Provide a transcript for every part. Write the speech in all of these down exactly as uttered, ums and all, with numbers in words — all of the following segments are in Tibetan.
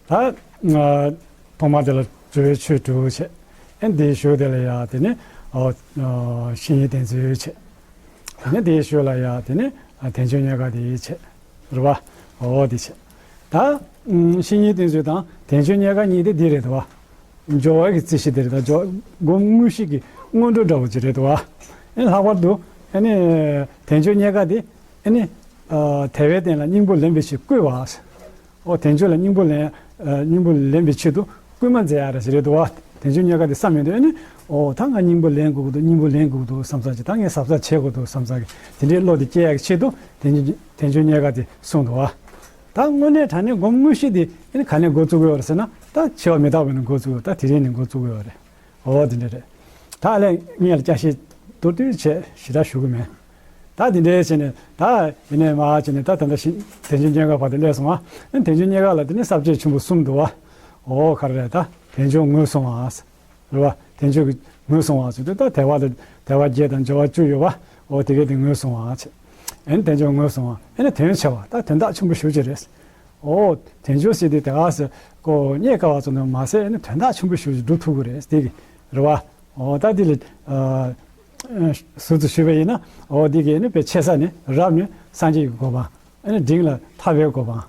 ད་ཐོག་མ་དེ་ལ་རྩོལ་བའི་ཆོས་དྲུག་བྱས། ཨེ་དེའི་གཞུག་དེ་ལ་ཡ་དེ་ནི་བཤེས་གཉེན་བསྟེན་ཚུལ་བྱས། དེ་ནི་དེའི་གཞུག་ལ་ཡ་དེ་ནི་དལ་འབྱོར་རྙེད་དཀའ་དེ་བྱས། རེད་བ། འོ་དེ་བྱས། ད་བཤེས་གཉེན་བསྟེན་ཚུལ་དང་དལ་འབྱོར་རྙེད་དཀའ་གཉིས་དེ་འདི་རེད་དོ། སྦྱོར་བ་གི་རྩིས་གཞི་དེ་རེད་ད། སྦྱོར་སྒོམ་དངོས་གཞི་གི་སྔོན་འགྲོ་འདྲ་བོ་ཅིག་རེད་དོ། ཨེ་ལྷག་པར་དུ་ཨེ་ནི་དལ་འབྱོར་རྙེད་དཀའ་དེ་ཨེ་ནི་དལ་བའི་རྟེན་ལ་སྙིང་པོ་ལེན་པའི་ཕྱིར་བསྐུལ་བ། ཨོ་དལ་འབྱོར་ལ་སྙིང་པོ་ལེན། སྙིང་པོ་ལེན་པའི་ཆེད་དུ་བསྐུལ་མ་མཛད་ཡ་ར་ཞིག་རེད་འདུག་བ། དལ་འབྱོར་རྙེད་དཀའ་དེ་བསམ་ཡོང་དུས་ཨེ་ནི་ཨོ་ད་ང་སྙིང་པོ་ལེན་དགོས་ཀྱི་འདུག་སྙིང་པོ་ལེན་དགོས་ཀྱི་འདུག་བསམ་ས་ཅིག་ད་ངས་ཟབ་ཟབ་བྱེད་དགོས་འདུག་བསམ་ས་གི་དེ་འདྲའི་བློ་དེ་སྐྱེ་ཡ་གི་ཆེད་དུ་དལ་འབྱོར་དལ་འབྱོར་རྙེད་དཀའ་དེ་གསུངས་འདུག་བ། ད་དངོས་གནས་དྲང་གནས་སྒོམ་དངོས་གཞི་དེ་ཨེ་ནི་ག་ནས་འགོ་བཙུགས་ཀྱི་ཡོད་རེད་ཟེར་ན། ད་འཆི་བ་མི་རྟག་པ་ནས་འགོ་བཙུགས་ཡོད། ད་དེ་རིང་ནས་འགོ་བཙུགས་ཀྱི་ཡོད་རེད། ཨོ་དེ་འདྲ་རེད། ད་ལན་ངས་ལ་སྐྱར་བཤད་མདོར་བསྡུས་བྱས་ཞེ་དྲག་ཞུ་གི་མེད། ད་དེ་འདྲའི་བྱས་ནས་ད་ཡིན་ནས་མ་བྱས་ནས་ད་ད་ལྟ་ཞིག་དལ་འབྱོར་རྙེད་དཀའ་བར་དུ་སླེབས་སོང་ང་། ཨ་ནི་དལ་འབྱོར་རྙེད་དཀའ་ལ་དེ་ནི་ས་བཅད་ཆེན་པོ་གསུམ་འདུག་བ། ཨོ་ག་རེ་རེད། ད་དལ་འབྱོར་ངོས་བཟུང་བ། རེད་བ། དལ་འབྱོར་གྱི་ངོས་བཟུང་བ་ཟེར་དུས་ད་དལ་བ་དང་དལ་བ་བརྒྱད་དང་འབྱོར་བ་བཅུ་ཡོད་བ། ཨོ་དེ་གའི་དེ་ངོས་བཟུང་བ་བྱས། ཨ་ནི་དལ་འབྱོར་ངོས་བཟུང་བ། ཨ་ནི་དོན་ཆེ་བ། ད་དོན་དག་ཆེན་པོ་ཞེ་པོ་ཅིག་རེད། ཨོ་དལ་འབྱོར་ཟེར་དུས་དེ་ག་ཟེར་ཀོ་རྙེད་དཀའ་བ་ཙམ་དུ་མ་ཟད་ཨ་ནི་དོན་དག་ཆེན་པོ་ཞེ་པོ་ཅིག་སྒྲུབ་ཐུབ་ཀྱི་རེད་དེ་གི། རེད་བ། ཨོ་ད་དེ་ལ་ཨ་ཟུར་དུ་ཞུས་པ་ཡིན་ན། ཨོ་དེ་གི་ཨ་ནི་དཔེ་ཆེ་ས་ནི་རབ་ནི་སངས་རྒྱས་ཀྱི་གོ་འཕང་། ཨ་ནི་འབྲིང་ལ་ཐར་པའི་གོ་འཕང་།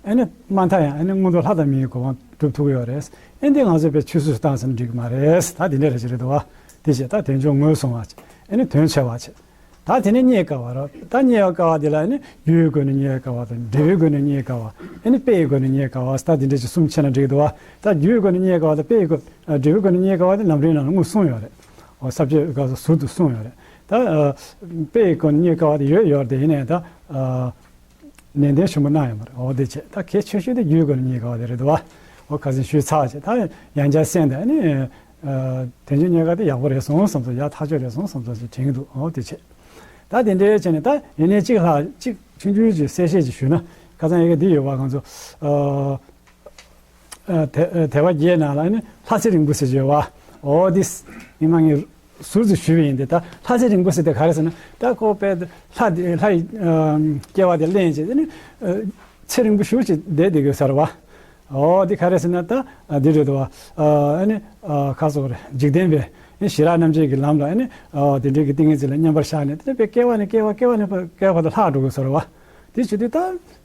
ཨ་ནི་དམའ་མཐའ་ཡང་ཨ་ནི་མངོན་མཐོ་ལྷ་དང་མིའི་གོ་འཕང་སྒྲུབ་ཐུབ་ཀྱི་ཡོད་རེད། ཨ་ནི་དེ་ང་ཚོས་དཔེ་ཆུད་ཟོས་སུ་བཏང་ཟེར་ན་འགྲིག་གི་མ་རེད། ད་དེ་འདྲ་རེ་ཞིག་རེད་འདུག་བ། དེ་བྱས་ད་དལ་འབྱོར་ངོས་བཟུང་བ་བྱས། ཨ་ནི་དོན་ཆེ་བ་བྱས། ད་དེ་ནས་རྙེད་དཀའ་བ་རེད། ད་རྙེད་དཀའ་བ་དེ་ལ་ཨ་ནི་རྒྱུའི་སྒོ་ནས་རྙེད་དཀའ་བ་དང་འབྲས་བུའི་སྒོ་ནས་རྙེད་དཀའ་བ། ཨ་ནི་དཔེ་ཡི་སྒོ་ནས་རྙེད་དཀའ་བ། ད་དེ་འདྲ་ཞིག་གསུམ་ཕྱེ་ན་འགྲིག་འདུག་བ། ད་རྒྱུའི་སྒོ་ནས་རྙེད་དཀའ་བ་དང་དཔེ་ཡི་སྒོ་ཨ་འབྲས་བུའི་སྒོ་ནས་རྙེད་དཀའ་བ་དེ་ལམ་རིམ་ནང་ལ་དངོས་གསུངས་ཡོད་རེད། འོ་ས་བཅད་སྐབས་སུ་ཟུར་དུ་གསུངས་ཡོད་རེད། ད་ཨ་དཔེ་ཡི་སྒོ་ནས་རྙེད་དཀའ་བ་དེ་ཡོད་ཡོད་རེད། དེ་ཡིན་ནའི་ད་ཨ་ནན་ཏན་ཞིབ་མོ་གནང་ཡོད་མ་རེད། འོ་དེ་བྱས་ད་གལ་ཆེ་ཤོས་དེ་རྒྱུའི་སྒོ་ནས་རྙེད་དཀའ་བ་དེ་རེད་འདུག་བ། འོ་ཁ་སང་ཞུས་ཚར་བྱས། ད་ཡང་བསྐྱར་གསན་དེ་ཨ་ནི་ཨ་དལ་འབྱོར་རྙེད་དཀའ་དེ་ཡག་པོ་རེད་སོང་བསམ་སོང་། ཡག་ཐག་ཆོད་རེད་སོང་བསམ་སོང་ཞིག་དྲན་གྱི་འདུག་འོ་དེ་བྱས། ད་དེ་འདྲའི་བྱས་ནས་ད་ཡིན་ནའི་གཅིག་ལྷག་གཅིག་ཆུང་ཆུང་ཅིག་གསལ་བཤད་ཅིག་ཞུས་ན། ཁ་སང་ཡ་གི་འདི་ཡོད་པ་ང་ཚོ་ཨ། ཨ་དལ་དལ་བ་བརྒྱད་ནང་ལ་ནི་ལྷ་ཚེ་རིང་པོ་ཟེར་གྱི་ཡོད་བ། འོ་དེ་ཉི་མ་ངས་ཟུར་དུ་ཞུས་པ་ཡིན་ཏེ། ད་ལྷ་ཚེ་རིང་པོ་ཟེར་དེ་ག་རེ་ཟེར་ན། ད་ཁོ་དཔེ་ལྷ་དེ་ལྷ་ཡི་ཨ་སྐྱེ་བ་དེ་ལེན་བྱས་ནི་ཨ་ཚེ་རིང་པོ་ཞེ་པོ་ཅིག་བསྡད་བསྡད་དགོས་ས་རེད་བ། འོ་དེ་ག་རེ་ཟེར་ན་ད་ཨ་འདི་རེད་དོ། ཨ་ནི་ཨ་ག་ཟེར་རེད། འཇིག་རྟེན་པའི་ཨ་ནི་ཞི་རགས་རྣམ་འབྱེད་ཀྱི་ལམ་ལ་ཨ་ནི་ཨ་དེ་འདྲའི་གི་ཏིང་ངེ་འཛིན་ལ་མཉམ་པར་བཞག་ནས། དེ་ནི་དཔེ་སྐྱེ་བ་ནས་སྐྱེ་བ་སྐྱེ་བ་ནས་སྐྱེ་བ་དུ་ལྷག་འགྲོ་དགོས་ས་རེད་བ། དེ་བྱེད་དུས་ད་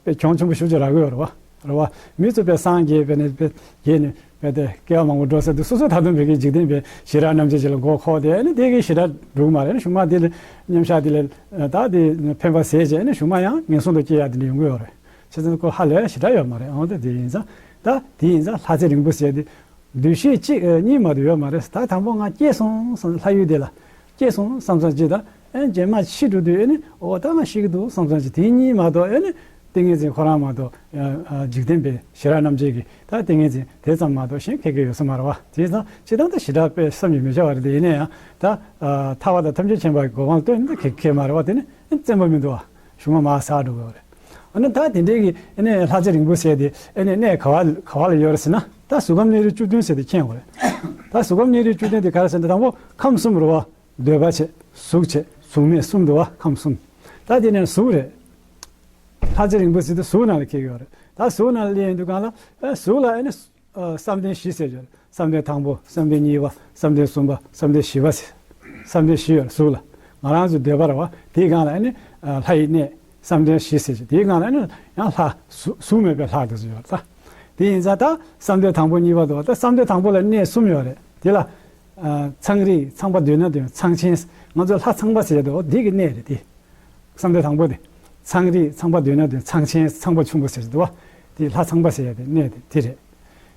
དཔེ་གྱོང་ཆེན་པོ་ཞེ་པོ་ཅིག་རག་གི་ཡོད་རེད་བ། རེད་བ། མི་ཚོ་དཔེ་སངས་རྒྱས་པས་ནས་དཔེ་རྒྱས་ནས་དཔེ་དེ་སྐྱེ་བ་མང་པོ་འགྲོ་ཟེར་དུས། སོ་སོ་ད་དུང་བོད་ཀྱི་འཇིག་རྟེན་པའི་ཞི་རགས་རྣམ་འབྱེད་ཅིག་ལ་མགོ་འཁོར་ཏེ་ཨ་ནི་དེ་གི་ཞི་རགས་འགྲུབ་མ་རེད། ཨ་ནི་གཞུག་མ་དེ་ལ་མཉམ་བཞག་དེ་ལ་ད་དེ་ཕན་པ་ཟད་བྱས་ཨ་ནི་གཞུག་མ་ཡང་ངན་སོང་དུ་སྐྱེ་ཡག་དེ་འདྲ་ཡོང་གི་ཡོད་རེད། བྱས་ཙང་ཁོ་ཧ་ལས་ཞི་རགས་ཡོད་མ་རེད། འོ་ད་དེ་ཡིན་ཙང་ད་དེ་ཡིན་ཙང་ལྷ་ཚེ་རིང་པོ་ཟེར་དེ། འདུ་ཤེས་གཅིག་ཨ་གཉིས་མ་གཏོགས་ཡོད་མ་རེད། ད་དང་པོ་ང་སྐྱེས་སོང་བསམ། ལྷ་ཡུལ་དེ་ལ་སྐྱེས་སོང་བསམ་བསམ་ཅིག་དང་། ཨ་རྗེས་མ་ཤི་འགྲོ་དུས་ཨ་ནི་འོ་ད་ང་ཤི་གི་འདུག་བསམ་བསམ་ཅིག་དེ་གཉིས་མ་གཏོགས་ཨ་ནི་ཏིང་ངེ་འཛིན་ཁོ་རང་མ་གཏོགས། ཨ་ཨ་འཇིག་རྟེན་པའི་ཞི་རགས་རྣམ་འབྱེད་ཀྱི་ད་ཏིང་ངེ་འཛིན་དེ་ཙམ་མ་གཏོགས་གཞན་ག་གེ་ཡོད་ས་མ་རེད་བ། དེ་ཙང་སྤྱིར་བཏང་ད་ཞི་རགས་དཔེ་བསམ་གྱིས་མི་ཁྱབ་པ་རེད། དེ་ཡིན་ན་ཡང་ད་ཨ་ཐར་པ་དང་ཐམས་ཅད་མཁྱེན་པ་གི་གོ་འཕང་སྟོན་ན་ག་གེ་མ་རེད་བ། དེ་ནི་ཨ་བཙན་པོ་མི་འདུག་བ། གཞུག་མ་མར་ཟག་འགྲོ་གི་ཡོད་རེད། ཨ་ནི་ད་དེ་འདྲའི་གི་ཨ་ནི་ལྷ་ཚེ་རིང་པོ་ཟེར་དེ་ཨ་ནི་གནས་ག་བ་ག་བ་ལ་ཡོད་རེད་ཟེར་ན། ད་གཟུགས་ཁམས་གནས་རིས་བཅུ་བདུན་ཟེར་དེ་མཁྱེན་དགོས་རེད། ད་གཟུགས་ཁམས་གནས་རིས་བཅུ་བདུན་དེ་ག་རེ་ཟེར་ན། དང་པོ་ཁམས་གསུམ་རེད་བ། འདོད་པ་བྱེད། གཟུགས་བྱེད། གཟུགས་མེད་གསུམ་འདུག་བ། ཁམས་གསུམ། ད་དེ་ནས་གཟུགས་རེད། ལྷ་ཚེ་རིང་པོ་ཟེར་དེ་གཟུགས་ནང་ལ་འཁེལ་གི་ཡོད་རེད། ད་གཟུགས་ནང་ལ་སླེབས་ཡོང་དུས་སྒང་ལ་ཨ་གཟུགས་ལ་ཨ་ནི་ཨ་བསམ་གཏན་བཞི་ཟེར་གྱི་ཡོད་རེད། བསམ་གཏན་དང་པོ། བསམ་གཏན་གཉིས་པ། བསམ་གཏན་གསུམ་པ། བསམ་གཏན་བཞི་པ་ཟེར། བསམ་གཏན་བཞི་ཡོད་རེད་གཟུགས་ལ། ང་རང་ཚོའི་འདོད་པ་རེད་བ། དེའི་སྒང་ལ་ཨ་ནི་ཨ་ལྷ་ཡི་གནས། བསམ་གཏན་བཞི་ཟེར་གྱི། དེའི་སྒང་ལ་ཨ་ནི་ཡང་ལྷ་གཟུགས་གཟུགས་མེད་པའི་ལྷ་དེ་ཚོ་ཡོད་རེད་ད། དེ་ཡིན་ཙང་ད་བསམ་གཏན་དང་པོ་གཉིས་པ་དང་། ད་བསམ་གཏན་དང་པོ་ལ་གནས་གསུམ་ཡོད་རེད། དེ་ལ་ཨ་ཚངས་རིས། ཚངས་པ་འདོད་ན་འདོད། ཚངས་ཆེན། ང་ཚོ་ལྷ་ཚངས་པ་ཟེར་དུས་འོ་དེ་གི་གནས་རེད་དེ། བསམ་གཏན་དང་པོ་དེ། ཚངས་རིས། ཚངས་པ་འདོད་ན་འདོད། ཚངས་ཆེན། ཚངས་པ་ཆེན་པོ་ཟེར་དུས་བ། དེ་ལྷ་ཚངས་པ་ཟེར་ཡ་དེ་གནས་དེ་དེ་རེད།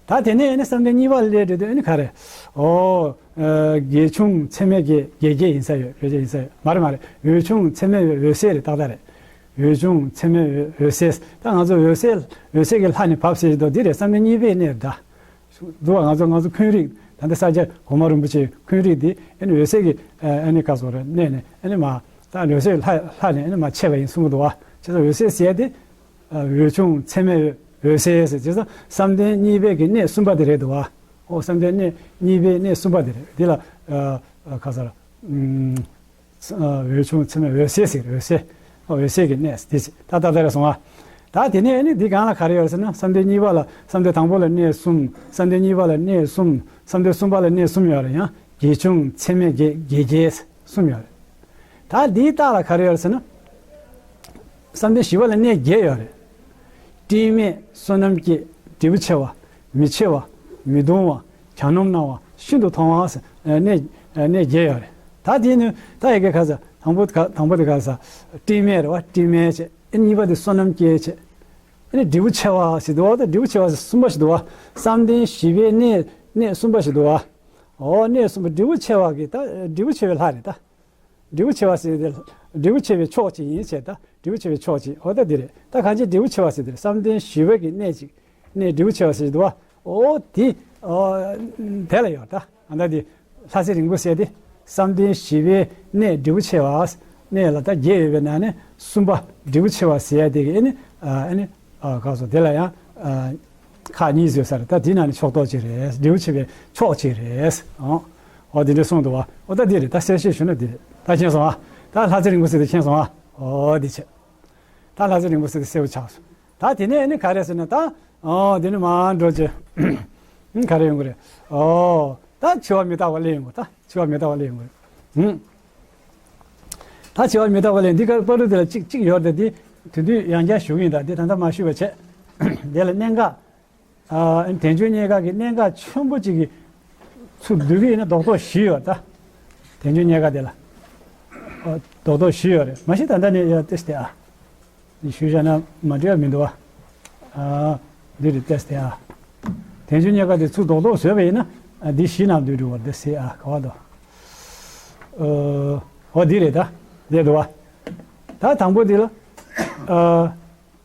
ད་དེ་ནས་ཨ་ནི་བསམ་གཏན་གཉིས་པ་ལ་སླེབས་དུས་ཨ་ནི་ག་རེ། ཨོ། ཨ་དགེ་ཆུང་ཚད་མེད་བརྒྱད། བརྒྱད་བརྒྱད་ཡིན་ས་ཡོད། བརྒྱད་བརྒྱད་ཡིན་ས་ཡོད། མ་རེད་མ་རེད། འོད་ཆུང་ཚད་མེད་འོད་གསལ་རེད། ཏག་ཏག་རེད། འོད་ཆུང་ཚད་མེད་འོད་གསལ། ད་ང་ཚོ་འོད་གསལ་འོད་གསལ་གྱི་ལྷ་ནས་བབས་ཟེར་དུས་འདི་རེད། བསམ་གཏན་གཉིས་པའི་གནས་རེད་ད། འདུག་བ། ང་ཚོ་ང་ཚོ་འཁོན་རིགས་ད་ལྟ་ས་སྐྱ་གོང་མ་རིན་པོ་ཆེའི་འཁོན་རིགས་འདི་ཨ་ནི་འོད་གསལ་གྱི་ཨ་ནི་ག་ཟེར་རེད། གནས་ནས་ཨ་ནི་མ་ད་འོད་གསལ་ལྷ་ལྷ་ནས་ཨ་ནི་མ་མཆེད་པ་ཡིན་གསུང་གི་འདུག་བ། བྱས་ཙང་འོད་གསལ་ཟེར་ཡ་དེ་ཨ་འོད་ཆུང་ཚད་མེད་འོད་གསལ་ཟེར། བྱས་ཙང་བསམ་གཏན་གཉིས་པའི་གི་གནས་གསུམ་པ་དེ་རེད་འདུག་བ། ཨོ་བསམ་གཏན་གནས་གཉིས་པའི་གནས་གསུམ་པ་དེ་རེད། འདི་ལ་ཨ་ཨ་ག་ཟེར། ཨ་འོད་ཆུང་ཚད་མེད་འོད་གསལ་ཟེར། འོད་གསལ། ཨོ་འོད་གསལ་གྱི་གནས་དེ་ཟེར། ད་ད་ལྟ་རེད་སོང་ཨ། ད་དེ་ནས་ཨ་ནི་འདི་གང་ལ་ག་རེ་ཡོད་ཟེར་ན། བསམ་གཏན་གཉིས་པ་ལ། བསམ་གཏན་དང་པོ་ལ་གནས་གསུམ། བསམ་གཏན་གཉིས་པ་ལ་གནས་གསུམ། བསམ་གཏན་གསུམ་པ་ལ་གནས་གསུམ་ཡོད་རེད། ཡང་བརྒྱད་ཆུང་ཚད་མེད་བརྒྱད། བརྒྱད་བརྒྱད་གསུམ་ཡོད་རེད། ད་འདིའི་རྟགས་ལ་ག་རེ་ཡོད་ཟེར་ན། བསམ་གཏན་བཞི་པ་ལ་གནས་བརྒྱད་ཡོད་རེད། སྤྲིན་མེད་བསོད་ནམས་སྐྱེ། འབྲས་བུ་ཆེ་བ། མི་ཆེ་བ། མི་གདུང་བ། གྱ་ནོམ་སྣང་བ། ཤིན་ཏུ་མཐོང་བ་ཟེར། ཨ་གནས། ཨ་གནས་བརྒྱད་ཡོད་རེད། ད་དེ་ནི་ད་ཡ་གི་ག་ས། དང་པོ་ག་དང་པོ་དེ་ག་ས། སྤྲིན་མེད་རེད་བ། སྤྲིན་མེད་བྱས། ཨ་གཉིས་པ་དེ་བསོད་ནམས་སྐྱེ་བྱས། ཨ་ནི་འབྲས་བུ་ཆེ་བ་ཞིག་འདུག་བ། ད་འབྲས་བུ་ཆེ་བ་ཟེར་གསུམ་པ་ཞིག་འདུག་བ། བསམ་གཏན་བཞི་པའི་གནས། གནས་གསུམ་པ་ཞིག་འདུག་བ། ཨོ་གནས་གསུམ་པ། འབྲས་བུ་ཆེ་བ་གི་ད་འབྲས་བུ་ཆེ་བའི་ལྷ་རེད་ད། འབྲས་བུ་ཆེ་བ་ཟེར་དེ་འབྲས་བུ་ཆེ་བའི་ཕྱོགས་གཅིག་ཡིན་བྱས། ད་འབྲས་བུ་ཆེ་བའི་ཕྱོགས་གཅིག། འོ་ད་འདི་རེད། ད་གང་ཅི་འབྲས་བུ་ཆེ་བ་ཟེར་དེ་རེད། བསམ་གཏན་བཞི་པའི་གི་གནས་གཅིག། གནས་འབྲས་བུ་ཆེ་བ་ཟེར་འདུག་བ། ཨོ་དེ། ཨོ་དེ་ལ་ཡོད་ད། ཨ་ད་འདི་ལྷ་ཚེ་རིང་པོ་ཟེར་དེ། བསམ་གཏན་བཞི་པའི་གནས་འབྲས་བུ་ཆེ་བ། གནས་ལ་ད་བརྒྱད་ཡོད་པའི་ནང་ནས་གསུམ་པ་འབྲས་བུ་ཆེ་བ་ཟེར་ཡ་དེ་གི་ཨ་ནི། ཨ་ནི། ཨ་ག་སོ་དེ་ལ་ཡང་། ཨ་ཁག་གཉིས་བཟོས་ས་རེད། ད་དེ་ནང་ནས་ཕྱོགས་གཏོགས་གཅིག་རེད། འབྲས་བུ་ཆེ་བའི་ཕྱོགས་གཅིག་རེད། ཨོ། ཨོ་དེ་འདྲ་གསུངས་འདུག་བ། ཨོ་ད་འདི་རེད། ད་གསལ་བཤད་ཞུ་ན་འདི་རེད། ད་མཁྱེན་སོང་ཨ། ད་ལྷ་ཚེ་རིང་པོ་ཟེར་དེ་མཁྱེན་སོང་ཨ། ཨོ་འདི་བྱས། ད་ལྷ་ཚེ་རིང་པོ་ཟེར་དེ་གསལ་པོ་ཆགས་སོང་། ད་དེ་ནས་ཨ་ནི་ག་རེ་ཟེར་ན་ད། ཨོ་དེ་ནི་མར་འགྲོ་རྗེས། ཨ་ག་རེ་ཡོང་གི་རེད། ཨོ་ད་འཆི་བ་མི་རྟག་པ་སླེབས་ཡོང་གི། ད་འཆི་བ་མི་རྟག་པ་སླེབས་ཡོང་གི་རེད། ཨང་། ད་འཆི་བ་མི་རྟག་པ་ལས་འདི་ག་བར་དུ་དེ་ལ་གཅིག་གཅིག་ཡོད་རེད། དེ་དུས་དུས་ཡང་བསྐྱར་ཞུ་གི་ཡིན། ད་དེ་ད་ལྟ་མ་ཞུས་པ་བྱས། དེ་ལ་གནད་འགག་ཨ་དལ་འབྱོར་རྙེད་དཀའ་གི་གནད་འགག་ཆེན་པོ་གཅིག་གི་ཚུར་བསྡུ་གི་ཡིན་ན་རྡོག་རྡོག་བཞི་ཡོད་ད། དལ་འབྱོར་རྙེད་དཀའ་དེ་ལ། ཨ་རྡོག་རྡོག་བཞི་ཡོད་རེད། མ་གཞི་ད་ལྟ་ནས་ཡ་ཏེ་སྟེ་ཨ། ཞུས་བཞག་ན་མ་འགྲིག་པ་མི་འདུག་བ། ཨ་འདི་རེད་ཏེ་སྟེ་ཨ། དལ་འབྱོར་རྙེད་དཀའ་དེ་ཚུར་རྡོག་རྡོག་བཟོས་པ་ཡིན་ན། ཨ་འདི་བཞི་ནང་བསྡུས་འགྲོ་བར་འདི་སེ་ཨ་ག་བ་དོ། ཨོ་འདི་རེད་ད། འདི་འདུག་བ། ད་དང་པོ་འདི་ལ། ཨ་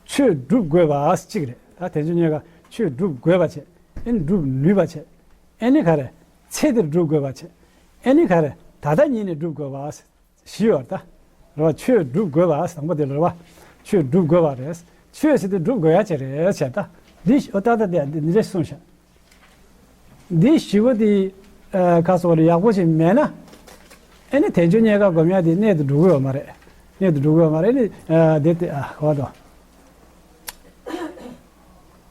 ཆོས་སྒྲུབ་དགོས་པ་གཅིག་རེད། ད་དལ་འབྱོར་རྙེད་དཀའ་ཆོས་སྒྲུབ་དགོས་པ་བྱས། ཨེ་ནི་སྒྲུབ་ནུས་པ་བྱས། ཨེ་ནི་ག་རེ། ཚེ་འདིར་སྒྲུབ་དགོས་པ་བྱས། ཨེ་ནི་ག་རེ། ད་ལྟ་ཉིད་ནས་སྒྲུབ་དགོས་པ། བཞི་ཡོད་ད། རེད་བ། ཆོས་སྒྲུབ་དགོས་པ་དང་པོ་དེ་རེད་བ། ཆོས་སྒྲུབ་དགོས་པ་རེད། ཆོས་ཟེར་དུས་སྒྲུབ་དགོས་ཡ་ཅིག་རེད་བྱས་ད། འདི་ཨོ་ཏག་ཏག་དེ་འདི་འདྲ་གསུངས་ཤག་འདི་བཞི་པོ་དེ་ཨ་ཁ་སོགས་རེ་ཡག་པོ་ཞིག་མེད་ན། ཨེ་ནི་དལ་འབྱོར་རྙེད་དཀའ་སྒོམ་ཡ་དེ་གནད་དུ་འགྲོ་གི་ཡོད་མ་རེད། གནད་དུ་འགྲོ་གི་ཡོད་མ་རེད། ཨེ་ནི་ཨ་དེ་དེ་ཨ་ག་བ་དོ།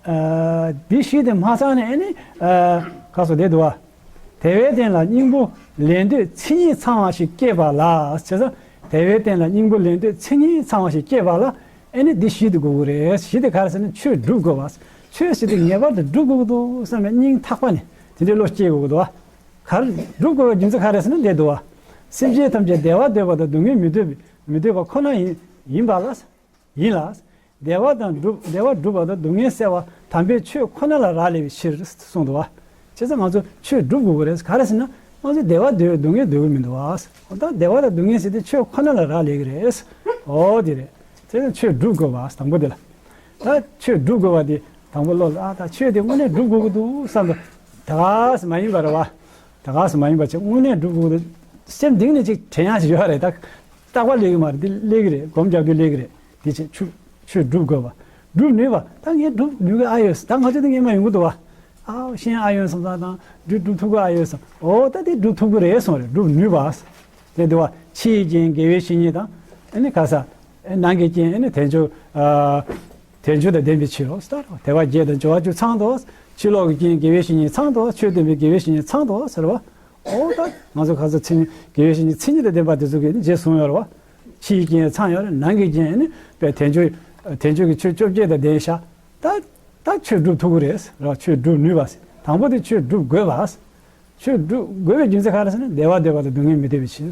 ཨ་འདི་བཞི་དེ་མ་ཚང་ནས་ཨེ་ནི་ཨ་ག་སོ་དེ་འདུག་བ། དལ་བའི་རྟེན་ལ་སྙིང་པོ་ལེན་འདོད་མཚན་ཉིད་ཚང་བ་ཞིག་སྐྱེས་པ་ལ། བྱས་ཙང་དལ་བའི་རྟེན་ལ་སྙིང་པོ་ལེན་འདོད་མཚན་ཉིད་ཚང་བ་ཞིག་སྐྱེས་པ་ལ་ཨེ་ནི་འདི་བཞི་དེ་དགོས་ཀྱི་རེད། བཞི་དེ་ག་རེ་ཟེར་ན་ཆོས་སྒྲུབ་དགོས་པ། ཆོས་ཟེར་དུས་ངེས་པར་དུ་སྒྲུབ་དགོས་ཀྱི་འདུག་བསམ་པའི་སྙིང་ཐག་པ་ནས་དེ་འདྲའི་བློ་སྐྱེ་དགོས་ཀྱི་འདུག་བ། ག་རེ་སྒྲུབ་དགོས་པའི་རྒྱུ་མཚན་ག་རེ་ཟེར་ན་འདི་འདུག་བ། སེམས་ཅན་ཐམས་ཅད་བདེ་བ་འདོད་པ་དང་སྡུག་བསྔལ་མི་འདོད་པའི་མི་འདོད་པ་ཁོ་ན་ཡིན་ཡིན་པ་ལ། ཡིན་ལ། བདེ་བ་དང་སྒྲུབ་བདེ་བ་སྒྲུབ་པ་དང་སྡུག་བསྔལ་སེལ་བ་དམ་པའི་ཆོས་ཁོ་ན་ལ་རག་ལས་པའི་ཕྱིར་གསུངས་འདུག་བ། བྱས་ཙང་ང་ཚོ་ཆོས་སྒྲུབ་དགོས་ཀྱི་རེད། ག་རེ་ཟེར་ན་ང་ཚོ་བདེ་བ་འདོད་སྡུག་བསྔལ་འདོད་ཀྱི་མི་འདུག་བ། ད་བདེ་བ་དང་སྡུག་བསྔལ་ཟེར་དེ་ཆོས་ཁོ་ན་ལ་རག་ལས་ཀྱི་རེད། འོ་དེ་རེད། བྱས་ཙང་ཆོས་སྒྲུབ་དགོས་པ་དང་པོ་དེ་ལ། ད་ཆོས་སྒྲུབ་དགོས་པ་དེ་དང་པོ་བློ་ལ་ཨ་ད་ཆོས་དེ་དངོས་གནས་སྒྲུབ་དགོས་ཀྱི་འདུག་བསམ་དུ་ད་ག་སེ་མ་ཡིན་པ་རེད་བ། ད་ག་སེ་མ་ཡིན་པ་ཆེ་དངོས་གནས་སྒྲུབ་དགོས་ཀྱི་འདུག་སེམས་གཏིང་ནས་ཅིག་དྲན་ཡག་ཞིག་ཡོད་རེད་ད། རྟག་པ་སླེབས་ཀྱི་མ་རེད། འདི་སླེབས་ཀྱི་རེད། སྒོམ་རྒྱག་དུས་སླེབས་ཀྱི་རེད། དེ་ཆེད་ཆོས་ཆོས་སྒྲུབ་དགོས་པ། སྒྲུབ་ནུས་པ། ད་ངས་སྒྲུབ་ནུས་ཀྱི་ཨ་ཡོད། ད་ང་ཚོ་འདི་ངས་མ་ཡོང་གི་འདུག་བ། ཨའོ་ཤེས་ཨ་ཡོད་བསམ་ཙང་དང་སྒྲུབ་སྒྲུབ་ཐུབ་ཀྱི་ཨ་ཡོད་བསམ། འོ་ད་དེ་སྒྲུབ་ཐུབ་ཀྱི་རེད་གསུངས་རེད། སྒྲུབ་ནུས་པ། དེ་འདུག་བ། ཕྱི་ཡི་རྐྱེན་དགེ་བའི་བཤེས་གཉེན་དང་། ཨ་ནི་ག་ས། ཨ་ནང་གི་རྐྱེན་ཨ་ནི་དལ་འབྱོར། ཨ་དལ་འབྱོར་དང་ལྡན་པའི་ཕྱིར་རོ། ད་དལ་བ་བརྒྱད་དང་འབྱོར་བ་བཅུ་ཚང་འདུག་ཕྱི་ལོགས་ཀྱི་རྐྱེན་དགེ་བའི་བཤེས་གཉེན་ཚང་འདུག་ཆོས་སྟོན་པའི་དགེ་བའི་བཤེས་གཉེན་ཚང་འདུག་ཟེར་བ། ཨོ་ད་ང་ཚོ་ག་ཚོད་མཚན་ཉིད་དགེ་བའི་བཤེས་གཉེན་མཚན་ཉིད་དང་ལྡན་པ་དེ་ཚོ་གིས་རྗེས་བཟུང་ཡོད་རེད་བ། ཕྱིའི་རྐྱེན་ཚང་ཡོད་རེད། ནང་གི་རྐྱེན་ནི་དཔེ་དལ་འབྱོར། དལ་འབྱོར་གྱི་ཆོས་བཅོ་བརྒྱད་དང་ལྡན་ཤག་ད་ད་ཆོས་སྒྲུབ་ཐུབ་ཀྱི་རེད་རེད་བ། ཆོས་སྒྲུབ་ནུས་པ། དང་པོ་དེ་ཆོས་སྒྲུབ་དགོས་པ། ཆོས་སྒྲུབ་དགོས་པའི་རྒྱུ་མཚན་ག་རེ་ཟེར་ན་བདེ་བ་འདོད་པ་དང་སྡུག་བསྔལ་མི་འདོད་པའི་ཕྱིར།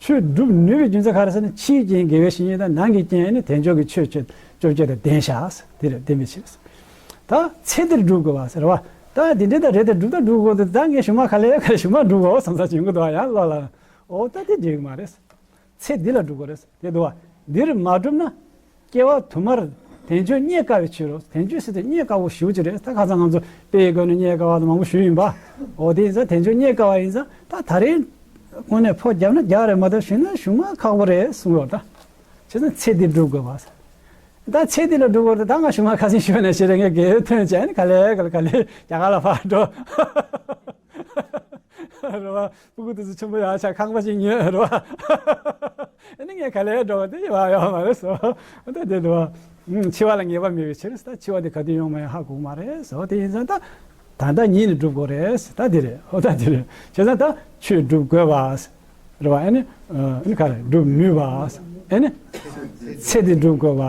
ཆོས་སྒྲུབ་ནུས་པའི་རྒྱུ་མཚན་ག་རེ་ཟེར་ན་ཕྱིའི་རྐྱེན་དགེ་བའི་བཤེས་གཉེན་དང་ནང་གི་རྐྱེན་ནི་དལ་འབྱོར་གྱི་ཆོས་བཅོ་བཅོ་བརྒྱད་དང་ལྡན་ཤག་དེ་རེད། ལྡན་པའི་ཕྱིར། ད་ཚེ་འདིར་སྒྲུབ་དགོས་པ་ཟེར་བ། ད་འདི་འདྲ་ད་རེད་དེ་སྒྲུབ་ད་སྒྲུབ་དགོས་ཏེ་ད་ངས་གཞུག་མ་ག་ལེ་ག་ལེ་གཞུག་མ་སྒྲུབ་དགོས་བསམ་ས་བྱུང་གི་འདུག་ཡང་ལོ་ལ། འོ་ད་དེ་འགྲིག་གི་མ་རེད། ཚེ་འདི་ལ་སྒྲུབ་དགོས་རེད་དེ་འདུག་བ། འདིར་མ་བསྒྲུབས་ན། སྐྱེ་བ་དུ་མར་དལ་འབྱོར་རྙེད་དཀའ་བའི་ཕྱིར་རོ། དལ་འབྱོར་ཟེར་དུས་རྙེད་དཀའ་བོ་ཞེ་པོ་ཅིག་རེད། ད་ཁ་སང་ང་ཚོ་དཔེ་ཡི་སྒོ་ནས་རྙེད་དཀའ་བ་དང་མང་པོ་ཞུས་ཡིན་པ། འོ་དེ་ཡིན་ཙང་དལ་འབྱོར་རྙེད་དཀའ་བ་ཡིན་ཙང་ད་ད་རེས་དངོས་གནས་ཕོ་བརྒྱབ་ན་རྒྱག་རེད་མ་གཏོགས་གཞུག་ན་གཞུག་མ་ཁག་པོ་རེད་གསུངས་ཡོད་ད། བྱས་ཙང་ཚེ་འདི་སྒྲུབ་དགོས་པ། ད་ཚེ་འདི་ལ་སྒྲུབ་དགོས་རེད། ད་ང་གཞུག་མ་ཁ་སང་ཞུས་ནས་ཤེས་རེད། ངས་དགེ་བའི་ཐོན་བྱས་ནས་ག་ལེ་ག་ལེ་ག་ལེ་རྒྱ་གར་ལ་ཕར་འགྲོ། རེད་བ། སྤུ་གུ་དེ་ཚོ་ཆེན་པོ་ཡག་ཆགས་ཁང་པ་ཞིག་ཉོས་རེད་བ། ཨ་ནི་ངས་ག་ལེར་འགྲོ་བ་དེ་ཡོད་ཡོད་མ་རེད་ཟེར་བ། ད་དེ་འདྲ་བ། ཨུམ། འཆི་བ་ལ་ངེས་པ་མེད་པའི་ཕྱིར། ད་འཆི་བ་དེ་ག་དུས་ཡོང་མ་ཡོང་ཧ་གོ་གི་མ་རེད་ཟེར་བ། དེ་ཡིན་ཙང་ད་ད་ལྟ་ཉིད་ནས་སྒྲུབ་དགོས་རེད་ཟེར། ད་དེ་རེད། འོ་ད་དེ་རེད། བྱས་ཙང་ད་ཆོས་སྒྲུབ་དགོས་པ་རེད་བ། ཨ་ནི་ཨ་ནི་ག་རེ་སྒྲུབ་ནུས་པ། ཨ་ནི་ཚེ་འདི་སྒྲུབ་དགོས་པ།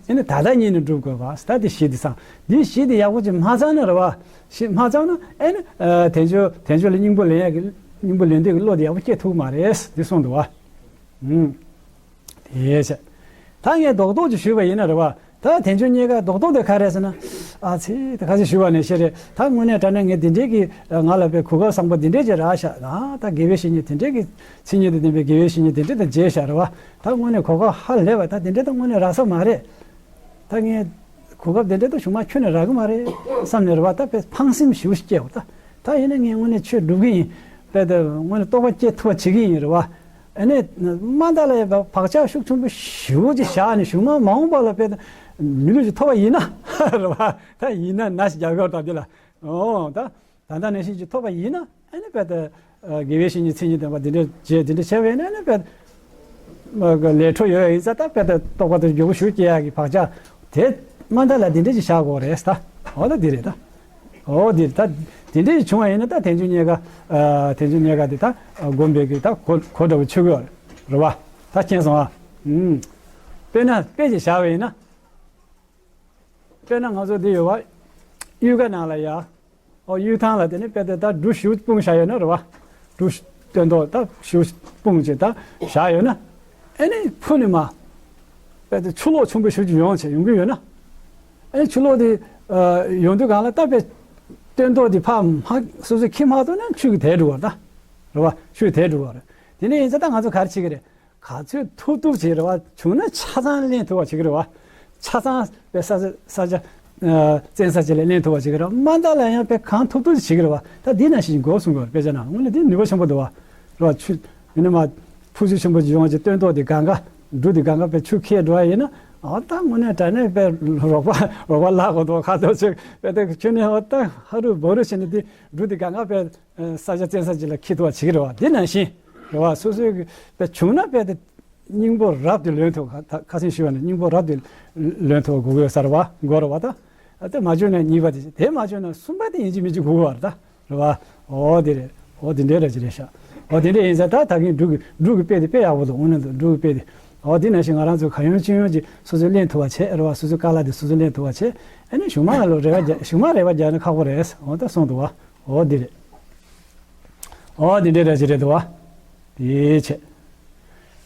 ཨ་ནི་ད་ལྟ་ཉིད་ནས་སྒྲུབ་དགོས་པ། ད་འདི་བཞི་འདི་ཚང་། འདི་བཞི་འདི་ཡག་པོ་ཅིག་མ་ཚང་ན་རེད་བ། བཞི་མ་ཚང་ན་ཨ་ནི་ཨ་དལ་འབྱོར་དལ་འབྱོར་ལ་སྙིང་པོ་ལེན་ཡག་གི་སྙིང་པོ་ལེན་འདོད་ཀྱི་བློ་དེ་ཡག་པོ་སྐྱེ་ཐུབ་མ་རེད། འདི་གསུངས་འདུག་བ། ཨུམ། དེ་བྱས། ད་ངས་རྡོག་རྡོག་ཅིག་ཞུས་པ་ཡིན་ན་རེད་བ། ད་དལ་འབྱོར་རྙེད་དཀའ་རྡོག་རྡོག་དེ་ག་རེད་ཟེར་ན། ཨ་ཙི། ད་ཁ་ཅིག་ཞུས་པ་ནས་ཤེས་རེད། ད་དངོས་གནས་དྲང་གནས་ངས་འདི་འདྲའི་གི་ང་ལ་དཔེ་གོ་སྐབས་བཟང་པོ་འདི་འདྲའི་ཅིག་རག་ཤག་ཨ་ད་དགེ་བའི་བཤེས་གཉེན་དེ་འདྲའི་གི་མཚན་ཉིད་དང་ལྡན་པའི་དགེ་བའི་བཤེས་གཉེན་དེ་འདྲའི་དང་མཇལ་ཤག་རེད་བ། ད་དངོས་གནས་གོ་སྐབས་ཧ་ལས་པ། ད་འདི་འདྲའི་ད་དངོས་གནས་རག་ས་མ་རེད། ད་ངས་གོ་སྐབས་དེ་འདྲ་ད་གཞུག་མ་ཁྱོན་ནས་རག་གི་མ་རེད་བསམ་ནས་རེད་བ། ད་དཔེ་ཕངས་སེམས་ཞེ་པོ་ཞིག་སྐྱེས་བ། ད་ད་ཡིན་ན་ངས་དངོས་གནས་ཆོས་སྒྲུབ་གི་ཡིན། དཔེ་ད་དངོས་གནས་རྟོགས་པ་སྐྱེ་ཐུབ་པ་བྱེད་ཀྱི་ཡིན་རེད་བ། ཨ་ནི་མ་མཐའ་ལ་ཡང་བག་ཆགས་ཤུགས་ཆེན་པོ་ཞེ་པོ་ཅིག་བཞག་ནས་གཞུག་མ་མ་འོངས་པ་ལ་དཔེ་ད་མི་ལུས་ཅིག་ཐོབ་པ་ཡིན་ན་རེད་བ། ད་ཡིན་ན་ན་ཞིག་རྒྱག་གི་ཡོད་རེད་ད་འདི་ལ། ཨོ་ད། ད་ལྟ་ནང་བཞིན་གྱི་ཐོབ་པ་ཡིན་ན་ཨ་ནི་དཔེ་ད་དགེ་བའི་བཤེས་གཉེན་མཚན་ཉིད་ལྡན་པ་འདི་འདྲ་བྱས་འདི་འདྲ་བྱས་པ་ཡིན་ན་ཨ་ནི་དཔེ་ལས་འཕྲོ་ཡོད་ཡིན་ཙང་ད་དཔེ་ད་རྟོགས་པ་དང་འགྱུར་བ་ཞིག་སྐྱེ་ཡག་གི་བག་ཆགས་དེ་མ་མཐའ་ལ་འདི་འདྲ་ཅིག་བཞག་དགོས་རེད་ད། འོ་ད་འདི་རེད་ད། འོ་འདི་རེད་ད། དེ་འདྲ་ཅིག་བྱུང་བ་ཡིན་ན་ད་དལ་འབྱོར་རྙེད་དཀའ། དལ་འབྱོར་རྙེད་དཀའ་དེ་ད་སྒོམ་པའི་གི་ད་གོ་གོ་འདྲ་བོ་ཆགས་ཀྱི་ཡོད་རེད་བ། ད་མཁྱེན་སོང་ཨ། དཔེར་ན་དཔེ་ཅིག་བཞག་པ་ཡིན་ན། དཔེར་ན་ང་ཚོ་འདི་ཡོད་བ། གཡུས་ཁ་ནང་ལ་ཡ། ཨོ་གཡུ་ཐང་ལ་དེ་ནི་དཔེ་དེ་ད་འབྲུ་ཞིག་སྤུངས་བཞག་ཡོད་ན་རེད་བ། འབྲུ་སྟོན་ཐོག་ད་ཞིག་སྤུངས་བྱས་ད་བཞག་ཡོད་ན། ཨེ་ནི་ཕུ་ནི་མ། དཔེ་དེ་ཆུ་ལོག་ཆེན་པོ་ཞིག་ཅིག་ཡོང་བྱས་ཡོང་གི་ཡོད་ན། ཨེ་ཆུ་ལོག་དེ་ཡོང་དུས་གང་ལ་ད་དཔེ་སྟོན་ཐོག་དེ་ཕར་མ་སོ་སོས་འཁྱེར་མ་ཐུབ་ན་ཆུ་གིས་དེད་འགྲོ་བ་ད། རེད་བ། ཆུ་གིས་དེད་འགྲོ་བ་རེད། དེ་ནས་ཡིན་ཙང་ད་ང་ཚོ་ག་རེ་བྱེད་ཀྱི་རེད། ག་ཚོད་ཐུབ་ཐུབ་བྱེད་རེད་བ། བྱུང་ན་ཆ་ཚང་ལེན་ཐུབ་པ་བྱེད་ཀྱི་རེད་བ། ཆ་ཚང་པའི་ས་ཆ་ས་ཆ་བཙན་ས་ཆ་ལ་ལེན་ཐུབ་པ་བྱེད་ཀྱི་རེད་བ། མ་མཐའ་ལ་ཡང་པའི་གང་ཐུབ་ཐུབ་བྱེད་ཀྱི་རེད་བ། ད་འདི་ནང་བཞིན་འགོག་སྲུང་དགོས་རེད། དཔེ་ཆ་ནང་དངོས་གནས་འདི་ནུས་པ་ཆེན་པོ་འདུག་བ། རེད་བ། ཆུ་ཡིན་ན་མ་ཕུ་ཆུ་ཆེན་པོ་ཅིག་ཡོང་བ་ཅིག་སྟོན་ཐོག་འདི་གང་ག་འབྲུ་འདི་གང་ག་པའི་ཆུ་ཁྱེར་འགྲོ་བ་ཡིན་ན། ཨ་ད་དངོས་གནས་དྲང་གནས་པའི་རོགས་པ་རོགས་པ་ལག་གོ་ཐོག་ཁ་ཐོག་ཆེ་པའི་ད་ཁྱོད་ནས་ཨ་ད་ཧ་རུ་བོ་རུ་བྱས་ནས་འདི་འབྲུ་འདི་གང་ག་པའི་ས་ཆ་བཙན་ས་ཅིག་ལ་འཁྱེར་ཐུབ་པ་བྱེད་ཀྱི་རེད་བ། དེ་ནང་བཞིན་རེད་བ། སོ་སོའི་གི་དཔེ་བྱུང་ན་དཔེ་དེ་སྙིང་པོ་རབ་ཏུ་ལོན་ཐུབ། ཁ་ཁ་སང་ཞུས་པ་ནི་སྙིང་པོ་རབ་ཏུ་ལོན་ཐུབ་དགོས་ཀྱི་ཡོད་ས་རེད་བ། དགོས་རེད་བ། ད་ཨ་དེ་མ་བྱུང་ན་གཉིས་པ་དེ་བྱེད། དེ་མ་བྱུང་ན་གསུམ་པ་དེ་ཡིན་གཅིག་མིན་གཅིག་དགོས་ཀྱི་ཡོད་རེད་ད། རེད་བ། འོ་དེ་རེད། འོ་དེ་འདྲའི་ར་ཅིག་རེད་ཤག་འོ་དེ་འདྲ་ཡིན་ཙང་ད་ད་གིན་འབྲུ་གི་འབྲུ་གི་དཔེ་དེ་དཔེ་ཡག་པོ་འདུག་དངོས་གནས་འདུག་འབྲུ་གི་དཔེ་དེ། འོ་དེ་ནང་བཞིན་ང་རང་ཚོ་གང་ཡོང་ཅི་ཡོང་ཅིག་སོ་སོས་ལེན་ཐུབ་པ་བྱེད་རེད་བ། སོ་སོའི་དཀའ་ལས་དེ་སོ་སོས་ལེན་ཐུབ་པ་བྱེད། ཨ་ནི་གཞུག་མ་ལ་རེ་བ་རྒྱག་གཞུག་མ་རེ་བ་རྒྱག་ན་ཁག་པོ་རེད། འོ་ད་གསུངས་འདུག་བ། འོ་འདི་རེད། འོ་འདི་འདྲའི་ར་ཅིག་རེད་འདུག་བ། དེའི་ཆེད།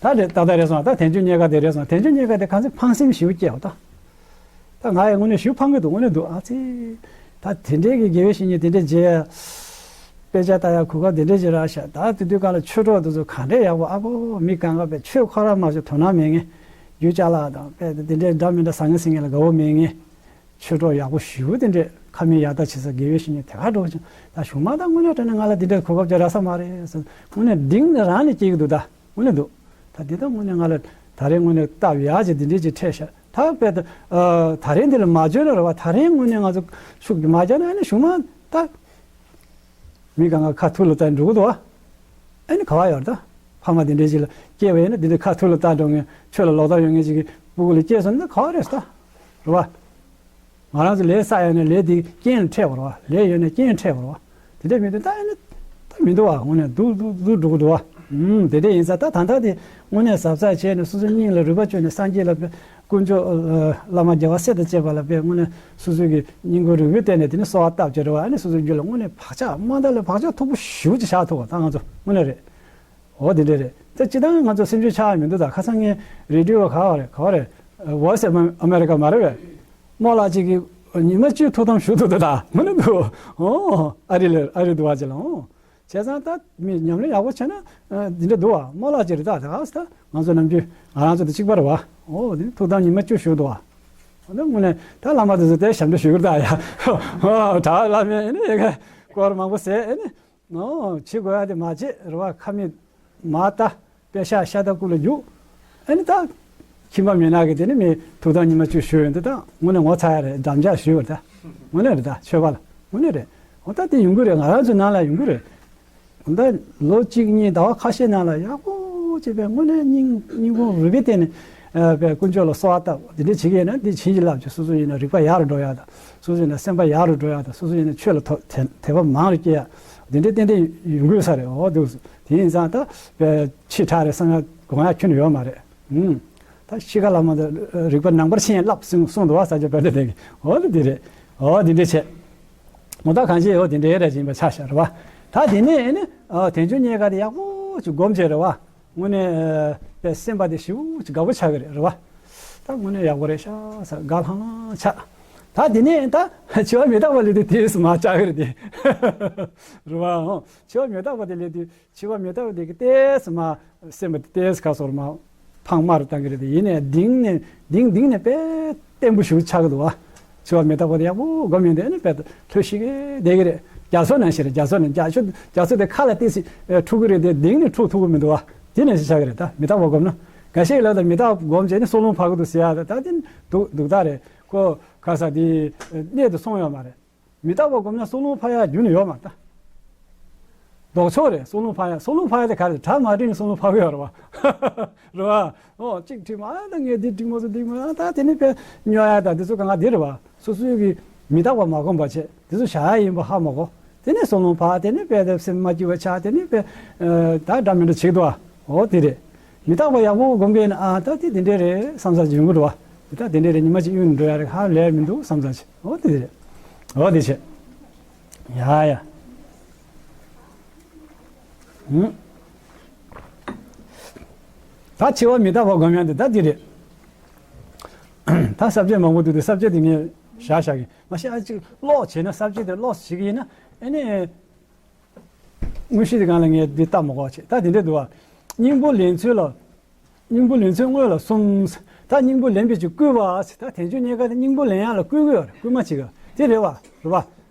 ད་རེད། ད་ལྟ་རེད་སོང་། ད་དལ་འབྱོར་རྙེད་དཀའ་དེ་རེད་སོང་། དལ་འབྱོར་རྙེད་དཀའ་དེ་གང་ཚེ་ཕངས་སེམས་ཞེ་པོ་སྐྱེ་བ་ད། ད་ང་ཡང་དངོས་གནས་ཞེ་པོ་ཕངས་ཀྱི་འདུག་དངོས་གནས་འདུག་ཨ་ཙི། ད་དེ་འདྲའི་གི་དགེ་བའི་བཤེས་གཉེན་དེ་འདྲའི་མཇལ། དཔེ་ཆ་ལྟ་ཡག་གོ་སྐབས་དེ་འདྲའི་ཅིག་རག་ཤག་ད་དེ་དུས་སྒང་ལ་ཆོས་གྲོགས་དེ་ཚོ་ག་འདྲའི་ཡག་པོ། ཨ་ཕོ་མི་གང་ག་པའི་ཆོས་ཁོ་རང་མ་ཤོད་དོ་སྣང་མེད་མཁན། རྒྱུ་ཅ་ལག་དང་དཔེ་དེ་འདྲའི་འདྲ་མི་འདྲ་ཟ་མཁན་ཟ་མཁན་ལ་དགའ་བོ་མེད་མཁན། ཆོས་གྲོགས་ཡག་པོ་ཞེ་པོ་དེ་འདྲས་ཁ་མིག་ཡར་ལྟ་བྱེད་ས་དགེ་བའི་བཤེས་གཉེན་དེ་ག་འགྲོ་ཅིང་། ད་གཞུག་མ་ད་དངོས་གནས་དྲང་གནས་ང་ལ་འདི་འདྲའི་གོ་སྐབས་ཅིག་རག་ས་མ་རེད་ཟེར། དངོས་གནས་གདེང་ནས་རང་ནས་སྐྱེ་གི་འདུག་ད་དངོས་གནས་འདུག་ད་འདི་ད་དངོས་གནས་ང་ལ་ད་རེས་དངོས་གནས་སྟབས་ཡག་ཅིག་འདི་འདྲས་ཅིག་འཕྲད་ཤག་ད་དཔེ་ད་ཨ་ད་རེས་འདི་ལ་མ་འཇོན་ན་རེད་བ། ད་རེས་དངོས་གནས་ང་ཚོ་ཤུགས་ཀྱིས་མ་རྒྱག་ན་ཨ་ནི་གཞུག་མ་ད། མི་གང་ག་ཁ་ཐུག་ལ་བལྟས་འགྲོ་གི་འདུག་བ། ཨ་ནི་ག་བ་ཡོད་རེད་ད། ཕ་མ་དེ་འདྲའི་ཅིག་ལ་སྐྱེས་པ་ཡིན་ན་དེ་འདྲའི་ཁ་ཐུག་ལ་བལྟས་འགྲོ་མཁན་ཆོས་ལ་ལོག་ལྟ་ཡོད་མཁན་ཅིག་གི་སྤུ་གུ་ལ་སྐྱེས་སོང་ན་ག་བ་རེད་ད། རེད་བ། ང་རང་ཚོ་ལས་བསགས་ཡོད་ན་ལས་དེ་རྐྱེན་ལ་འཕྲད་པ་རེད་བ། ལས་ཡོད་ན་རྐྱེན་འཕྲད་པ་རེད་བ། དེ་འདྲ་མི་འདུག་ད་ཨ་ནི་ད་མི་འདུག་བ། དངོས་གནས་སྡུག་སྡུག་སྡུག་འགྲོ་གི་འདུག་བ། ཨུམ་དེ་འདྲ་ཡིན་ཙང་ད་ད་ལྟ་དེ་དངོས་གནས་གཟབ་གཟབ་བྱས་ནས་སོ་སོའི་སྙིང་ལ་རུས་པ་བཅོས་ནས་སངས་རྒྱས་ལ་དཔེ། དཀོན་མཆོག་བླ་མ་རྒྱལ་བ་སྲས་དང་བཅས་པ་ལ་དཔེ་དངོས་གནས་སོ་སོའི་གི་སྙིང་ཁུང་རུས་པའི་སྟེང་ནས་དེ་ནི་གསོལ་བ་བཏབ་བྱས་རེད་བ། ཨ་ནི་སོ་སོའི་རྒྱུད་ལ་དངོས་གནས་བག་ཆགས་མ་མཐའ་ལ་བག་ཆགས་མཐུག་པོ་ཞེ་པོ་ཅིག་བཞག་ཐུབ་པ་ད་ང་ཚོ་དངོས་གནས་རེད། འོ་དེ་འདྲ་རེད། ད་སྤྱིར་བཏང་ང་ཚོ་སེམས་ཤུགས་ཆག་ཡ་མི་འདུག་ད་ཁ་སང་ངས་རེ་ཌི་ཡོ་ག་བ་རེད་ག་བ་རེད། Voice of America མ་རེད་པས། རྨོ་ལགས་ཅིག་གིས་ཉི་མ་བཅུ་ཐུགས་དམ་བཞུགས་ཐུབ་འདུག་ད་དངོས་གནས་འདུག་ཨོ་ཨ་རི་ལ་ཨ་རི་འདུག་བ་ཅིག་ལ་ཨོ། བྱས་ཙང་ད་མི་ཉམས་ལེན་ཡག་པོ་བྱས་ན་ཨ་འདི་འདྲ་འདུག་བ། རྨོ་ལགས་ཅིག་རེད་ད། ད་ག་ས་ད་ང་ཚོ་ནམ་རྒྱུན་ང་རང་ཚོ་དང་གཅིག་པ་རེད་བ། ཨོ་དེ་ཐུགས་དམ་ཉི་མ་བཅུ་བཞུགས་འདུག་བ། ཨོ་ད་དངོས་གནས་ད་བླ་མ་དེ་ཚོ་དེ་ཞབས་འདྲ་ཞུ་གི་རེད་ད་ཡ། ཨོ་ད་བླ་མས་ཨེ་ནི་ཡ་ག་སྐོར་མང་པོ་ཟེར་ཨེ་ནི། ཨོ་བྱེད་དགོས་ཡ་དེ་མ་བྱེད་རེད་བ། ཁ་མིག་མར་ལྟ། པད་ཤག་ཤ་སྟག་སྐུ་ལ་རྒྱུག་ཨ་ནི་ད་ཁྱིམ་པ་མི་ནག་གི་དེ་ནི་མི་ཐུགས་དམ་ཉི་མ་བཅུ་བཞུགས་ཡོད་འདི་ད་དངོས་གནས་ངོ་ཚ་ཡ་རེད། འགྲམ་ལྕག་གཞུས་པ་རེད་ད། དངོས་གནས་རེད་ད། ཆོས་པ་ལ་དངོས་གནས་རེད། འོ་ད་དེ་ཡོང་གི་རེད། ང་རང་ཚོའི་ནང་ལ་ཡོང་གི་རེད། ད་ལོ་གཅིག་གཉིས་ཟླ་བ་ཁ་ཤས་ནང་ལ་ཡག་པོ་བྱས་པའི་དངོས་གནས་སྙིང་སྙིང་ཁུང་རུས་པའི་གཏིང་ནས་ཨ་པའི་དཀོན་མཆོག་ལ་གསོལ་བ་བཏབ། དེ་འདྲ་བྱེད་ཀྱི་ཡིན་ན་འདི་བྱིན་གྱིས་བརླབས་ཀྱི། སོ་སོ་ཡིན་ན་རིག་པ་ཡག་རུ་འགྲོ་ཡག་དང་། སོ་སོ་ཡིན་ན་སེམས་པ་ཡག་རུ་འགྲོ་ཡག་དང་། སོ་སོ་ཡིན་ན་ཆོས་ལ་དོ་དད་དད་པ་མང་རུ་སྐྱེ་ཡག་དེ་འདྲའི་ཏན་ཏན་ཡོང་དགོས་ས་རེད། འོ་འདུག་དེ་ཡིན་ཙང་ད་པའི་ཕྱི་དྲག་རེད་བསམ་ཡག་དགོངས་ཡག་ཁྱོན་ནས་ཡོད་མ་རེད། ཨུམ། ད་ཤི་ཁ་ལ་མ་ད་རིག་པ་ནང་པར་ཕྱིན་ཡང་བསླབ་གསུངས་གསུངས་འདུག་བ། ས་སྐྱ་པཎྜི་ཏ་གིས། འོ་ད་འདི་རེད། འོ་འདི་འདྲ་བྱས། འོ་ད་གང་ཅི་འོ་དེ་འདྲའི་རེད་ཅིག་ཡིན་པ་ཆ་བཞག་རེད་བ། ད་དེ་ནས་ཨེ་ནི་ཨ་དལ་འབྱོར་རྙེད་དཀའ་དེ་ཡག་པོ་ཅིག་སྒོམ་བྱས་རེད་བ། དངོས་གནས་ཨ་པའི་སེམས་པ་དེ་ཞེ་པོ་ཅིག་དགའ་པོ་ཆགས་ཀྱི་རེད་རེད་བ། ད་དངོས་གནས་ཡག་པོ་རེད་ཤག་ཟེར་དགའ་ལྷང་ལྷང་ཆགས། ད་དེ་ནས་ད་འཆི་བ་མི་རྟག་པ་སླེབས་དུས་དེས་སུ་མ་ཆགས་ཀྱི་རེད་དེ། རེད་བ། འོ་འཆི་བ་མི་རྟག་པ་དེ་སླེབས་དུས། འཆི་བ་མི་རྟག་པ་དེ་གི་ཏོག་ཙམ་མ་སེམས་པ་དེ་ཏོག་ཙམ་ཁ་སོར་མ་ཕངས་མར་བཏང་གི་རེད་དེ། ཡིན་ནའི་གདིང་ནས་གདིང་གདིང་ནས་དཔེ་བརྟན་པོ་ཞིག་ཆགས་ཀྱི་འདུག་བ། འཆི་བ་མི་རྟག་པ་དེ་ཡག་པོ་སྒོམ་ཡོང་དུས་ཨ་ནི་དཔེ་ལྷོད་ཤིག་གེ་བསྡད་ཀྱི་རེད། རྒྱ་མཚོ་ནང་བཞིན་རེད། རྒྱ་མཚོ་ནང་རྒྱ་མཚོ་རྒྱ་མཚོ་དེ་ཁ་ལ་ཏོག་ཙམ་འཁྲུག་གི་རེད་དེ་གདིང་ནས་འཁྲུག་ཐུབ་ཀྱི་མི་འདུག་བ། དེ་ནང་བཞིན་ཆགས་ཀྱི་རེད། ད་མི་རྟག་པ་སྒོམ་ན་འགའ་ཤས་ལ་ད་མི་རྟག་པ་སྒོམ་བྱས་ནས་སྲོག་རླུང་འཕར་གྱི་འདུག་ཟེར་ཡག་ད་ད་དེ་སྡུག་སྡུག་རྟགས་རེད། ཁོ་ཁ་ས་དེ་གནད་དུ་སོང་ཡོད་མ་རེད། མི་རྟག་པ་སྒོམ་ན་སྲོག་རླུང་འཕར་ཡག་རྒྱུན་ནས་ཡོད་མ་རེད་ད། ལྡོག་ཕྱོགས་རེད། སྲོག་རླུང་འཕར་ཡག་སྲོག་རླུང་འཕར་ཡག་དེ་ག་རེ་རེད། གྲ་མ་སྒྲིག་ནས་སྲོག་རླུང་འཕར་གི་ཡོད་རེད་བ། རེད་བ། ཨོ་གཅིག་སྒྲིག་མ་ད་ངས་འདི་སྒྲིག་མ་སོང་འདི་མ་ད་དེ་ནས་དཔེ་སྨྱོ་ཡག་ད་དེ་ཚོ་གང་ག་འདི་རེད་བ། སོ་སོའི་གི་མི་རྟག་པ་མ་སྒོམ་པ་བྱས་དེ་ཚོ་བཞག་ཡག་ཡིན་པ་ཧ་མ་གོ། དེ་ནས་སྲོག་རླུང་འཕར། དེ་ནས་དཔེ་དེ་སེམས་མ་སྐྱིད་པ་ཆགས། དེ་ནས་དཔེ་ད་འདྲ་མི་འདྲ་བྱེད་ཀྱི་འདུག་བ། ཨོ་དེ་རེད། མི་རྟག་པ་ཡག་པོ་སྒོམ་མཁན་ནི་ཨ་ད་དེ་དེ་འདྲས་རེད་བསམ་ས་ཅིག་ཡོང་གི་རེད་བ། དེ་ད་དེ་འདྲས་རེད། ཉི་མ་གཅིག་གཡུག་ནས་འགྲོ་ཡག་རེད། ཧ་ལས་མི་འདུག་བསམ་ས་ཅིག་ཨོ་དེ་རེད། ཨོ་དེ་བྱས། ཡ་ཡ། ཧུམ། ད་འཆི་བ་མི་རྟག་པ་སྒོམ་ཡག་དེ་ད་དེ་རེད། ད་ས་བཅད་མང་པོ་འདུག་དེ་ས་བཅད་དེ་ངས་བཞག་བཞག་གི་མ་གཞི། ཨ་ཅིག་ཀློག་བྱས་ན་ས་བཅད་དེ་ཀློག་བྱེད་ཀྱི་ཡིན་ན་ཨ་ནི། དངོས་གཞི་དེ་སྒང་ལ་ངས་འདི་ལྟ་མ་དགོས་བྱས། ད་དེ་འདྲས་འདུག་བ། སྙིང་པོ་ལེན་ཚུལ་ལ། སྙིང་པོ་ལེན་ཚུལ་དངོས་ལ་གསུམ། ད་སྙིང་པོ་ལེན་པའི་ཕྱིར་བསྐུལ་བ་ཟེར། ད་དལ་འབྱོར་རྙེད་དཀའ་དེ་སྙིང་པོ་ལེན་ཡག་ལ་བསྐུལ་གི་ཡོད་རེད། བསྐུལ་མ་བྱེད་གི་དེ་རེད་བ། རེད་བ།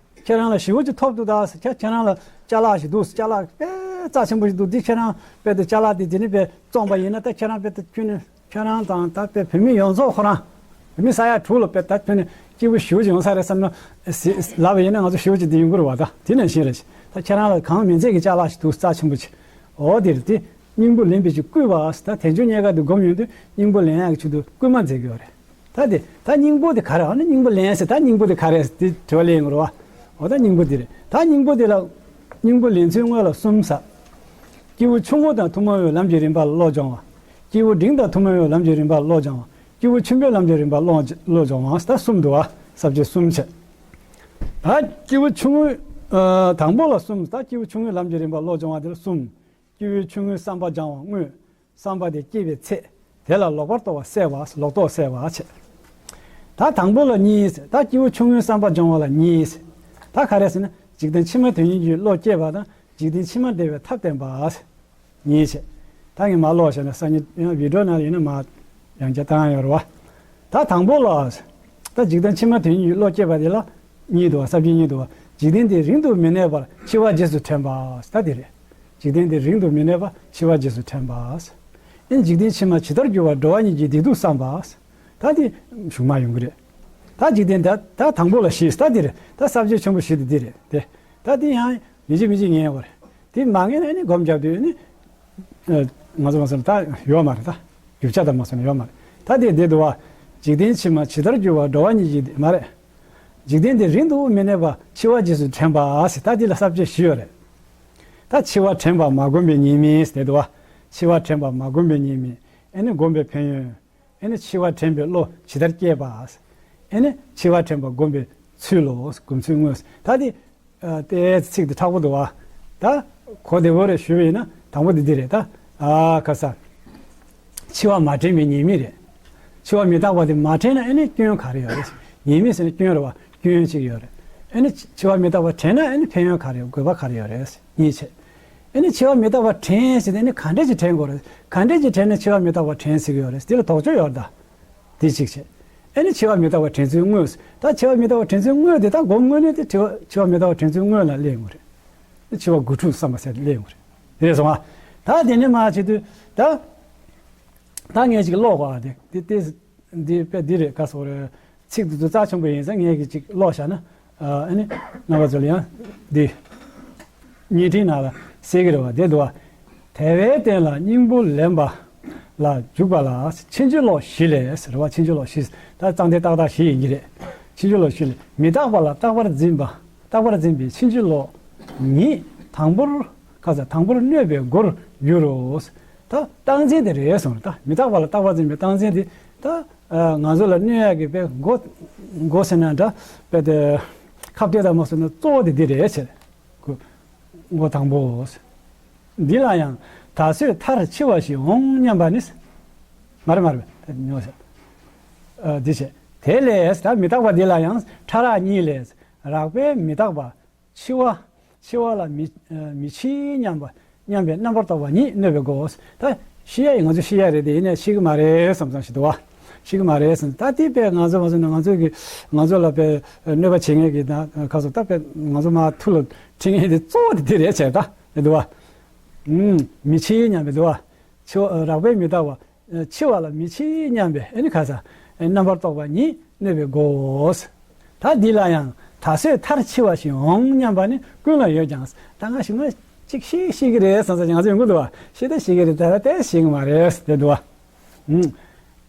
ཁྱེད་རང་ལ་ཞེ་པོ་ཅིག་ཐོབ་འདུག་ད་ཟེར། ཁྱེད་ཁྱེད་རང་ལ་ཅ་ལག་ཞིག་འདུག་ཟེར། ཅ་ལག་དཔེ་རྩ་ཆེན་པོ་ཞིག་འདུག་འདི་ཁྱེད་རང་དཔེ་དེ་ཅ་ལག་དེ་དེ་ནས་དཔེ་བཙོངས་པ་ཡིན་ན་ད་ཁྱེད་རང་དཔེ་དེ་ཁྱོད་ནི། ཁྱེད་རང་དང་ད་དཔེ་བོད་མི་ཡོངས་རྫོགས་ཁོ་རང་། བོད་མི་ས་ཡ་དྲུག་ལ་དཔེ་ད་ཁྱོད་ནི་སྐྱིད་པོ་ཞེ་པོ་ཅིག་ཡོང་ས་རེད་བསམ་ན། ཟེ་ལབ་པ་ཡིན་ན་ང་ཚོ་ཞེ་པོ་ཅིག་འདི་ཡོང་གི་རེད་བ། ད་དེ་ནང་བཞིན་རེད། ད་ཁྱེད་རང་ལ་གང་མིན་ཚད་ཀྱི་ཅ་ལག་ཞིག་འདུག་རྩ་ཆེན་པོ་ཅིག་འོ་དེ་རེད་དེ། སྙིང་པོ་ལེན་པའི་ཕྱིར་བསྐུལ་བ་ཟེར། ད་དལ་འབྱོར་རྙེད་དཀའ་འདི་སྒོམ་ཡོང་དུས་སྙིང་པོ་ལེན་ཡག་གི་ཆེད་དུ་བསྐུལ་མ་མཛད་ཀྱི་ཡོད་རེད། ད་དེ་ད་སྙིང་པོ་དེ་ག་རེ། ཨ་ནི་སྙིང་པོ་ལེན་ཟེར། ད་སྙིང་པོ་དེ་ག་རེ་ཟེར་དེ་དྲི་བ་སླེབས་ཡོང་གི་རེད་བ། འོ་ད་སྙིང་པོ་དེ་རེད། ད་སྙིང་པོ་དེ་ལ་སྙིང་པོ་ལེན་ཚུལ་དངོས་ལ་གསུམ་ཟེར། སྐྱེས་བུ་ཆུང་ངུ་དང་ཐུན་མོང་བའི་ལམ་གྱི་རིམ་པ་ལ་བློ་སྦྱོང་བ། སྐྱེས་བུ་འབྲིང་དང་ཐུན་མོང་བའི་ལམ་གྱི་རིམ་པ་ལ་བློ་སྦྱང་བ། སྐྱེས་བུ་ཆེན་པོའི་ལམ་གྱི་རིམ་པ་ལ་བློ་སྦྱོང་བ། ད་གསུམ་འདུག་བ། ས་བཅད་གསུམ་བྱས། ད་སྐྱེས་བུ་ཆུང་ངུ། ཨ། དང་པོ་ལ་གསུམ། ད་སྐྱེས་བུ་ཆུང་ངུའི་ལམ་གྱི་རིམ་པ་ལ་བློ་སྦྱོང་བ་དེ་ལ་གསུམ། སྐྱེས་བུ་ཆུང་ངུའི་བསམ་པ་སྦྱང་བ་དངོས། བསམ་པ་དེ་སྐྱེས་པའི་ཚེ། དེ་ལ་ལོག་པར་རྟོག་པ་བསལ་བ། ལོག་རྟོག་བསལ་བ་བྱས། ད་དང་པོ་ལ་གཉིས། ད་སྐྱེས་བུ་ཆུང་ངུའི་བསམ་པ་སྦྱོང་བ་ལ་གཉིས། ད་ག་རེ་ཟེར་ན་འཇིག་རྟེན་ཕྱི་མ་དོན་གཉེར་གྱི་བློ་སྐྱེས་པ་དང་། འཇིག་རྟེན་ཕྱི་མ་བདེ་བའི་ཐབས་བསྟན་པ། གཉིས་བྱས། ད་ངས་མར་ཀློག་བྱས་ན་སང་ཉིན་ཡང་བི་ཌི་ཡོ་ནང་ཡིན་ན་མར་ཡང་བསྐྱར་བཏང་ཡོད་རེད་བ། ད་དང་པོ་ལ། ད་འཇིག་རྟེན་ཕྱི་མ་དོན་གཉེར་གྱི་བློ་སྐྱེས་པ་དེ་ལ་གཉིས་འདུག་བ། ས་བཅད་གཉིས་འདུག་བ། འཇིག་རྟེན་འདི་རིང་དུ་མི་གནས་པར་འཆི་བ་རྗེས་སུ་དྲན་པ། ད་དེ་རེད། འཇིག་རྟེན་འདི་རིང་དུ་མི་གནས་པར་འཆི་བ་རྗེས་སུ་དྲན་པ། ཨེ་འཇིག་རྟེན་ཕྱི་མ་ཇི་ལྟར་འགྱུར་བ་འགྲོ་བ་ཉིད་ཀྱི་བདེ་སྡུག་བསམ་པ། ད་དེ་གཞུག་མ་ཡོང་གི་རེད། ད་འཇིག་རྟེན་ད་ད་དང་པོ་ལ་བཞི། ད་དེ་རེད། ད་ས་བཅད་ཆེན་པོ་བཞི་དེ་འདི་རེད་དེ། ད་དེ་ཡང་མི་བྱེད་མི་བྱེད་ངེས་པ་རེད། དེ་མ་ངེས་ན་ནི་སྒོམ་རྒྱབ་དུས་ནི། ཨ། ང་ཚོ་མ་སོང་ད་ཡོད་མ་རེད། ད་རྒྱུ་ཆ་དང་མ་སོང་ན་ཡོད་མ་རེད། ད་དེ་བསྡད་འདུག་བ། འཇིག་རྟེན་ཕྱི་མ་ཇི་ལྟར་འགྱུར་བ་འགྲོ་བ་ཉིད་ཀྱི་མ་རེད། འཇིག་རྟེན་འདི་རིང་དུ་མི་གནས་པ་འཆི་བ་རྗེས་སུ་དྲན་པ་ཟེར། ད་དེ་ལ་ས་བཅད་བཞི་ཡོད་རེད། ད་འཆི་བ་དྲན་པ་མ་བསྒོམས་པའི་ཉེས་དམིགས་ཟེར་འདུག་བ། འཆི་བ་དྲན་པ་མ་བསྒོམས་པའི་ཉེས་དམིགས། ཨེ་ནི་སྒོམ་པའི་ཕན་ཡོན། ཨེ་ནི་འཆི་བ་དྲན་པའི་བློ་ཇི་ལྟར་སྐྱེས་པ། ཨེ་ནི་འཆི་བ་དྲན་པ་སྒོམ་པའི་ཚུལ་ལོ། སྒོམ་ཚུལ་དངོས། ད་དེ། ཨ། དེ་ཚིག་དེ་མཁྲེགས་པོ་འདུག་བ། ད་གོ་བདེ་བོ་རེད་ཞུས་པ་ཡིན་ན་དང་པོ་དེ་འདི་རེད་ད། ཨ། ཁ་ས། འཆི་བ་མ་དྲན་པའི་ཉེས་དམིགས་རེད། འཆི་བ་མི་རྟག་པ་དེ་མ་དྲན་ན་ཨེ་ནི་སྐྱོན་ག་རེ་ཡོད་རེད། ཉེས་དམིགས་ཟེར་ན་སྐྱོན་རེད་བ། སྐྱོན་གཅིག་ཡོད་རེད། ཨེ་ནི་འཆི་བ་མི་རྟག་པ་དྲན་ན་ཨེ་ནི་ཕན་ཡོན་ག་རེ་ཡོད། དགོས་པ་ག་རེ་ཡོད་རེད། གཉིས་བྱས། ཨེ་ནི་འཆི་བ་མི་རྟག་པ་དྲན་ཟེར་ཏེ་ཨེ་ནི་ག་འདྲས་ཅིག་དྲན་དགོས་རེད། ག་འདྲས་ཅིག་དྲན་ན་འཆི་བ་མི་རྟག་པ་དྲན་ཟེར་གྱི་ཡོད་རེད། དེ་ལ་དོགས་གཅོད་ཡོད་རེད་ད། དེ་གཅིག་བྱས། ཨེ་ནི་འཆི་བ་མི་རྟག་པ་དྲན་ཚུལ་དངོས། ད་འཆི་བ་མི་རྟག་པ་དྲན་ཚུལ་དངོས་དེ་ད་སྒོམ་དངོས་གནས་དེ་འཆི་བ་འཆི་བ་མི་རྟག་པ་དྲན་ཚུལ་དངོས་ལ་སླེབས་ཡོང་གི་རེད། འཆི་བ་དགུ་ཕྲུགས་བསམ་པ་ཟེར་དེ་སླེབས་ཡོང་གི་རེད། དེ་རེད་སོང་ང་། ད་དེ་ནས་མར་བྱེད་དུས་ད། ད་ངས་ཅིག་ཀློག་གོ། ཨ། དེ་དེ་དེ་འདི་དཔེ་འདི་རེད། ག་སོགས་རེད། ཚིག་དེ་ཚོ་རྩ་ཆེན་པོ་ཡིན་ཙང་ངས་ཀྱིས་ཅིག་ཀློག་བཞག་ན། ཨ་ནི་རྣམ་པ་ཚོ་ལ་ཡང་འདི། བརྙན་འཕྲིན་ནང་ལ་གསལ་གྱི་རེད་བ། དེ་འདུག་བ། དལ་བའི་རྟེན་ལ་སྙིང་པོ་ལེན་པ་ལ་འཇུག་པ་ལ་ཕྱིན་ཅི་ལོག་བཞི་ལས་རེད་བ། ཕྱིན་ཅི་ལོག་བཞི། ད་རྩ་འདི་ཏག་ཏག་བཞི་ཡིན་གྱི་རེད། ཕྱིན་ཅི་ལོག་བཞི་ལས། མི་རྟག་པ་ལ་རྟག་པར་འཛིན་པ། རྟག་པར་འཛིན་པའི་ཕྱིན་ཅི་ལོག་ཉིད་དང་པོར། ཁ་ས་དང་པོར་གནོད་པའི་སྒོར་འགྱུར་རོ། ད་རྟག་འཛིན་དེ་རེད་གསུངས་རེད། ད་མི་རྟག་པ་ལ་རྟག་པར་འཛིན་པའི་རྟག་འཛིན་དེ་ད་ང་ཚོ་ལ་གནོད་ཡག་གི་དཔེ་མགོ་མགོ་ཟེར་ན་འདྲ། དཔེ་དེ་ཁ་གཏད་ད་མ་སོང་ན་གཙོ་བོ་དེ་འདི་རེད་ཟེར། མགོ་དང་པོ། འདི་ལ་ཡང་ད་གཟོད་མཐར་འཆི་བ་ཞིག་འོང་སྙམ་པ་ནི། མ་རེད་མ་རེད། ཉོ་ཤག་འདི་བྱས། དེ་ལས་ད་མི་རྟག་པ་འདི་ལ་ཡང་ཕྲ་རགས་གཉིས་ལས། རགས་པས་མི་རྟག་པ། འཆི་བ། འཆི་བ་ལ་མི་མི་འཆི་སྙམ་པ། སྙམ་པའི་རྣམ་པར་རྟོག་པ་ཉིད་གནོད་པའི་སྒོ། ད་ཤི་ཡ་ཡིན། ང་ཚོ་ཤི་ཡ་རེད་དེ། ཡིན་ནའི་ཤི་གི་མ་རེད་བསམ་བསམ་ཞིག་འདུག་བ། ཤི་གི་མ་རེད་བསམ། ད་དེ་དཔེ་ང་ཚོ་མ་བཟོ་ན་ང་ཚོ་གི་ང་ཚོ་ལ་དཔེ་གནོད་པ་བྱེད་མཁན་གི་ད་ཁ་སོ་ད་དཔེ་ང་ཚོ་མ་ཐུགས་ལ་ཁྲིད་མཁན་དེ་གཙོ་བོ་དེ་དེ་རེད་བྱས་ད་རེད་འདུག་བ། ཨུམ། མི་འཆི་སྙམ་པའི་འདུག་བ། འཆི་བ་རགས་པས་མི་རྟག་པ། འཆི་བ་ལ་མི་འཆི་སྙམ་པའི་ཨ་ནི་ཁ་ས་རྣམ་པར་རྟོག་པ་ཉིད་གནོད་པའི་སྒོའོ། ད་འདི་ལ་ཡང་ད་གཟོད་མཐར་འཆི་བ་ཞིག་འོང་སྙམ་པ་ནི་ཀུན་ལ་ཡོད་ཀྱང་། ད་ང་ཞིག་མ་གཅིག་ཤི་ཤི་གི་རེད་བསམ་ས་ང་ཚོ་ཡོང་གི་འདུག་བ། ཤི་ད་ཤི་གི་རེད། ད་ད་དེ་ཤི་གི་མ་རེད་དེ་འདུག་བ། ཨུམ།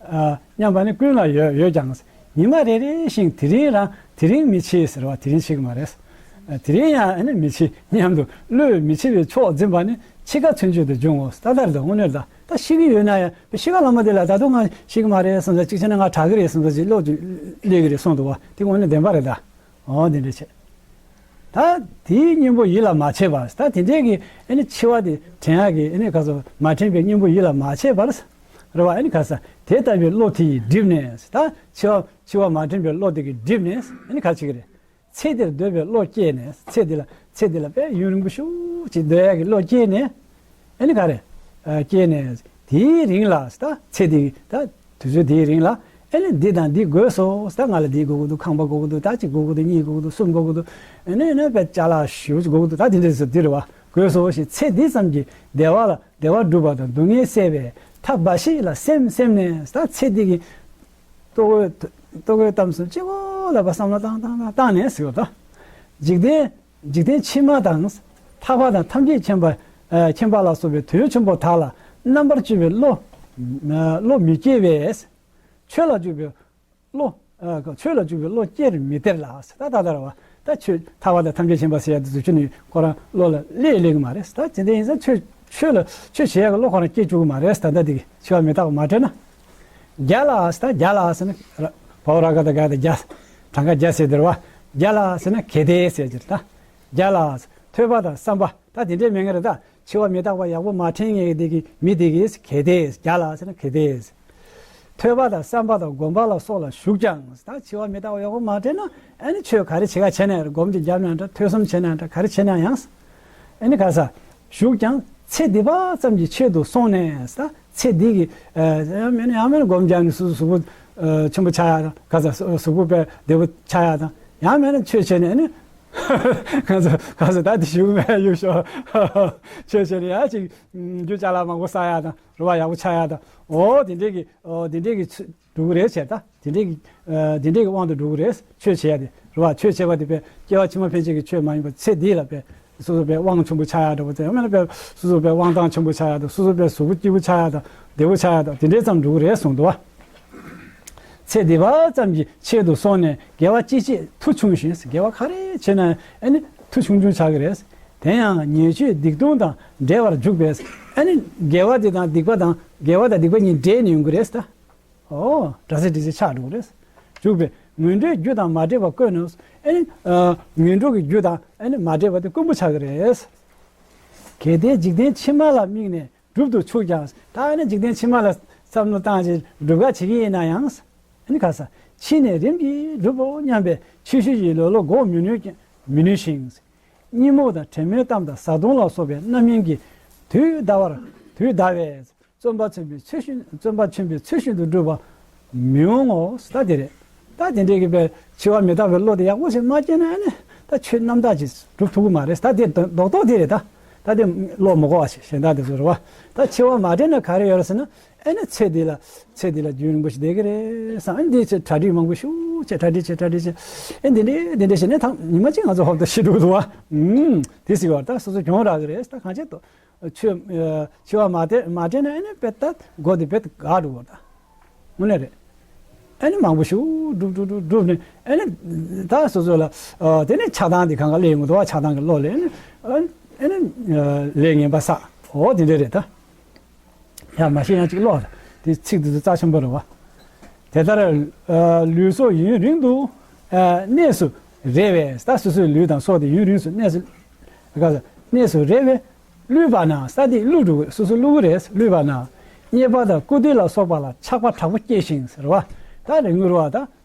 ཨ། སྙམ་པ་ནི་ཀུན་ལ་ཡོད་ཡོད་ཀྱང་། ཉི་མ་རེ་རེ་བཞིན་དེ་རིང་རང་དེ་རིང་མི་འཆི་ཟེར་བ། དེ་རིང་འཆི་གི་མ་རེད། ཨ། དེ་རིང་ཡང་ཨ་ནི་མི་འཆི་སྙམ་དུ་བློས་མི་འཆི་བའི་ཕྱོགས་འཛིན་པ་ནི་འཆི་ཁ་ཚུན་ཆོད་དུ་འབྱུང་ངོ་། ད་ལྟར་དུ་དངོས་གནས་ད་ད་ཤི་གི་ཡོད་ན་ཡང་ཤི་ཁ་ལ་མ་དེ་ལ་ད་དུང་ང་ཤི་གི་མ་རེད་བསམ་ས། གཅིག་བྱས་ན་ང་དྲག་གི་རེད་བསམ་ས་ཅིག་བློ་དུ་སླེབས་ཀྱི་རེད་གསུངས་འདུག་བ། དེ་དངོས་གནས་བདེན་པ་རེད་ད། འོ་དེ་འདྲ་བྱས། ད་དེའི་གཉེན་པོ་ཡིད་ལ་མ་བྱེད་པར། ད་དེ་འདྲའི་གི་ཨ་ནི་འཆི་བ་དེ་དྲན་ཡག་གི་ཨ་ནི་ག་ཚོད་མ་དྲན་པའི་གཉེན་པོ་ཡིད་ལ་མ་བྱེད་པར། རེད་བ། ཨ་ནི་ག་ས་དེ་ལྟ་བུའི་བློ་དེ་ཡིས་བསྒྲིབས་ནས། ད་འཆི་བ་འཆི་བ་མ་དྲན་པའི་བློ་དེ་གིས་བསྒྲིབས་ནས་ཨ་ནི་ག་བྱེད་ཀྱི་རེད། ཚེ་འདིར་འདོད་པའི་བློ་སྐྱེས་ནས། ཚེ་འདི་ལ་ཚེ་འདི་ལ་དཔེ་ཡུན་རིང་པོ་ཞིག་ཅིག་སྡོད་ཡག་གི་བློ་སྐྱེས་ནས། ཨ་ནི་ག་རེ། ཨ། སྐྱེས་ནས་དེའི་རིང་ལ་ད་ཚེ་འདི་ད་དུས་ཚོད་དེའི་རིང་ལ་ཨ་ནི་འདི་དང་འདི་དགོས་སོ། ད་ང་ལ་འདི་དགོས་ཀྱི་འདུག་ཁང་པ་དགོས་ཀྱི་འདུག་ད་གཅིག་དགོས་ཀྱི་འདུག་གཉིས་དགོས་ཀྱི་འདུག་གསུམ་དགོས་ཀྱི་འདུག་ཨ་ནི་ཨ་ནི་དཔེ་ཅ་ལག་ཞེ་པོ་ཅིག་དགོས་ཀྱི་འདུག་ད་དེ་འདྲ་ཟེར་དུས་རེད་བ། དགོས་སོ་ཞེས་ཚེ་འདི་ཙམ་གྱིས་བདེ་བ་ལ་བདེ་བ་སྒྲུབ་པ་དང་སྡུག་བསྔལ་སེལ་བའི་ཐབས་འབའ་ཞིག་ལ་སེམས་སེམས་ནས། ད་ཚེ་འདི་གི་ལྟོ་གོས་ལྟོ་གོས་གཏམ་གསུམ་སྤྱི་བོ་ལ་བསམ་བློ་བཏང་བཏང་བཏང་བཏང་ནས་ཟེར་བ་དང་། འཇིག་རྟེན་འཇིག་རྟེན་ཕྱི་མ་དང་ཐར་པ་དང་ཐམས་ཅད་མཁྱེན་པ། ཨ། མཁྱེན་པ་ལ་སོགས་པའི་དོན་ཆེན་པོ་དག་ལ་རྣམ་པར་དཔྱོད་པའི་བློ། ཨ། བློ་མི་སྐྱེ་བས། ཆོས་ལ་འཇུག་པའི་བློ། ཨ། ཆོས་ལ་འཇུག་པའི་བློ་སྐྱེར་མི་སྟེར་ལ། ད་ད་ད་ར་བ། ད་ཆོས་ཐར་པ་དང་ཐམས་ཅད་མཁྱེན་པ་ཟེར་ཡ་དེ་ཚོ་ཁྱོད་ནི་ཁོ་རང་བློ་ལ་སླེབས་སླེབས་གི་མ་རེད། ད་དེ་འདྲ་ཡིན་ཙང་ཆོས་ཆོས་ལ་ཆོས་བྱེད་ཡ་གི་བློ་ཁོ་རང་སྐྱེ་བཅུག་གི་མ་རེད། ད་ལྟ་དེ་གི་འཆི་བ་མི་རྟག་པ་མ་དྲན་ན། བརྒྱ་ལ་ཟེར། ད་བརྒྱ་ལ་ཟེར་ན་བ་འོག་ར་ག་བཏགས་རྒ་ཡ་བཏགས་བརྒྱ། གྲངས་ཀ་བརྒྱ་ཟེར་དེ་རེད་བ། བརྒྱ་ལ་ཟེར་ན་གལ་ཏེ་ཟེར་གྱི་རེད་ད། བརྒྱ་ལ་ཟེར། ཐོས་པ་དང་བསམ་པ། ད་དེ་འདྲའི་མེད་ངེས་རེད་ད། འཆི་བ་མི་རྟག་པ་ཡག་པོ་མ་དྲན་ངེས་དེ་གི་མི་དེ་གིས་གལ་ཏེ། བརྒྱ་ལ་ཟེར་ན་གལ་ཏེ། ཐོས་པ་དང་བསམ་པ་དང་སྒོམ་པ་ལ་སོགས་ལ་ཞུགས་ཀྱང་། ད་འཆི་བ་མི་རྟག་པ་ཡག་པོ་མ་དྲན་ན་ཨ་ནི་ཆོས་ག་རེ་བྱེད་ག་བྱས་ན་རེད། སྒོམ་གྱི་རྒྱབ་ན་འདྲ། ཐོས་བསམ་བྱས་ན་འདྲ། ག་རེ་བྱས་ན་ཡང་། ཨ་ནི་ག་ས། ཞུགས་ཀྱང་ཚེ་འདི་བ་ཙམ་གྱི་ཆེད་དུ་སོང་ནས། ད་ཚེ་འདི་གི་ཨ་ཡང་མིན་ན་ཡང་མིན་ན་སྒོམ་རྒྱབ་ནས་སོ་སོ་གཟུགས་པོ་ཨ་ཆེན་པོ་ཆགས་ཡ་དང་། ག་ས་གཟུགས་པོ་དཔེ་བདེ་པོ་ཆགས་ཡ་དང་། ཡང་མིན་ན་ཆོས་བྱས་ནས་ཨ་ནི་ག་ས་ག་ས་ད་དེ་ཞུགས་མེད་གཡུག་ཞོག་ཆོས་བྱས་ནས་ཡང་ཅིག་རྒྱུ་ཅ་ལག་མང་པོ་བསགས་ཡ་དང་། རུ་བ་ཡག་པོ་ཆགས་ཡ་དང་། འོ་དེ་འདྲས་ཀྱི་འོ་དེ་འདྲས་ཀྱི་ཚུ་འགྲོ་གི་རེད་བྱས། ད་དེ་འདྲས་ཀྱི་ཨ་དེ་འདྲས་ཀྱི་དབང་དུ་འགྲོ་གི་རེད། ཆོས་བྱེད་ཡ་དེ་རེད་བ། ཆོས་བྱེད་པ་དེ་དཔེ་སྐྱེ་བ་ཕྱི་མ་ཕན་ཆད་ཀྱི་ཆོས་མ་ཡིན་པ། ཚེ་འདི་ལ་དཔེ་སོ་སོ་དཔེ་དབང་ཆེན་པོ་ཆགས་ཡ་འདྲ་པོ་དེ། ཡང་མིན་ན་དཔེ་སོ་སོ་དཔེ་དབང་ཐང་ཆེན་པོ་ཆགས་ཡ་དང་། སོ་སོ་དཔེ་གཟུགས་པོ་སྐྱིད་པོ་ཆགས་ཡ་དང་། བདེ་པོ་ཆགས་ཡ་དང་། དེ་འདྲས་ཙམ་འགྲོ་གི་རེད་གསུངས་འདུག་བ། ཚེ་འདི་བ་ཙམ་གྱི་ཆེད་དུ་སོང་ནས། དགེ་བ་ཅི་བྱེད་མཐུ་ཆུང་ཞིང་། དགེ་བ་ག་རེ་བྱེད་ན་ཨ་ནི་མཐུ་ཆུང་ཆུང་ཆགས་ཀྱི་རེད། དེ་ཡང་ཉེས་སྤྱོད་སྡིག་ལྟུང་དང་འབྲེལ་བར་འཇུག་པས། ཨ་ནི་དགེ་བ་དེ་དང་སྡིག་པ་དང་། དགེ་བ་དང་སྡིག་པ་གཉིས་འདྲེས་ནས་ཡོང་གི་རེད་ད། ཨོ། དགྲ་ཟས་སྦྲང་རྩི་ཆགས་འགྲོ་གི་རེད། འཇུག་པས་ངན་འགྲོའི་རྒྱུ་དང་མ་འདྲེས་པ་དཀོན་ནོ། ཨ་ནི་ཨ་ངན་འགྲོ་གི་རྒྱུ་དང་ཨ་ནི་མ་འདྲེས་པ་དེ་དཀོན་པོ་ཆགས་ཀྱི་རེད། གལ་ཏེ་འཇིག་རྟེན་ཕྱི་མ་ལ་དམིགས་ནས་སྒྲུབ་ཏུ་ཆུག་ཀྱང་། ད་ཨ་ནི་འཇིག་རྟེན་ཕྱི་མ་ལ་བསམ་བློ་བཏང་བྱས་སྒྲུབ་ག་བྱེད་ཀྱི་ཡིན་ན་ཡང་། ཨ་ནི་ག་ས། ཕྱིས་ནས་རིམ་གྱིས་སྒྲུབ་བོ་སྙམ་པའི་ཕྱི་བཤོལ་གྱི་ལེ་ལོ་འགོག་མི་ནུས་ཀྱང་། མི་ནུས་ཤིང་། གཉིད་རྨུགས་དང་དྲན་མེད་གཏམ་དང་བཟའ་བཏུང་ལ་སོགས་པའི་རྣམ་སྨིན་གྱིས་དུས་འདའ་བར། དུས་འདའ་བས། བརྩོན་པ་ཆེན་པོས་ཚུལ་བཞིན། བརྩོན་པ་ཆེན་པོས་ཚུལ་བཞིན་དུ་སྒྲུབ་པ་མི་འོང་ངོ་། ད་དེ་རེད། ད་དེ་འདྲའི་གི་དཔེ་འཆི་བ་མི་རྟག་པའི་བློ་དེ་ཡག་པོ་ཞིག་མ་སྐྱེས་ན་ཨ་ནི་ད་ཆོས་རྣམ་དག་ཅིག་སྒྲུབ་ཐུབ་ཀྱི་མ་རེད། ད་དེ་རྡོག་རྡོག་དེ་རེད་ད། ད་དེ་བློ་མི་གོ་བ་ཞིག་གཞན་དག་དེ་ཚོ་རེད་བ། ད་འཆི་བ་མ་དྲན་ན་ག་རེ་ཡོད་རེད་ཟེར་ན། ཨ་ནི་ཚེ་འདི་ལ་ཚེ་འདི་ལ་རྒྱུན་རིང་པོ་ཞིག་བསྡད་ཀྱི་རེད་བསམ། ཨ་ནི་འདི་ཚེ་གྲ་སྒྲིག་མང་པོ་ཞིག་བྱས་གྲ་སྒྲིག་བྱས་གྲ་སྒྲིག་བྱས། ཨེ་འདི་འདྲས་འདི་འདྲས་བྱས་ནས་ཐང་ཉི་མ་གཅིག་ང་ཚོ་ཧོབ་ཏེ་ཤི་འགྲོ་གི་འདུག་བ། ཨུམ། དེ་སྲིད་བར་ད་སོ་སོ་གྱོང་རག་གི་རེད། ད་གང་བྱེད་དོ། ཆུ་ཨ་འཆི་བ་མ་དྲན་མ་དྲན་ན་ཨེ་ནི་དཔེ་ད་སྒོ་དེ་དཔེ་དགག་འགྲོ་བ་ད། དངོས་གནས་རེད། ཨེ་ནི་མང་པོ་ཞིག་སྒྲུབ་སྒྲུབ་སྒྲུབ་སྒྲུབ་ནས་ཨེ་ནི་ད་སོ་སོ་ལ་ཨ་དེ་ནས་ཆགས་སྡང་དེ་གང་ག་སླེབས་ཡོང་གི་འདུག་བ། ཆགས་སྡང་གི་བློ་ལ་ཨེ་ནི་ཨ་ཨེ་ནི་ཨ་ལས་ངན་པ་བསགས། འོ་དེ་འདྲས་རེད་ད། ཡང་མ་ཤེས་ཡང་གཅིག་ཀློག་དེ་ཚིག་དེ་ཚོ་རྩ་ཆེན་པོ་རེད་བ། དེ་ལྟར་ཨ་ལུས་སྲོག་ཡུན་རིང་དུ་ཨ་གནས་སུ་རེ་བས། ད་སོ་སོའི་ལུས་དང་སྲོག་དེ་ཡུན་རིང་སུ་གནས་སུ་གནས་སུ་རེ་བས། བསླུས་པ་ན་ས་དེ་བསླུ་འགྲོ་གི། སོ་སོ་བསླུ་གི་རེད། བསླུས་པ་ན་རྙེད་པ་དང་བཀུར་སྟི་ལ་སོགས་པ་ལ་ཆགས་པ་དྲག་པོ་སྐྱེས་ཤིང་ཟེར་བ། ད་རེ་ངུ་རུ་བ་ད།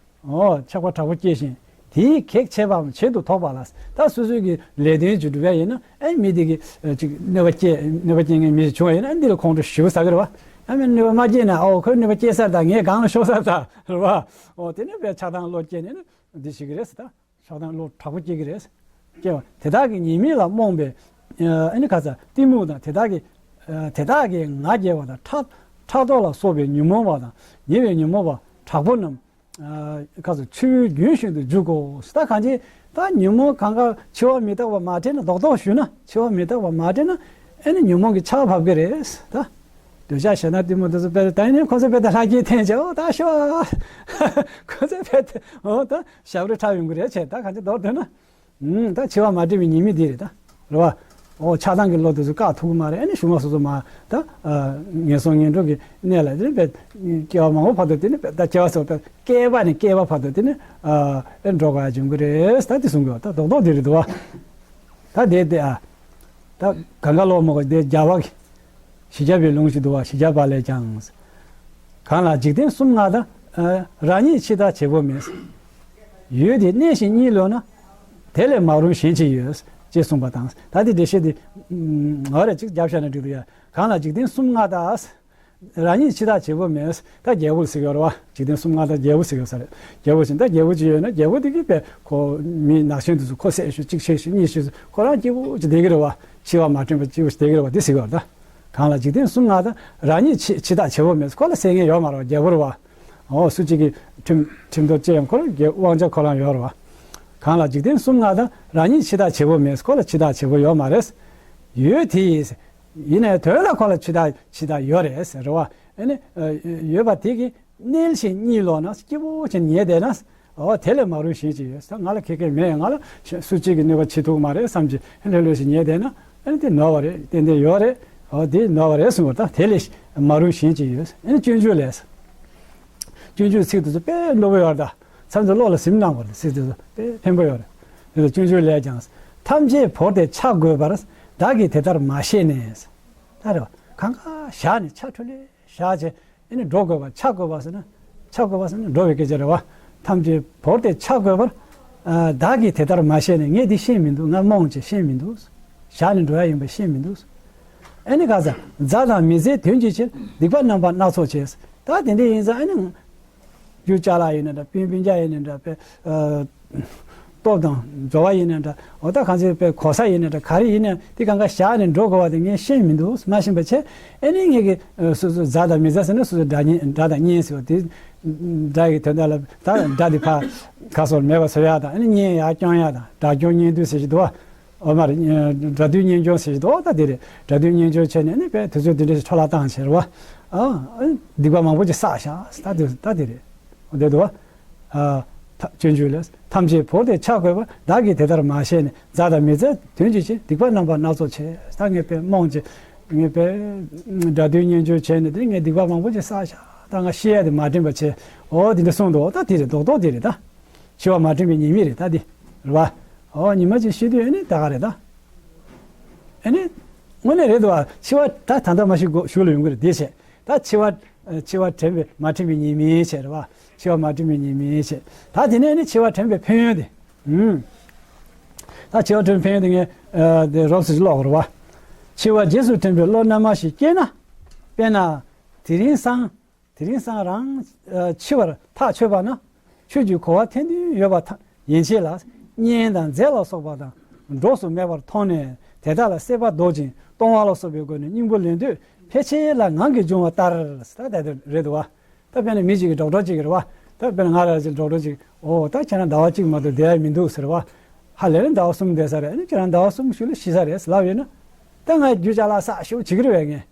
ཨོ་ཆགས་པ་དྲག་པོ་སྐྱེས་ཤིང་། དེའི་གེགས་བྱེད་པའམ་བྱེད་དུ་དོགས་པ་ལ། ད་སོ་སོའི་གི་ལས་དོན་ཅིག་སྒྲུབ་ཡ་ཡིན་ན་ཨེ་མི་དེ་གི་ཨ་ཅིག་གནོད་པ་སྐྱེལ་གནོད་པ་སྐྱེལ་མཁན་མི་ཞིག་བྱུང་བ་ཡིན་ན་ཨེ་འདི་ལ་ཁོང་ཁྲོ་ཞེ་པོ་ཟ་གི་རེད་བ། ཨ་མི་གནོད་པ་མ་སྐྱེལ་ན་ཨོ་ཁོས་གནོད་པ་སྐྱེལ་ས་རེད་ད། ངས་གང་ལ་ཤོར་ས་རེད་ད་རེད་བ། ཨོ་དེ་ནས་བས་ཆགས་སྡང་བློ་སྐྱེས་ནས་ནི་འདི་ཞིག་གི་རེད་ཟེར་ད། ཆགས་སྡང་བློ་དྲག་པོ་སྐྱེ་གི་རེད། སྐྱེ་བ་དེ་དག་གི་ཉེས་དམིགས་ལ་རྨོངས་པའི་ཨ་ནི་ཁ་ཚ་གཏི་མུག་དང་། དེ་དག་གི་ཨ་དེ་དག་གི་ང་རྒྱལ་བ་དང་ཕྲག་ཕྲག་དོག་ལ་སོགས་པའི་ཉོན་མོངས་པ་དང་ཉེ་བའི་ཉོན་མོངས་པ་དྲག་པོ་རྣམས་ཨ་ཁ་ཚ་ཆུ་བོའི་རྒྱུན་བཞིན་དུ་འཇུག་གོ། ད་གང་ཅི་ད་ཉོན་མོངས་གང་ག་འཆི་བ་མི་རྟག་པ་མ་དྲན་ན་རྡོག་རྡོག་ཞུས་ན་འཆི་བ་མི་རྟག་པ་མ་དྲན་ན་ཨ་ནི་ཉོན་མོངས་ཀྱི་ཆར་བབས་ཀྱི་རེད་ད། འདོད་ཆགས་ཞེ་སྡང་གཏི་མུག་དེ་ཚོ་དཔེ་ད་ནི་ཁོ་ཚོ་དཔེ་ད་ལྷ་སྐྱེས་འཐེན་བྱས་ཨོ་ད་ཤོག་ཁོ་ཚོ་དཔེ་ད་ཨོ་ད་ཞབས་རི་ཁྲ་ཡོང་གི་རེད་བྱས། ད་གང་ཅི་མདོར་བསྡུས་ན། ཨུམ། ད་འཆི་བ་མ་དྲན་པའི་ཉེས་དམིགས་འདི་རེད་ད། རེད་བ། ཨོ་ཆགས་སྡང་གི་བློ་དེ་ཚོ་བཀག་ཐུབ་ཀྱི་མ་རེད། ཨ་ནི་གཞུག་མ་སོ་སོ་མ་ད་ཨ་ངན་སོང་ངན་འགྲོ་གི་གནས་ལ་དེ་ནི་དཔེ་སྐྱེ་བ་མང་པོ་བར་དུ་དེ་ནི་དཔེ་ད་སྐྱེ་བ་སོགས་དཔེ་བསྐལ་པ་ནས་བསྐལ་པ་བར་དུ་དེ་ནི་ཨ་ཨེ་འགྲོ་དགོས་ཡ་འབྱུང་གི་རེད། ད་དེ་གསུང་གི་ཡོད། ད་རྡོག་རྡོག་འདི་རེད་འདུག་བ། ད་དེ་དེ་ཨ། ད་གང་ག་ལོག་མོ་ག་དེ་རྒྱལ་བ་གི་ཞི་རྒྱས་པའི་ལུང་ཞིག་འདུག་བ། ཞི་རྒྱས་པ་ལས་ཀྱང་། གང་ལ་འཇིག་རྟེན་གསུམ་མངའ་དང་། རང་ཉིད་འཆི་བདག་བྱེད་པོ་མེད། ཡུལ་དེ་གནས་ཤིང་གཉིད་ལོག་ན། དེ་ལས་མ་རུངས་གཞན་ཅི་ཡོད། ཅེས་གསུངས་པ་དང་། ད་དེ་འགྲེལ་བཤད་དེ་ང་རེ་གཅིག་རྒྱབ་བཞག་ན་འགྲིག་འདུག་ཡ། གང་ལ་འཇིག་རྟེན་གསུམ་མངའ་དང་། རང་ཉིད་འཆི་བདག་བྱེད་པོ་མེད། ད་རྒྱལ་པོ་ཟེར་གྱི་ཡོད་རེད་བ། འཇིག་རྟེན་གསུམ་མངའ་དང་རྒྱལ་པོ་ཟེར་གྱི་ཡོད་ས་རེད། རྒྱལ་པོ་ཟེར་ད་རྒྱལ་པོ་ཅིག་ཡོད་ན་རྒྱལ་པོ་དེ་གིས་དཔེ་ཁོ་མི་ནག་ཆེན་དེ་ཚོ་ཁོ་བསད་ཤོག་གཅིག་བྱས་ཤོག་གཉིས་བྱས་ཤོག་ཁོ་རང་སྐྱིད་པོ་ཅིག་བསྡད་ཀྱི་རེད་བ། འཆི་བ་མ་དྲན་པ་སྐྱིད་པོ་ཅིག་བསྡད་ཀྱི་རེད་བ། དེ་ཟེར་གྱི་ཡོད་རེད་ད། གང་ལ་འཇིག་རྟེན་གསུམ་མངའ་དང་། རང་ཉིད་འཆི་འཆི་བདག་བྱེད་པོ་མེད། ཁོ་ལ་བསད་མཁན་ཡོད་མ་རེད་བ། རྒྱལ་པོ་རེད་བ། འོ་སུ་གཅིག་གིས་ཁྲིམས་ཁྲིམས་ཐག་བཅད་ཡང་ཁོ་རང་རྒྱལ་དབང་ཆ་ཁོ་རང་ཡོད་རེད་བ། གང་ལ་འཇིག་རྟེན་གསུམ་མངའ་དང་། རང་ཉིད་འཆི་བདག་བྱེད་པོ་མེད། ཁོ་ལ་འཆི་བདག་བྱེད་པོ་ཡོད་མ་རེད། ཡོད་དེ་ཡིས། ཡིན་ནའི་དོན་ལ་ཁོ་ལ་འཆི་བདག་འཆི་བདག་ཡོད་རེད་ཟེར་རེད་བ། ཨ་ནི་ཡོད་པ་དེ་གིས་གནས་ཤིང་གཉིད་ལོག་ན། སྐྱིད་པོ་ཅིག་ཉལ་བསྡད་ན། འོ་དེ་ལས་མ་རུངས་གཞན་ཅི་ཡོད། ད་ང་ལ་ཁེ་ཁེ་མེད། ང་ལ་སུ་གཅིག་གིས་གནོད་པ་བྱེད་ཐུབ་མ་རེད་བསམ་གྱི་ལྷོད་ལྷོད་ཅིག་ཉལ་བསྡད་ན། ཨ་ནི་དེ་ནོར་བ་རེད། ཏན་ཏན་ཡོད་རེད། འོ་དེ་ནོར་བ་རེད་གསུངས་པ། ད་དེ་ལས་མ་རུངས་གཞན་ཅི་ཡོད། ཨ་ནི་སྤྱོད་འཇུག་ལས། སྤྱོད་འཇུག་ཚིག་དེ་ཚོ་དཔེ་ནོར་བ་ཡོད་རེད་ད། མཚམས་མཚམས་བློ་ལ་ཟིན་གནང་བར་ཟེར་དུས་དཔེ་ཕན་པོ་ཡོད་རེད། དེ་ལ་སྤྱོད་འཇུག་ལས་ཀྱང་། ཐམས་ཅད་བོར་ཏེ་འཆི་དགོས་པར། བདག་གིས་དེ་ལྟར་མ་ཤེས་ནས། ད་རེད་བ། གང་ག་བཞག་ནས་འཆི་འཕྲོ་ལས་བཞག་བྱས་ཨ་ནི་འགྲོ་དགོས་པ། འཆི་དགོས་པ་ཟེར་ན། འཆི་དགོས་པ་ཟེར་ན་འགྲོ་བའི་སྐད་ཆ་རེད་བ། ཐམས་ཅད་བོར་ཏེ་འཆི་དགོས་པར། ཨ་བདག་གིས་དེ་ལྟར་མ་ཤེས་ནས། ངས་འདི་ཤེས་མི་འདུག་ང་རྨོངས་བྱས་ཤེས་མི་འདུག་བཞག་ནས་འགྲོ་ཡ་ཡིན་པ་ཤེས་མི་འདུག་ཨ་ནི་ག་ས་མཛའ་དང་མི་མཛའི་དོན་གྱི་ཕྱིར། སྡིག་པ་རྣམ་པ་སྣ་ཚོགས་བྱས། ད་དེ་འདྲ་ཡིན་ཙང་ཨ་ནི། རྒྱུ་ཅ་ལག་ཡིན་ན་འདྲ། སྤུན་སྤུན་ཀྱག་ཡིན་ན་འདྲ། དཔེ་ཨ་སྟོབས་དང་འབྱོར་བ་ཡིན་ན་འདྲ། འོ་ད་གང་ཚེ་དཔེ་གོ་ས་ཡིན་ན་འདྲ། ག་རེ་ཡིན་ན་དེ་གང་ག་བཞག་ནས་འགྲོ་དགོས་པ་དེ་ངས་ཤེས་མི་འདུག་མ་ཤེས་པ་བྱས། ཨ་ནི་ངས་ཀྱི་ཨ་སོ་སོ་མཛའ་དང་མི་མཛའ་ཟེར་ན་སོ་སོ་དགྲ་གཉེན་དགྲ་དང་གཉེན་ཟེར་བ་དེ། དགྲ་ཡི་དོན་དག་ལ་ད་དགྲ་དེ་ཕར་ག་སོར་མེད་པ་བཟོ་ཡག་དང་། ཨ་ནི་གཉེན་ཡར་སྐྱོང་ཡག་དང་། དགྲ་སྐྱོང་གཉེན་སྡུད་ཟེར་གྱི་འདུག་བ། འོ་མ་རེད། དགྲ་འདུལ་གཉེན་སྐྱོང་ཟེར་གྱི་འདུག་ད་དེ་རེད། དགྲ་འདུལ་གཉེན་སྐྱོང་བྱས་ནས་ནི་དཔེ་དུས་ཚོད་འདི་འདྲ་ཞིག་འཕྲོ་བརླག་བཏང་བྱས་རེད་བ། ཨ་སྡིག་པ་མང་པོ་ཅིག་བསགས་ཤག་ད་དེ་ད་དེ་རེད། འོ་དེ་འདུག་བ། ཨ་ཐ་སྤྱོད་འཇུག་ལས། ཐམས་ཅད་བོར་ཏེ་འཆི་དགོས་པར། བདག་གིས་དེ་ལྟར་མ་ཤེས་ནས། མཛའ་དང་མི་མཛའི་དོན་གྱི་ཕྱིར། སྡིག་པ་རྣམ་པ་སྣ་ཚོགས་བྱས། ད་ངས་དཔེ་རྨོངས་བྱས། ངས་དཔེ་དགྲ་འདུལ་གཉེན་སྐྱོང་བྱས་ནས་དེ་ངས་སྡིག་པ་མང་པོ་ཅིག་བསགས་ཤག་ད་ང་ཤེས་ཡ་དེ་མ་དྲན་པ་བྱས། འོ་དེ་འདྲ་གསུངས་འདུག་ད་དེ་རེད། རྡོག་རྡོག་དེ་རེད་ད། འཆི་བ་མ་དྲན་པའི་ཉེས་དམིགས་རེད་ད་འདི། རེད་བ། ཨོ་ཉི་མ་གཅིག་ཤི་དུས་ཨ་ནི་ད་ག་རེད་ད། ཨ་ནི། དངོས་གནས་རེད་འདུག་བ། འཆི་བ་ད་ད་ལྟ་མ་ཤི་གོ་གཞུག་ལ་ཡོང་གི་རེད་དེ་བྱས། ད་འཆི་བ། འཆི་བ་དྲན་པའི་མ་དྲན་པའི་ཉེས་དམིགས་བྱས་རེད་བ། འཆི་བ་མ་དྲན་པའི་ཉེས་དམིགས་བྱས། ད་དེ་ནས་ཨ་ནི་འཆི་བ་དྲན་པའི་ཕན་ཡོན་དེ། ཨུམ། ད་འཆི་བ་དྲན་པའི་ཕན་ཡོན་དེ་ངས་ཨ་དེ་རོབ་ཙམ་ཀློག་དགོས་རེད་བ། འཆི་བ་རྗེས་སུ་དྲན་པའི་བློ་རྣལ་མ་ཞིག་སྐྱེས་ན། དཔེར་ན། དེ་རིང་སང་། དེ་རིང་སང་རང་ཨ་འཆི་བར་ཐག་ཆོད་པ་ན། ཆོས་ཀྱི་གོ་བ་ཐན་ཐུན་ཡོད་པ་ཐ་ཡན་ཆད་ལ། གཉེན་དང་རྫས་ལ་སོགས་པ་དང་འགྲོགས་སུ་མེད་པར་མཐོང་ནས། དེ་དག་ལ་སྲེད་པ་བཟློག་ཅིང་གཏོང་བ་ལ་སོགས་པའི་སྒོ་ནས་སྙིང་པོ་ལེན་འདོད་ཕལ་ཆེར་ལ་ངང་གིས་འབྱུང་བ་ལྟར། ད་ད་དེ་རེད་འདུག་བ། ད་དཔེར་ན་མི་གཅིག་གིས་ཌོག་ཊར་གཅིག་གིས་རེད་བ། ད་དཔེར་ན་ང་རང་ཅིག་འགྲོ་འགྲོ་ཅིག་ཨོ་ད་ཁྱེད་རང་ཟླ་བ་གཅིག་མ་གཏོགས་བསྡད་ཡ་མི་འདུག་ཟེར་བ། ཧ་ལས་ལས་ཟླ་བ་གསུམ་བསྡད་ས་རེད། ཨ་ནི་ཁྱེད་རང་ཟླ་བ་གསུམ་ཤུལ་ལ་ཤི་ས་རེད་ལབ་ཡོད་ན། ད་ང་རྒྱུ་ཅ་ལག་བསགས་ཤོག་བྱེད་ཀྱི་རེད་པས་ངས།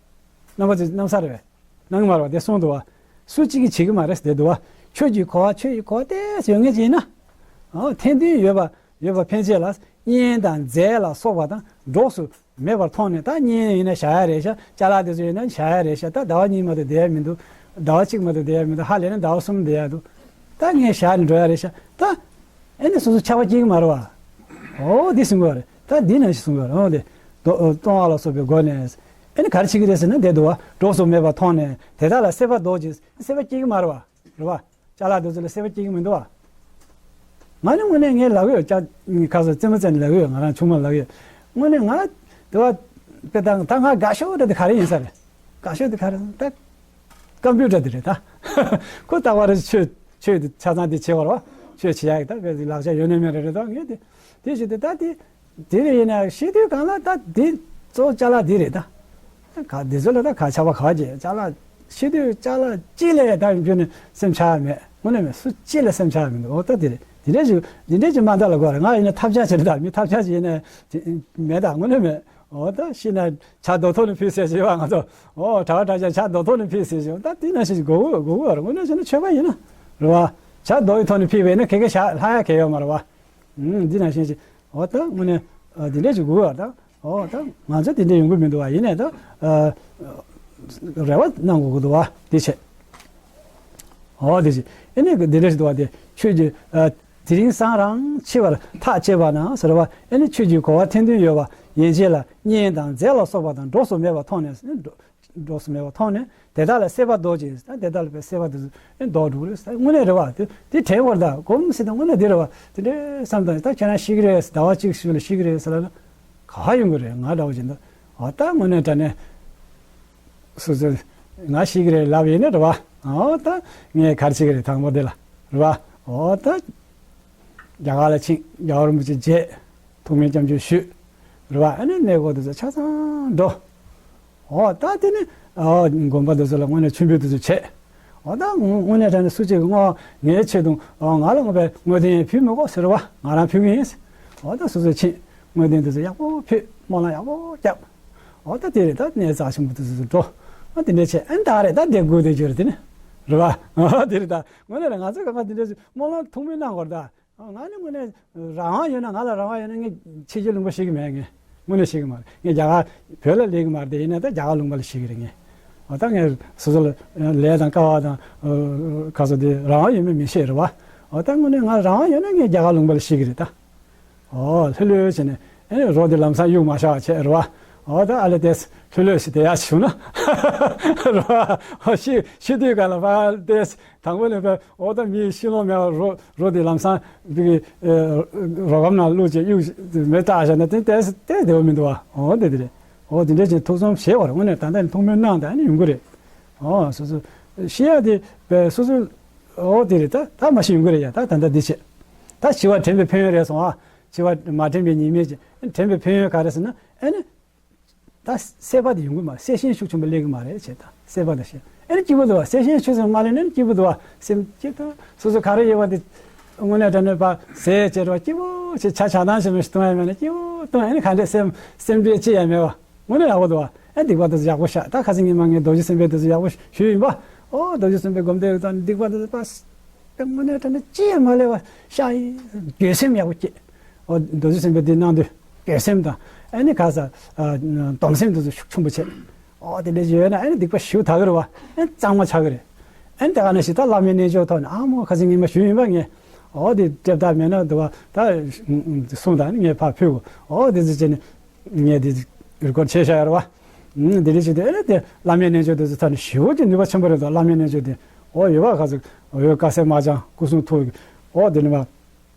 རྣམ་པ་ཚོས་རྣམ་གསར་རེད་པས། གནང་གི་མ་རེད་པ། དེ་གསུངས་འདུག་པ། སུ་གཅིག་གིས་བྱེད་ཀྱི་མ་རེད་ཟེར་འདུག་པ། ཆོས་ཀྱི་གོ་བ་ཆོས་ཀྱི་གོ་བ་ཏོག་ཙམ་ཡོད་མཁན་ཅིག་ཡིན་ན། ཨོ་ཐེར་འདོན་ཡོད་པ་ཡོད་པ་ཕན་ཆད་ལ་གཉེན་དང་རྫས་ལ་སོགས་པ་དང་གྲོགས་སུ་མེད་པར་མཐོང་ནས། ད་གཉེན་ཡིན་ན་བཞག་ཡ་རེད་ཤག་ཅ་ལག་དེ་ཚོ་ཡིན་ན་བཞག་ཡ་རེད་ཤག་ད་ཟླ་བ་གཉིས་མ་གཏོགས་བསྡད་ཡ་མི་འདུག་ཟླ་བ་གཅིག་མ་གཏོགས་བསྡད་ཡ་མི་འདུག་ཧ་ལས་ན་ཟླ་བ་གསུམ་བསྡད་ཡ་འདུག་ད་ངས་བཞག་ནས་འགྲོ་ཡ་རེད་ཤག་ད་ཨེ་ནི་སོ་སོ་ཆགས་པ་སྐྱེ་གི་མ་རེད་པ། ཨོ་འདི་གསུང་གི་རེད། ད་འདི་ནང་བཞིན་གསུང་གི་རེད། ཨོ་དེ་ལྟུང་བ་ལ་སོགས་པའི་སྒོ་ནས་ཨེ་ནི་ག་རེ་བྱེད་ཀྱི་རེད་ཟེར་ན། དེ་འདུག་པ། གྲོགས་སུ་མེད་པར་མཐོང་ནས་དེ་དག་ལ་སྲེད་པ་ལྡོག་ཅིང་། སྲེད་པ་སྐྱེ་གི་མ་རེད་པ། རེད་པ། ཅ་ལག་དེ་ཚོ་ལ་སྲེད་པ་སྐྱེ་གི་མི་འདུག་པ། ང་ནི་དངོས་གནས་ངས་ལབ་ཡོད། ཅ་ཁ་སང་རྩེད་མོ་རྩེ་ནས་ལབ་ཡོད། ང་རང་ཆུང་མ་ལབ་ཡོད། དངོས་གནས་ང་དེ་བ་དཔེ་བཏང་ད་ང་དགའ་ཤོས་འདྲ་དེ་ག་རེ་ཡིན་ས་རེད། དགའ་ཤོས་དེ་ག་རེ་ད་ཀམ་པུ་ཊར་དེ་རེད་ད། ཁོ་ལྟ་བ་རེ་ཆོས་ཆོས་དེ་ཆ་ཚང་དེ་བྱེད་བར་བ་ཆོས་བྱེད་ཡག་གི་ད་དཔེ་ལག་ཆ་ཡོད་ནས་མེད་རེད་རེད་ད། ངས་དེ་དེ་བྱེད་དེ་ད་དེ། དེ་རེད། ཡིན་ན་ཤི་དུས་སྒང་ལ་ད་དེ་གཙོ་བོ་ཅ་ལག་དེ་རེད་ད། ག་དེ་ཚོ་ལ་ད་ག་ཆགས་པ་ག་བྱེད། ཅ་ལག་ཤི་དུས་ཅ་ལག་གཅིག་ལས་ད་ཡིན་རྒྱུ་ནི་སེམས་ཆགས་ཡ་མེད། དངོས་གནས་མེད། སུ་གཅིག་ལ་སེམས་ཆགས་ཡ་མི་འདུག་ཨོ་ད་དེ་རེད། དེ་འདྲས་ཞིག་དེ་འདྲས་ཅིག་མ་འདའ་ལ་དགོས་རེད། ང་ཡིན་ན་ཐབས་ཆག་བྱེད་རེད་ད། མི་ཐབས་ཆག་ཅིག་ཡིན་ན་དེ་མེད་ད། དངོས་གནས་མེད། ཨོ་ད་ཤི་ན་ཇ་རྡོ་ཐོག་ནས་ཕུལ་ཟེར་བྱས་པ་ང་ཚོ། ཨོ་གྲྭ་པ་གྲྭ་རྐྱང་ཇ་རྡོ་ཐོག་ནས་ཕུལ་ཟེར་བྱས་པ། ད་དེ་ནང་བཞིན་དགོས་དགོས་དགོས་དགོས་རེད། དངོས་གནས་བྱས་ན་ཆོས་པ་ཡིན་ན་རེད་པ། ཇ་རྡོ་ཡི་ཐོག་ནས་ཕུལ་བས་ན་ཁེ་ཁེ་ཞག་ལྷག་ཡ་གལ་ཡོད་མ་རེད་པ། ཨུམ། འདི་ནང་བཞིན་ཅིག་ཨོ་ད་དངོས་གནས་ཨ་འདི་འདྲས་ཅིག་དགོས་པ་དང་། ཨོ་ད་ང་ཚོ་འདི་འདྲས་ཡོང་གི་མི་འདུག་པ། ཡིན་ནའི་ད་ཨ་རེ་བ་གནང་དགོས་ཀྱི་འདུག་པ། འདི་བྱས། ཨོ་འདི་བྱས། ཨེ་ནས་འདི་འདྲས་ཞིག་འདུག་པ། དེ་ཆོས་ཀྱི་ཨ་དེ་རིང་སང་རང་འཆི་བར་ཐག་བཅད་པ་ན་ཟེར་བ། ཨེ་ནས་ཆོས་ཀྱི་གོ་བ་ཐེར་འདོན་ཡོད་པ་ཡན་ཆད་ལ་གཉེན་དང་རྫས་ལ་སོགས་པ་དང་གྲོགས་སུ་མེད་པར་མཐོང་ནས། གྲོགས་སུ་མེད་པར་མཐོང་ནས་དེ་དག་ལ་སྲེད་པ་ལྡོག་ཅིང་། ད་དེ་དག་ལ་སྲེད་པ་དེ་ཚོ་ལྡོག་འགྲོ་གི་རེད། དངོས་གནས་རེད་པ། དེ་དེ་དྲན་བར་ད་གོམས་སྲིད་ད་དངོས་གནས་དེ་རེད་པ། དེ་འདྲའི་བསམ་དང་། ད་ཁྱེད་རང་ཤི་གི་རེད། ཟླ་བ་གཅིག་ཤུལ་ལ་ཤི་གི་རེད་ཟེར་ལ་ག་པར་ཡོང་གི་རེད། ང་འདྲ་བོ་ཅིག་འདུག་ཨ་ད་དངོས་གནས་དྲང་གནས་སོ་སོ་ང་ཤི་གི་རེད་ལབ་ཡིན་ན་རེད་པ། ཨ་ད་ངས་ག་རེ་བྱེད་ཀྱི་རེད། དང་པོ་དེ་ལ་རེད་པ། ཨ་ད་རྒྱ་གར་ལ་ཕྱིན། རྒྱལ་བ་རིན་པོ་ཆེ་མཇལ། ཐུགས་སྨོན་སྐྱབས་འཇུག་ཞུས། རེད་པ། ཨ་ནི་གནས་སྐོར་དེ་ཚོ་ཆ་ཚང་འགྲོ། ཨོ་ད་དེ་ནི་ཨོ་དགོན་པ་དེ་ཚོ་ལ་དངོས་གནས་མཆོད་འབུལ་དེ་ཚོ་བྱས། ཨོ་ད་དངོས་གནས་དྲང་གནས་སུ་གཅིག་གིས་དངོས་ངའི་ཆེད་དུ་ཨོ་ང་ལ་དངོས་པའི་དངོས་རྟེན་ཕུལ་མི་དགོས་ཟེར་བ། ང་རང་ཕུལ་གི་ཡིན། ཨོ་ད་སོ་སོས་ཕྱིན། དངོས་རྟེན་དེ་ཚོ་ཡག་པོ་ཕུལ། སྨོན་ལམ་ཡག་པོ་བརྒྱབ། ཨོ་ད་དེ་རེད། ད་གནས་རྩ་ཆེན་པོ་དེ་ཚོ་འགྲོ། ཨོ་དེ་འདྲ་བྱས། ཨ་ནི་ད་རེད། ད་དེ་དགོས་དེ་རྒྱུ་རེད་དེ་ནི། རེད་པ། ཨོ་དེ་རེད། ད་དངོས་གནས་རེད། ང་ཚོ་གང་ག་དེ་འདྲ་ཞིག་སྨོན་ལམ་ཐུགས་སྨོན་གནང་དགོས་རེད་ད། ང་ནི་དངོས་གནས་རང་དབང་ཡོད་ན། ང་ལ་རང་དབང་ཡོད་ན་ངས་ཕྱི་རྒྱལ་ལུང་པ་ཤི་གི་མེད། ངས་དངོས་གནས་ཤི་གི་མ་རེད། ངས་རྒྱ་གར་བོད་ལ་སླེབས་གི་མ་རེད། དེ་ཡིན་ན་ད་རྒྱ་གར་ལུང་པ་ལ་ཤི་གི་རེད་ངས། འོ་ད་ངས་སོ་སོ་ལ་ལས་དང་སྐལ་བ་དང་ཁ་སོ་དེ་རང་དབང་ཡོད་མེད་མི་ཤེས་རེད་པ། འོ་ད་དངོས་གནས་ང་རང་དབང་ཡོད་ན་ངས་རྒྱ་གར་ལུང་པ་ལ་ཤི་གི་རེད་ད། འོ་ལྷོད་ལྷོད་བྱས་ནས་ཨེ་རོ་དེ་ལམ་སང་གཡུག་མ་བཞག་བྱས་རེད་པ། འོ་ད་ཨ་ལེ་དེས་ལྷོད་ལྷོད་ཞིག་དེ་ཡར་བྱུང་ན་རེད་པ། ཤི་ཤི་དུས་ག་ལ་པ་དེས། དང་པོ་ནས་བས་ཨོ་ད་མི་ཤི་ལོང་མེད་པ། རོ་རོ་དེ་ལམ་སང་དེ་གི་རོ་སྒམ་ནང་བླུགས་བྱས་གཡུག་མེ་བཏགས་བཞག་ན་དེ་ཏོག་ཙམ་བདེ་པོ་མི་འདུག་པ། ཨོ་དེ་དེ་རེད། ཨོ་དེ་འདྲ་བྱས་ཐུགས་བསམ་བཞེས་པ་རེད། དངོས་གནས་ད་ལྟ་ནས་ཐུགས་སྨོན་གནང་། ད་ནི་ཡོང་གི་རེད། ཨོ་སོ་སོ་ཤི་ཡ་དེ་བས་སོ་སོ། ཨོ་དེ་རེད། ད་ད་མ་ཤི་ཡོང་གི་རེད་ཡ། ད་ད་ལྟ་འདི་བྱས། ད་འཆི་བ་དྲན་པའི་ཕན་ཡོན་རེད་སོང་ཨ། འཆི་བ་མ་དྲན་པའི་ཉེས་དམིགས་ཀྱི་དྲན་པའི་ཕན་ཡོན་ག་རེ་ཟེར་ན། ཨེ་ནི། ད་སྲེད་པ་དེ་ཡོང་གི་མ་རེད། སྲེད་ཞེན་ཤུགས་ཆེན་པོ་སླེབས་ཀྱི་མ་རེད་བྱས། ད་སྲེད་པ་དང་ཞེན། ཨེ་ནི་སྐྱིད་པོ་འདུག་པ། སྲེད་ཞེན་ཆུ་ཚོད་མ་སླེབས་ན་ནི་སྐྱིད་པོ་འདུག་པ། སེམས་སྐྱིད་ཐུབ། སོ་སོ་ག་རེ་ཡོད་པ་དེ་དངོས་གནས་དྲང་གནས་པ་ཟས་བྱས་རོགས་སྐྱིད་པོ་བྱས། ཇ་ཇ་དང་ཞིམ་པོ་ཞིག་བཏུང་ཡ་མེད་ན་སྐྱིད་པོ་བཏུང་། ཨེ་ནི་ག་འདྲས་སེམས་སེམས་ཁྲལ་ཅི་ཡང་མེད་པ། དངོས་གནས་ཡག་པོ་འདུག་པ། ཨེ་སྡིག་པ་དེ་ཚོ་ཡག་པོ་བཤགས། ད་ཁ་སང་ཉི་མ་ངས་རྡོ་རྗེ་སེམས་དཔའི་དེ་ཚོ་ཡག་པོ་ཞུས་ཡིན་པ། ཨོ་རྡོ་རྗེ་སེམས་དཔའི་སྒོམ་བཟླས་དང་སྡིག་པ་དེ་ཚོ་པ། དངོས་གནས་དྲང་གནས་ཅི་ཡང་མ་སླེབས་པ་བཤགས་ཡིན། འགྱོད་སེམས་ཡག་པོ་སྐྱེས། ཨོ་རྡོ་རྗེ་སེམས་དཔའི་འདི་གནང་དུས་འགྱོད་སེམས་དང་། ཨ་ནི་ཁ་ས་ཨ་སྡོམ་སེམས་དེ་ཚོ་ཤུགས་ཆེན་པོ་བྱས། ཨོ་དེ་འདྲ་ཡོད་ན་ཨ་ནི་སྡིག་པ་ཞེ་པོ་དག་གི་རེད་པ། ཨ་ནི་གཙང་མ་ཆགས་ཀྱི་རེད། ཨ་ནི་དེ་ག་ནང་བཞིན་ད་བླ་མའི་རྣལ་འབྱོར་ཐོག་ནས་ཨ་མོ་ཁ་སང་ཉི་མ་ཞུས་ཡིན་པ་ངས། ཨོ་དེ་སྤྲད་ད་མེད་ན་འདུག་པ། ད་གསུངས་དང་ནི་ངས་ཕར་ཕུལ་གོ། ཨོ་དེ་ཚོ་བྱས་ནས་ངས་དེ་རི་ཀོཌ་བྱས་བཞག་ཡོད་རེད་པ། ཨ་དེ་འདྲ་བྱས་ཏེ་ཨ་ནི་དེ་བླ་མའི་རྣལ་འབྱོར་དེ་ཚོ་ཐོག་ནས་ཞེ་པོ་ཅིག་ནུས་པ་ཆེན་པོ་རེད་འདུག་བླ་མའི་རྣལ་འབྱོར་དེ། ཨོ་ཡོད་པ། ཁ་སང་ཨོ་ཡོད། དཀར་གསལ་སྨར་བྱང་སྐུ་གསུང་ཐུགས་ཀྱི། ཨོ་དེ་ནི་མ།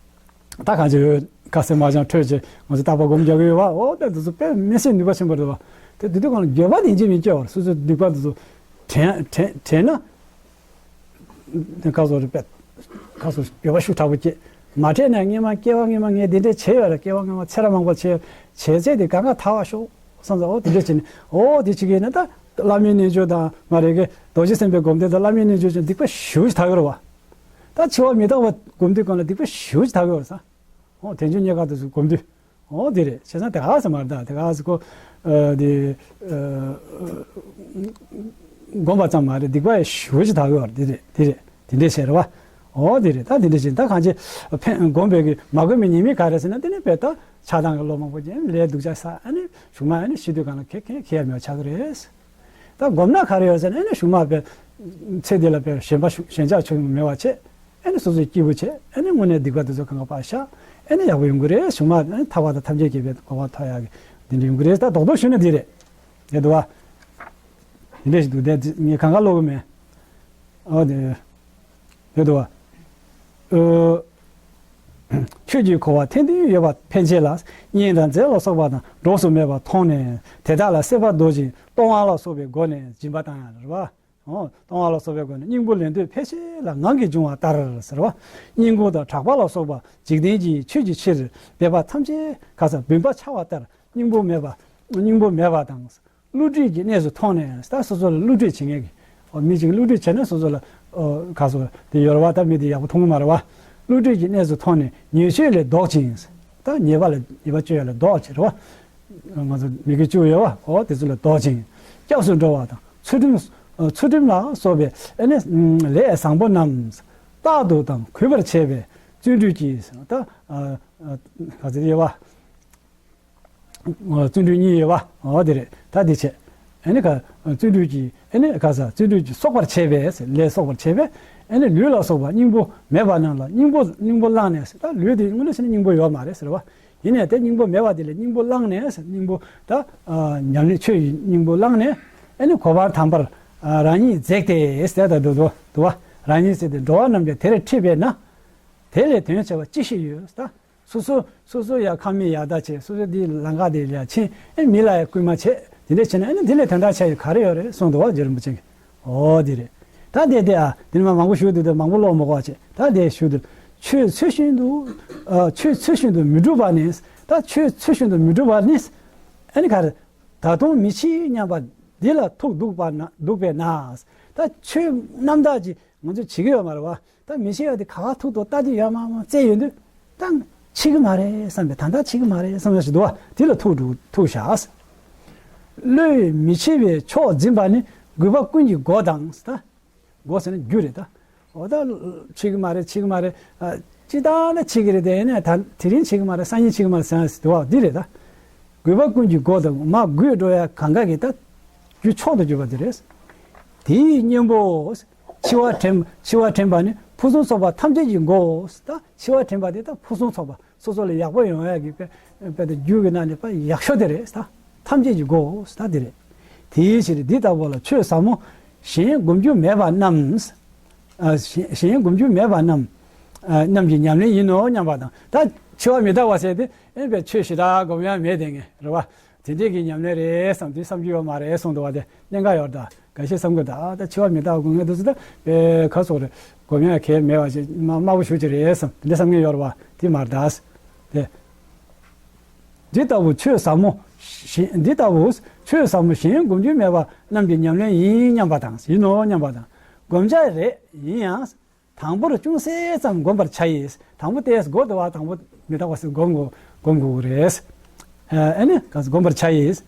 ད་གང་ཅི་ཡོད། དཀར་གསལ་སྨར་བྱང་འཕྲོས་བྱས་ང་ཚོ་བརྟག་པ་སྒོམ་རྒྱག་གི་ཡོད་པ། ཨོ་ད་དེ་ཚོ་དཔེ་མི་སྲིད་ནུས་པ་ཆེན་པོ་རེད་པ། དེ་དེ་དུས་གང་ལ་འགྱོད་པ་དེ་འཇིགས་མི་སྐྱེ་བར་སོ་སོའི་སྡིག་པ་དེ་ཚོ་དྲན་དྲན་དྲན་ན། དེ་ཁ་སོ་རེ་པད། ཁ་སོ་འགྱོད་པ་ཤུགས་དྲག་པོ་སྐྱེ། མ་དྲན་ན་སྔས་མ་སྐྱེ་བ་སྔས་མ་ངས་འདི་འདྲ་བྱས་ཡོད་རེད། སྐྱེ་བ་སྔས་མ་ཚེ་རབས་མང་པོ་བྱས་བྱས་ཚད་དེ་གང་ག་ཐར་བ་ཤོག་བསམ་ཚེ། ཨོ་དེ་འདྲ་བྱས་ནས་ཨོ་དེ་བྱེད་ཀྱི་ཡིན་ན་ད་བླ་མའི་རྣལ་འབྱོར་དང་མ་རེད་གི་རྡོ་རྗེ་སེམས་དཔའི་སྒོམ་བཟླས་དང་བླ་མའི་རྣལ་འབྱོར་ཅན་སྡིག་པ་ཞེ་པོ་ཞིག་དག་གི་རེད་པ། ད་འཆི་བ་མི་རྟག་པ་སྒོམ་དུས་སྒང་ལ་སྡིག་པ་ཞེ་པོ་ཅིག་དག་གི་ཡོད་རེད་ས། འོ་དལ་འབྱོར་རྙེད་དཀའ་དེ་ཚོ་སྒོམ་དུས། འོ་དེ་རེད། བྱས་ཙང་དེ་ག་ཟེར་མ་རེད། ད་དེ་ག་ཟེར་ཁོ། ཨ་དེ། ཨ་སྒོམ་པ་ཙམ་མ་རེད། སྡིག་པ་ཡང་ཞེ་པོ་ཅིག་དག་གི་ཡོད་རེད། དེ་རེད། དེ་རེད། དེ་འདྲས་བྱས་རེད་བ། འོ་དེ་རེད། ད་དེ་འདྲས་བྱས། ད་གང་ཅི་ཕན་སྒོམ་པའི་གི་མ་དགོས་པའི་ཉེས་དམིགས་ག་རེ་ཟེར་ན། དེ་ནི་དཔེ་ད་ཆགས་སྡང་གི་བློ་མང་པོ་ཅན་ལས་སྡུག་ཅག་བསགས། ཨ་ནི་གཞུག་མ་ཨ་ནི་ཤི་དུས་སྒང་ལ་ཁེ་ཁེ་ཁེ་ཡ་མེད་པ་ཆགས་ཀྱི་རེད། ད་སྒོམ་ན་ག་རེ་ཡོད་ཟེར་ན། ཨ་ནི་གཞུག་མ་དཔེ་ཚེ་འདི་ལ་དཔེ་ཞེན་པ་ཞེན་ཆགས་ཆུང་མེད་པ་བྱས། ཨ་ནི་སོ་སོའི་སྐྱིད་པོ་བྱས། ཨ་ནི་དངོས་གནས་སྡིག་པ་དེ་ཚོ་གང་ག་ཕར་བཤགས། ཨ་ནི་ཡག་པོ་ཡོང་གི་རེད། གཞུག་མ་ཨ་ནི་ཐར་པ་དང་ཐམས་ཅད་མཁྱེན་པའི་གོ་འཕང་ཐོབ་ཡག་གི་འདི་འདྲ་ཡོང་གི་རེད། ད་རྡོག་རྡོག་ཞུས་ན་འདི་རེད། དེ་འདུག་བ། འདི་འདྲ་ཞིག་འདུག་དེ་ངས་གང་ག་ཀློག་གི་མེད། ཨོ་དེ། དེ་འདུག་བ། ཨོ། ཆོས་ཀྱི་གོ་འཕང་ཐེར་འདོན་ཡོད་པ་ཕན་ཆད་ལ། གཉེན་དང་མཛའ་ལ་སོགས་པ་དང་གྲོགས་སུ་མེད་པར་མཐོང་ནས། དེ་དག་ལ་སྲེད་པ་ཟློག་ཅིང་ལྟུང་བ་ལ་སོགས་པའི་སྒོ་ནས་སྦྱིན་པ་བཏང་ཡང་རེད་བ། ཨོ། ལྟུང་བ་ལ་སོགས་པའི་སྒོ་ནས་སྙིང་པོ་ལེན་འདོད་ཕལ་ཆེར་ལ་ངང་གིས་འབྱུང་བ་ལྟར་ཟེར་བ། སྙིང་ཁུང་དང་གྲགས་པ་ལ་སོགས་པ་འཇིག་རྟེན་གྱི་ཆོས་ཀྱི་ཕྱིར་འབད་པ་ཐམས་ཅད་ག་ས་བུམ་པ་འཆའ་བ་ལྟར་སྙིང་པོ་མེད་པ། སྙིང་པོ་མེད་པ་དང་། བསླུ་བྲིད་ཀྱི་གནས་སུ་མཐོང་ནས། ད་སོ་སོ་ལ་བསླུ་བྲིད་བྱེད་མཁན་གྱི། ཨོ། མི་གཅིག་བསླུ་བྲིད་བྱས་ན་སོ་སོ་ལ། ཨོ། ག་སོ་དེ་ཡོད་རེད་བ། ད་མི་དེ་ཡག་པོ་མཐོང་གི་མ་རེད་བ། བསླུ་བྲིད་ཀྱི་གནས་སུ་མཐོང་ནས་ཉེས་སྤྱོད་ལས་ལྡོག་ཅིང་། ད་ཉེས་པ་ལ་ཉེས་པ་སྤྱོད་ཡ་ལས་ལྡོག་ཅིང་རེད་བ། ང་ཚོ་མི་དགེ་བཅུ་ཡོད་བ། ཨོ་དེ་ཚོ་ལས་ལྡོག་ཅིང་། སྐྱབས་སུ་འགྲོ་བ་དང་ཚུལ་ཁྲིམས། ཚུལ་ཁྲིམས་ལ་སོགས་པའི་ཨ་ནི་ལས་བཟང་པོ་རྣམས་རྟག་ཏུ་དང་གུས་པར་བྱས་པས་བརྩོན་འགྲུས་ཀྱིས། ད་ག་ཚོད་ཡོད་བ། བརྩོན་འགྲུས་གཉིས་ཡོད་བ། འོ་དེ་རེད། ད་དེ་བྱས། ཨ་ནི་ག་བརྩོན་འགྲུས་ཀྱིས། ཨ་ནི་ག་ས་བརྩོན་འགྲུས་ཀྱིས་གསོག་པར་བྱས་པས། ལས་གསོག་པར་བྱས་པས། ཨ་ནི་ལུས་ལ་སོགས་པ་སྙིང་པོ་མེད་པ་རྣམས་ལ་སྙིང་པོ་སྙིང་པོ་བླངས་ནས། ད་ལུས་དེ་དངོས་གནས་བྱས་ན་སྙིང་པོ་ཡོད་མ་རེད་ཟེར་བ། ཡིན་ནའི་དེ་སྙིང་པོ་མེད་པ་དེ་ལ་སྙིང་པོ་བླངས་ནས། སྙིང་པོ་ད་ཉམས་ལེན་ཆོས་ཡི་སྙིང་པོ་བླངས་ནས། ཨ་ནི་གོ་འཕང་དམ་པར་རང་ཉིད་འཛེགས་ཏེ་ཟེར། ད་འགྲོ་འགྲོ་འགྲོ་བ་རང་ཉིད་འཛེགས་ཏེ། འགྲོ་བ་རྣམས་ཀྱང་དེར་ཁྲིད་པས་ན། དེ་ལས་དོན་ཆེ་བ་ཅི་ཞིག་ཡོད། ད། སོ་སོ་སོ་སོ་ཡ་ཁ་མིག་ཡར་ལྟ་བྱས། སོ་སོ་འདི་ལམ་ཁ་འདི་ལ་ཕྱིན། ཨེ་མི་ལ་ཡ་སྐུལ་མ་བྱས། དེ་འདྲ་བྱས་ན་ཨེ་ནི་འདི་ལས་དོན་དག་ཆེ་ཡོད་ག་རེ་ཡོད་རེད་གསུངས་འདུག་བ། རྗེ་རིན་པོ་ཆེ་གིས། འོ་འདི་རེད། ད་དེ་དེ་ཨ་དེ་ནི་མ་མང་པོ་ཞུ་འདུག་ད་མང་པོ་ཀློག་མི་དགོས་བྱས། ད་དེ་ཞུ་འདུག་ཆོས་ཚུལ་བཞིན་དུ། ཨ་ཆོས་ཚུལ་བཞིན་དུ་མི་སྒྲུབ་པ་ནི། ད་ཆོས་ཚུལ་བཞིན་དུ་མི་སྒྲུབ་པ་ནི། ཨེ་ནི་ག་རེ། ད་དུང་མི་འཆི་སྙམ་པ་འདི་ལ་ཐུག་འདུག་པ་ན། འདུག་པས་ན། ད་ཆོས་རྣམ་དག་ཅིག་ང་ཚོས་བྱེད་ཀྱི་ཡོད་མ་རེད་བ། ད་མི་ཤེས་ཡ་དེ་ག་བ་ཐུག་ཐུག་ལྟ་དུས་ཡ་མ་མ་བཙལ་ཡོང་དུས། ད་འཆི་གི་མ་རེད་བསམ་པའི། ད་ལྟ་འཆི་གི་མ་རེད་བསམ་ཡ་ཞིག་འདུག་བ། དེ་ལ་ཐུག་འགྲོ་ཐུག་བཞག་བློས་མི་འཆི་བའི་ཕྱོགས་འཛིན་པ་ནི། རྒུད་པ་ཀུན་གྱི་སྒོ་དང་། ད་སྒོ་ཟེར་ན་རྒྱུ་རེད་ད། འོ་ད་འཆི་གི་མ་རེད། འཆི་གི་མ་རེད། ཨ་སྤྱིར་བཏང་ན་འཆི་གི་རེད། དེ་ནས་ད་དེ་རིང་འཆི་གི་མ་རེད། སང་ཉིན་འཆི་གི་མ་རེད་ཟེར་ཡ་ཞིག་འདུག་བ། འདི་རེད་ད། རྒུད་པ་ཀུན་གྱི་སྒོ་དང་། མ་རྒུད་འགྲོ་ཡ་གང་ག་གི་ད་རྒྱུ་མཆོག་ཏུ་གྱུར་པ་དེ་རེད། དེའི་གཉེན་པོ། འཆི་བ་དྲན། འཆི་བ་དྲན་པ་ནི་ཕུན་སུམ་ཚོགས་པ་ཐམས་ཅད་ཀྱི་སྒོའོ། ད་འཆི་བ་དྲན་པ་དེ་ད་ཕུན་སུམ་ཚོགས་པ། སོ་སོ་ལ་ཡག་པོ་ཡོང་ཡ་གི་དཔེ་དཔེ་ད་རྒྱུ་གི་ནང་ནས་དཔེ་ཡག་ཤོས་དེ་རེད་ད། ཐམས་ཅད་ཀྱི་སྒོའོ། ད་དེ་རེད། དེའི་ཕྱིར་འདི་ལྟ་བུ་ལ་ཆོས་ཟབ་མོ་གཞན་སྒོམ་རྒྱུ་མེད་པ་རྣམས། ཨ་གཞན་གཞན་སྒོམ་རྒྱུ་མེད་པ་རྣམས། ཨ་རྣམས་ཀྱི་ཉམས་ལེན་ཡིན་ནོ་སྙམ་པ་དང་། ད་འཆི་བ་མི་རྟག་པ་ཟེར་དེ། ཨེ་དཔེ་ཆོས་ཞེ་དྲག་སྒོམ་ཡ་མེད་དེ་ངས་རེད་བ། དེ་འདྲས་ཀྱི་ཉམས་ལེན་རེད་བསམ་དུས་བསམ་རྒྱུ་ཡོད་མ་རེད་གསུངས་འདུག་བ། དེ་གནད་འགག་ཡོད་རེད་ད། འགའ་ཤས་བསམ་གི་ད། ད་འཆི་བ་མི་རྟག་པ་སྒོམ་མཁན་དེ་ཚོ་ད་དཔེ་ཁ་སོགས་རེད། སྒོམ་ཡ་གལ་མེད་པ་ཞིག་མ་དམའ་པོ་ཞེ་ཅིག་རེད་བསམ། དེ་འདྲ་བསམ་མཁན་ཡོད་རེད་བ། དེ་མ་རེད་ད། དེ། འདི་ལྟ་བུ་ཆོས་ཟབ་མོ་གཞན། འདི་ལྟ་བུ་ཆོས་ཟབ་མོ་གཞན་སྒོམ་རྒྱུ་མེད་པ་རྣམས་ཀྱི་ཉམས་ལེན་ཡིན་སྙམ་པ་དང་། ཡིན་ནོ་སྙམ་པ་དང་། སྒོམ་བྱ་རེད། ཡིན་ཡང་། དང་པོར་ཅུང་ཟད་ཙམ་བསྒོམ་པར་བྱ་ཡིས། དང་པོ་དེས་སྒོ་དེ་བ་དང་པོ་མི་རྟག་པ་ཟེར་སྒོམ་དགོས། སྒོམ་དགོས་རེད། ཨ་ནི་ག་སྒོམ་པར་བྱ་ཡིས།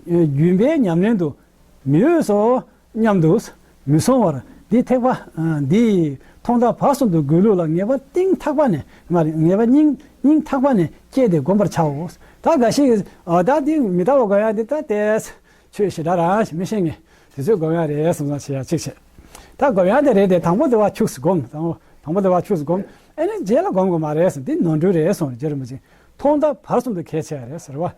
རྒྱུན་པའི་ཉམས་ལེན་དུ་མི་འོས་སོ་སྙམ་དུ་མི་སོང་བར། འདི་ཐེག་པ་འདི་ཐོག་མཐའ་བར་གསུམ་དུ་སྒོམ་ལུགས་ལ་ངེས་པ་གཏིང་ཐག་པ་ནས། མ་རེད། ངེས་པ་སྙིང་སྙིང་ཐག་པ་ནས་སྐྱེས་ཏེ་སྒོམ་པར་བྱའོ། ད་འགའ་ཞིག་གིས་ཨ་ད་འདི་མི་རྟག་པ་སྒོམ་ཡ་འདི་ད་དེས། ཆོས་ཞེ་དྲག་རང་ཞིག་མི་ཤེས་ངེས། དེ་ཚོས་སྒོམ་ཡག་རེད་བསམ་བསམ་བྱེད་ཡག་གཅིག་བྱས། ད་སྒོམ་ཡག་དེ་རེད་དེ། དང་པོ་དེ་བ་ཁྱུགས་སུ་སྒོམ། དང་པོ་དང་པོ་དེ་བ་ཁྱུགས་སུ་སྒོམ། ཨེ་ནི་རྗེས་ལ་སྒོམ་དགོས་མ་རེད་བསམ། འདི་ནོར་འཁྲུལ་རེད་གསུངས་རེད། རྗེ་རིན་པོ་ཆེས་ཐོག་མཐའ་བར་གསུམ་དུ་གལ་ཆེ་བ་རེད་ཟེར་བ།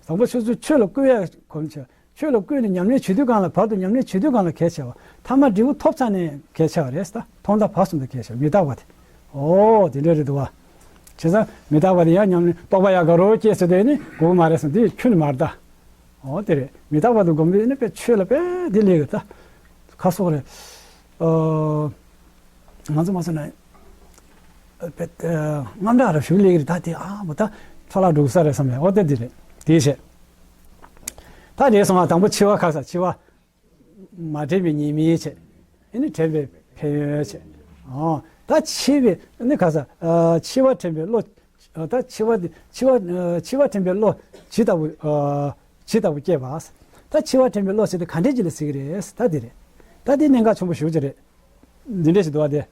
དང་པོ་ཆུ་ཚོད་ཆོས་ལ་བསྐུལ་ཡག་སྒོམ་བྱས། ཆོས་ལ་བསྐུལ་ནས་ཉམས་ལེན་བྱེད་དུས་སྒང་ལ། བར་དུ་ཉམས་ལེན་བྱེད་དུས་སྒང་ལ་གལ་ཆེ་བ། ཐ་མ་འབྲས་བུ་ཐོབ་ཚར་ནས་གལ་ཆེ་བ་རེད་ཟེར། ད་ཐོག་མཐའ་བར་གསུམ་དུ་གལ་ཆེ་བ། མི་རྟག་པ་དེ། ཨོ་དེ་འདྲ་རེད་འདུག་བ། བྱས་ཙང་མི་རྟག་པ་དེ་ཡང་ཉམས་ལེན་རྟོགས་པ་ཡག་ག་རོ་སྐྱེས་ཟེར་དེ་ནི་དགོས་མ་རེད་བསམ། དེ་ཁྱོན་ནས་མ་རེད་ད། འོ་དེ་རེད། མི་རྟག་པ་དང་སྒོམ་དུས་ནི་དཔེ་ཆོས་ལ་དཔེ་འདི་ལེགས་ཡོད་ད། ཁ་སོགས་རེད། ཨོ། ང་ཚོ་མ་སོང་ན། དཔེ་དངངས་སྐྲག་ར་ཞུ་ལེགས་རེད་ད། དེ་ཨ་མོ་ད་འཕྲོ་བརླག་འགྲོ་ས་རེད་བསམ་ཡ། འོ་དེ་འདི་རེད། དེ་བྱས། ད་དེ་སོང་ང་དང་པོ་འཆི་བ་ཁ་ས་འཆི་བ། མ་དྲན་པའི་ཉེས་དམིགས་བྱས། ཨེ་ནི་དྲན་པའི་ཕན་ཡོན་བྱས། ཨོ། ད་འཆི་བའི་ནི་ག་ས་ཨ་འཆི་བ་དྲན་པའི་བློ། ཨ་ད་འཆི་བ་འདི་འཆི་བ་ཨ་འཆི་བ་དྲན་པའི་བློ་ཇི་ལྟ་བུ་ཨ་ཇི་ལྟ་བུ་སྐྱེས་པ། ད་འཆི་བ་དྲན་པའི་བློ་ཟེར་དེ་ག་འདྲས་ཅིག་ལ་ཟེར་གི་རེད། ད་འདི་རེད། ད་འདི་གནད་འགག་ཆེན་པོ་ཞེ་པོ་ཅིག་རེད། འདི་འདྲས་ཞིག་འདུག་བ་དེ།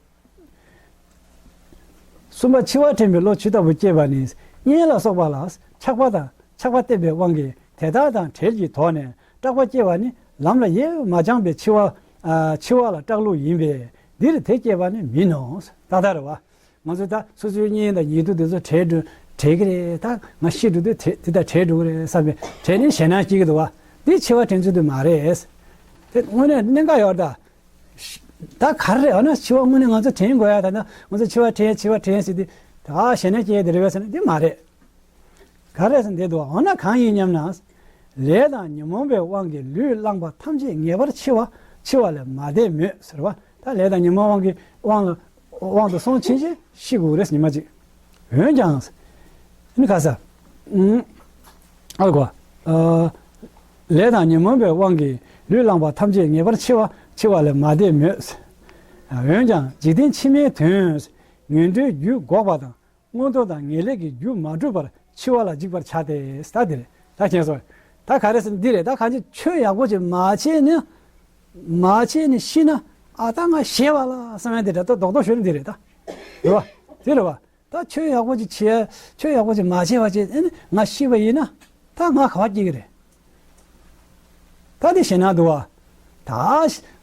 གསུམ་པ། འཆི་བ་དྲན་པའི་བློ་ཇི་ལྟ་བུ་སྐྱེས་པ་ནི། གཉེན་ལ་སོགས་པ་ལ་ཆགས་པ་དང་ཆགས་པ་བརྟན་པའི་དབང་གིས་དེ་དག་དང་བྲལ་གྱི་དོགས་ནས་སྐྲག་པ་སྐྱེ་བ་ནི་ལམ་ལ་ཡེ་མ་སྦྱངས་པའི་འཆི་བ་ཨ་འཆི་བ་ལ་སྐྲག་ལུགས་ཡིན་པས་འདིར་དེ་སྐྱེས་པ་ནི་མིན་ནོ། ཏག་ཏག་རེད་བ། ང་ཚོ་ད་སོ་སོའི་གཉེན་དང་ཉེ་དུ་དེ་ཚོ་བྲལ་འགྲོ་བྲལ་གི་རེད། ད་ང་ཤི་འགྲོ་དུས་དེ་དེ་དང་བྲལ་འགྲོ་གི་རེད་བསམ་པའི་བྲལ་ནས་ཞེད་སྣང་སྐྱེ་གི་འདུག་བ། འདི་འཆི་བ་དྲན་ཚུལ་དེ་མ་རེད། དེ་དངོས་གནས་གནད་འགག་ཡོད་ད། ད་ག་རེ་རེད། འོ་ན་འཆི་བ་དངོས་གནས་ང་ཚོ་དྲན་དགོས་ཡ། ད་ན་ང་ཚོ་འཆི་བ་དྲན་འཆི་བ་དྲན་ཟེར་དུས་ད་ཞེད་སྣང་སྐྱེ་ཡ་དེ་རེད་བས་ཟེར་ན་འདི་མ་རེད། ག་རེ་ཟེར་འདི་འདུག་འོ་ན་གང་ཡིན་སྙམ་ན། ལས་དང་ཉོན་མོངས་པའི་དབང་གིས་ལུས་བླངས་པ་ཐམས་ཅད་ངེས་པར་འཆི་བ་འཆི་བ་ལས་མ་འདས་མོད་ཟེར་བ། ད་ལས་དང་ཉོན་མོངས་དབང་གིས་དབང་ལ་དབང་དུ་སོང་ཕྱིན་ཆད་ཤི་དགོས་རེད་ཉི་མ་གཅིག་འོན་ཀྱང་། ནི་ག་ས། ཨ་གོ། ལས་དང་ཉོན་མོངས་པའི་དབང་གིས་ལུས་བླངས་པ་ཐམས་ཅད་ངེས་པར་འཆི་བ་འཆི་བ་ལས་མ་འདས་མོད། འོན་ཀྱང་འཇིག་རྟེན་ཕྱི་མའི་དོན། ངན་འགྲོའི་རྒྱུ་འགོག་པ་དང་མངོན་མཐོ་དང་ངེས་ལེགས་ཀྱི་རྒྱུ་མ་བསྒྲུབས་པར་འཆི་བ་ལ་འཇིགས་པར་བྱ་སྟེ། ད་འདི་རེད། ད་མཁྱེན་སོང་། ད་ག་རེ་ཟེར་ན་འདི་རེད། ད་གང་ཅི་ཆོས་ཡག་པོ་ཅིག་མ་བྱས་ནས་མ་བྱས་ནས་ཤི་ན་ཨ་ད་ང་ཞེད་པ་ལ་བསམ་ཡ་འདི་འདྲ་ད་རྡོག་རྡོག་ཤོར་ནི་འདི་རེད་ད། རེད་བ། དེ་རེད་བ། ད་ཆོས་ཡག་པོ་ཅིག་བྱས་ཆོས་ཡག་པོ་ཅིག་མ་བྱས་པ་བྱས་ཨ་ནི་ང་ཤི་བ་ཡིན་ན་ད་ང་ག་བ་སྐྱེ་གི་རེད། ད་དེ་ཞེད་སྣང་འདུག་བ། ད་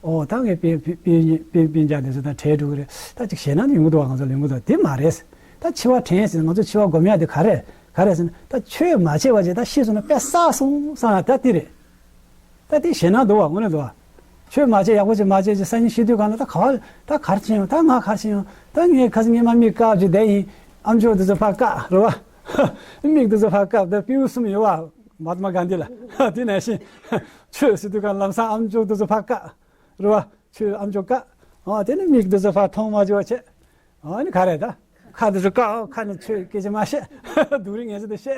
ཨོ་ད་ངས་སྤུན་སྤུན་སྤུན་སྤུན་ཀྱག་དེ་ཚོ་དང་བྲལ་འགྲོ་གི་རེད། ད་ཅིག་ཞེད་སྣང་དེ་ཡོང་གི་འདུག་བ། ང་ཚོ་ལེན་གི་འདུག་དེ་མ་རེད། ད་འཆི་བ་དྲན་ཟེར་ང་ཚོ་འཆི་བ་སྒོམ་ཡ་དེ་ག་རེ་ག་རེ་ཟེར་ན་ད་ཆོས་མ་བྱས་པ་བྱས་ད་ཤི་སོང་ན་དཔེ་བསགས་སོང་བསམ་ཡ་ད་དེ་རེད། ད་དེ་ཞེད་སྣང་འདུག་བ། དངོས་གནས་འདུག་བ། ཆོས་མ་བྱས་ཡག་པོ་ཅིག་མ་བྱས་ཅིག་སང་ཉིན་ཤི་དུས་གང་ལ་ད་ག་བ་ད་གར་ཕྱིན་ཡོང་ད་ང་གར་ཕྱིན་ཡོང་ད་ངས་ཁ་སང་ཉི་མ་མིག་བཀག་ཅིག་བསྡད་ཡིན། ཨམ་ཅོག་དེ་ཚོ་ཕར་བཀག་རེད་བ། མིག་དེ་ཚོ་ཕར་བཀག་ད་སྤྲེའུ་གསུམ་ཡོད་བ། མ་ཧཱ་ཏྨ་གྷན་དྷི་ལ་དེ་ནང་བཞིན་ཆོས་ཟེར་དུས་གང་ལམ་སང་ཨམ་ཅོག་དེ་ཚོ་ཕར་བཀག་རེད་བ། ཆོས་ཨམ་ཅོག་བཀག་ཨ་དེ་ནི་མིག་དེ་ཚོ་ཕར་མཐོང་མ་བཅུག་བ་བྱས། ཨ་ནི་ག་རེ་ད། ཁ་དེ་ཚོ་བཀག་ཁ་ནས་ཆོས་སྐད་ཆ་མ་བཤད། སྡུག་རུས་ངན་ཚོ་དེ་བཤད།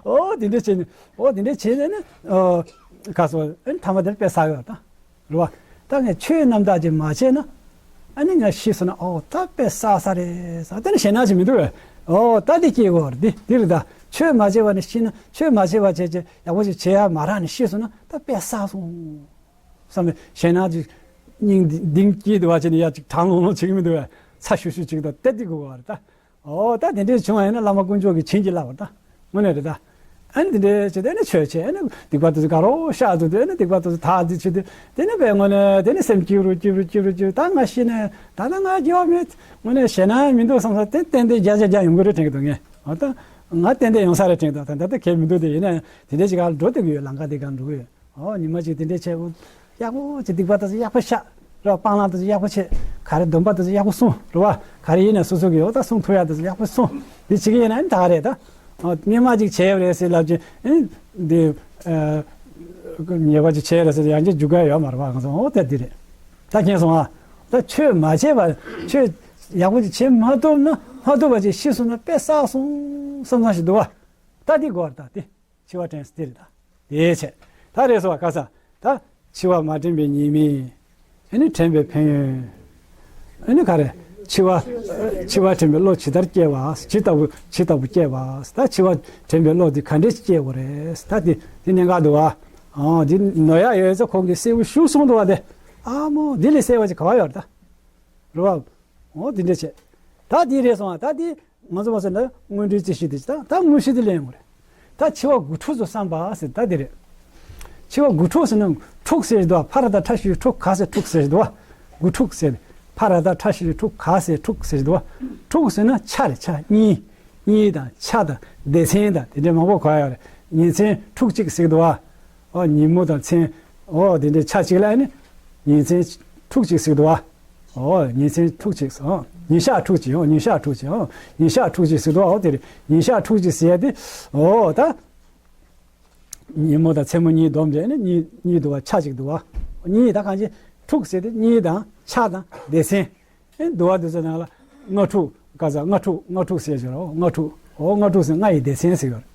ཨོ་དེ་འདྲས་བྱས་ནས་ཨོ་དེ་འདྲས་བྱས་ནས་ནི་ཨོ་ག་སོ་ཨ་ནི་ཐ་མ་དེར་དཔེ་བསགས་ཡོད་ད། རེད་བ། ད་ངས་ཆོས་རྣམ་དག་ཅིག་མ་བྱས་ན་ཨ་ནི་ང་ཤི་སོང་ན་ཨོ་ད་དཔེ་བསགས་ས་རེད་ས་དེ་ནི་ཞེད་སྣང་ཅིག་མི་འདུག་བས། ཨོ་ད་དེ་སྐྱེ་དགོས་རེད་དེ་དེ་རེད་ད། ཆོས་མ་བྱས་པ་ནི་ཤི་ན་ཆོས་མ་བྱས་པ་བྱས་བྱས་ཡག་པོ་ཅིག་བྱས་ཡ་མ་རག་ནས་ཤི་སོང་ན་ད་དཔེ་བསགས་སོང་། བསམ་པའི་ཞེད་སྣང་ཅིག་སྙིང་འདི་འདིང་སྐྱིད་དུ་བ་བྱས་ནས་ཡ་ཅིག་གྲང་ལོང་ལོང་བྱེད་ཀྱི་མི་འདུག་བས། ཚ་ཤུ་ཤུ་ཅིག་དང་ཏེ་ཏི་དགོས་པ་རེད་ད། ཨོ་ད་དེ་འདྲས་བྱུང་བ་ཡིན་ན་བླ་མ་དཀོན་མཆོག་གིས་བྱིན་གྱིས་བརླབས་པ་རེད་ད། དངོས་གནས་རེད་ད། ཨ་ནི་དེ་འདྲས་བྱས་ཏེ་ཨ་ནི་ཆོས་བྱས་ཨ་ནི་སྡིག་པ་དེ་ཚོ་དགའ་རོགས་བཤགས་འདུག་དེ་ཨ་ནི་སྡིག་པ་དེ་ཚོ་དག་འདི་བྱས་ཏེ་དེ་ནི་བས་དངོས་གནས་དེ་ནི་སེམས་སྐྱིད་རུ་སྐྱིད་རུ་སྐྱིད་རུ་སྐྱིད་རུ་ད་ང་ཤི་ནས་ད་ལྟ་ང་སྐྱེ་བ་མེད་དངོས་གནས་ཞེད་སྣང་མི་འདུག་བསམ་ས་དེ་ཏན་ཏན་བརྒྱ་ཆ་བརྒྱ་ཡོང་གི་རེད་དྲན་གྱི་འདུག་ངས། ཨོ་ད་ང་ཏན་ཏན་ཡོང་ས་རེད་དྲན་གྱི་འདུག་ད་ད་ལྟ་གལ་མི་འདུག་དེ་ཡིན་ན་དེ་འདྲས་ཅིག་ག་ལ་འགྲོ་བསྡད་ཀྱི་ཡོད། ལམ་ཁ་དེ་ག་འགྲོ་གི་ཡོད། ཨོ་ཉི་མ་གཅིག་དེ་འདྲས་བྱས་ཡག་པོ་ཅིག་སྡིག་པ་དེ་ཚོ་ཡག་པོ་བཤགས་རེད་བ། སྤང་བླང་དེ་ཚོ་ཡག་པོ་བྱས། ག་རེ་སྡོམ་པ་དེ་ཚོ་ཡག་པོ་སྲུང་རེད་བ། ག་རེ་ཡིན་ན་སོ་སོ་གི་ཨོ་ད་སྲུང་ཐུབ་ཡག་དེ་ཚོ་ཡག་པོ་སྲུང་། འདི་བྱེད་ཀྱི་ཡིན་ན་ཨ་ནི་ད་ག་རེད་ད། ཨོ་སྔོན་མ་ཅིག་བྱས་ཡོད་རེད་ཟེར་ལབ་ཀྱི་ཨེ་འདི་ཨ་ཉེས་པ་ཅིག་བྱས་ཡོད་རེད་ཟེར་ཡང་ཅིག་འཇུག་ག་ཡོད་མ་རེད་བ། ང་ཚོ་ཨོ་ད་འདི་རེད། ད་མཁྱེན་སོང་ཨ། ད་ཆོས་མ་བྱས་པ་ཆོས་ཡག་པོ་ཅིག་བྱེད་མ་ཐུབ་ན་མ་ཐུབ་པ་ཅིག་ཤི་སོང་ན་དཔེ་བསགས་སོང་བསམ་བསམ་ཞིག་འདུག་བ། ད་འདི་གོ་བ་རེད་ད་འདི། འཆི་བ་དྲན་སྟེ་རེད་ད། དེའི་ཆེད། ད་རེད་སོ་བ་ག་ས། ད་འཆི་བ་མ་དྲན་པའི་ཉེས་དམིགས། ཨ་ནི་དྲན་པའི་ཕན་ཡོན། ཨ་ནི་ག་རེ། འཆི་བ། འཆི་བ་དྲན་པའི་བློ་ཇི་ལྟར་སྐྱེ་བ། ཇི་ལྟ་བུ་ཇི་ལྟ་བུ་སྐྱེ་བ། ད་འཆི་བ་དྲན་པའི་བློ་འདི་ག་འདྲས་སྐྱེ་དགོས་རེད། ད་འདི་འདི་གནད་འགག་འདུག་བ། ཨ་འདི་ནོར་ཡག་ཡོད་ཚེ་ཁོང་གིས་གསལ་པོ་ཞུ་སོང་འདུག་བ་དེ། ཨ་མོ་འདི་ལས་གསལ་བ་ཅིག་ག་བ་ཡོད་རེད་ད། རེད་བ། འོ་འདི་འདྲས་བྱས། ད་འདི་རེད་སོང་བ་ད་འདི། ང་ཚོ་མ་ཟེར་ན་དངོས་འབྲེལ་རྩིས་གཞི་དེ་ད་ད་དངོས་གཞི་དེ་ལེན་དགོས་རེད། ད་འཆི་བ་དགུ་ཕྲུགས་སུ་བསམ་པ་ཟེར་ད་དེ་རེད། འཆི་བ་དགུ་ཕྲུགས་ཟེར་ན་ཕྲུགས་ཟེར་དུ་བ་ཕ་ར་ད་ཕྲ་ཤི་ཕྲུག་ག་ཟེར་ཕྲུགས་ཟེར་དུ་བ། དགུ་ཕྲུགས་ཟེར། ཕ་ར་ད་ཕྲ་ཤི་ཕྲུག་ག་ཟེར་ཕྲུགས་ཟེར་དུ་བ། ཕྲུགས་ཟེར་ན་ཆ་རེད་ཆ་གཉིས། གཉིས་དང་ཆ་དང་སྡེ་ཚན་དང་དེ་འདྲའི་མང་པོ་གོ་ཡ་ཡོད་རེད། ཉིན་མཚན་ཕྲུགས་གཅིག་ཟེར་དུ་བ། ཨོ་ཉིན་མོ་དང་མཚན། ཨོ་དེ་འདྲའི་ཆ་གཅིག་ལ་ནི། ཉིན་མཚན་ཕྲུགས་གཅིག་ཟེར་དུ་བ། ཨོ་ཉིན་མཚན་ཕྲུགས་གཅིག་ཟེར། ཨོ་ཉིན་ཞག་ཕྲུགས་གཅིག་ཨོ་ཉིན་ཞག་ཕྲུགས་གཅིག་ཨོ་ཉིན་ཞག་ཕྲུགས་གཅིག་ཟེར་དུ་བ། ཨོ་དེ་རེད། ཉིན་ཞག་ཕྲུགས་གཅིག་ཟེར་ཡ་དེ། ཨོ་ད། ཉིན་མོ་དང་མཚན་མོ་གཉིས་བསྡོམས་བྱས་ནས་གཉིས་གཉིས་འདུ་བ་ཆ་གཅིག་འདུ་བ། གཉིས་ད་གང་ཅི་ཕྲུགས་ཟེར་དེ་གཉིས་དང་ཆ་དང་སྡེ་ཚན། ཨེ་འདུ་བ་འདི་ཚོ་ནང་ལ་ལྔ་ཕྲུགས་ག་ས་ལྔ་ཕྲུགས་ལྔ་ཕྲུགས་ཟེར་གྱི་རེད། ལྔ་ཕྲུགས་ཨོ་ལྔ་ཕྲུགས་ཟེར་ལྔ་ཡི་སྡེ་ཚན་ཟེར་གྱི་རེད།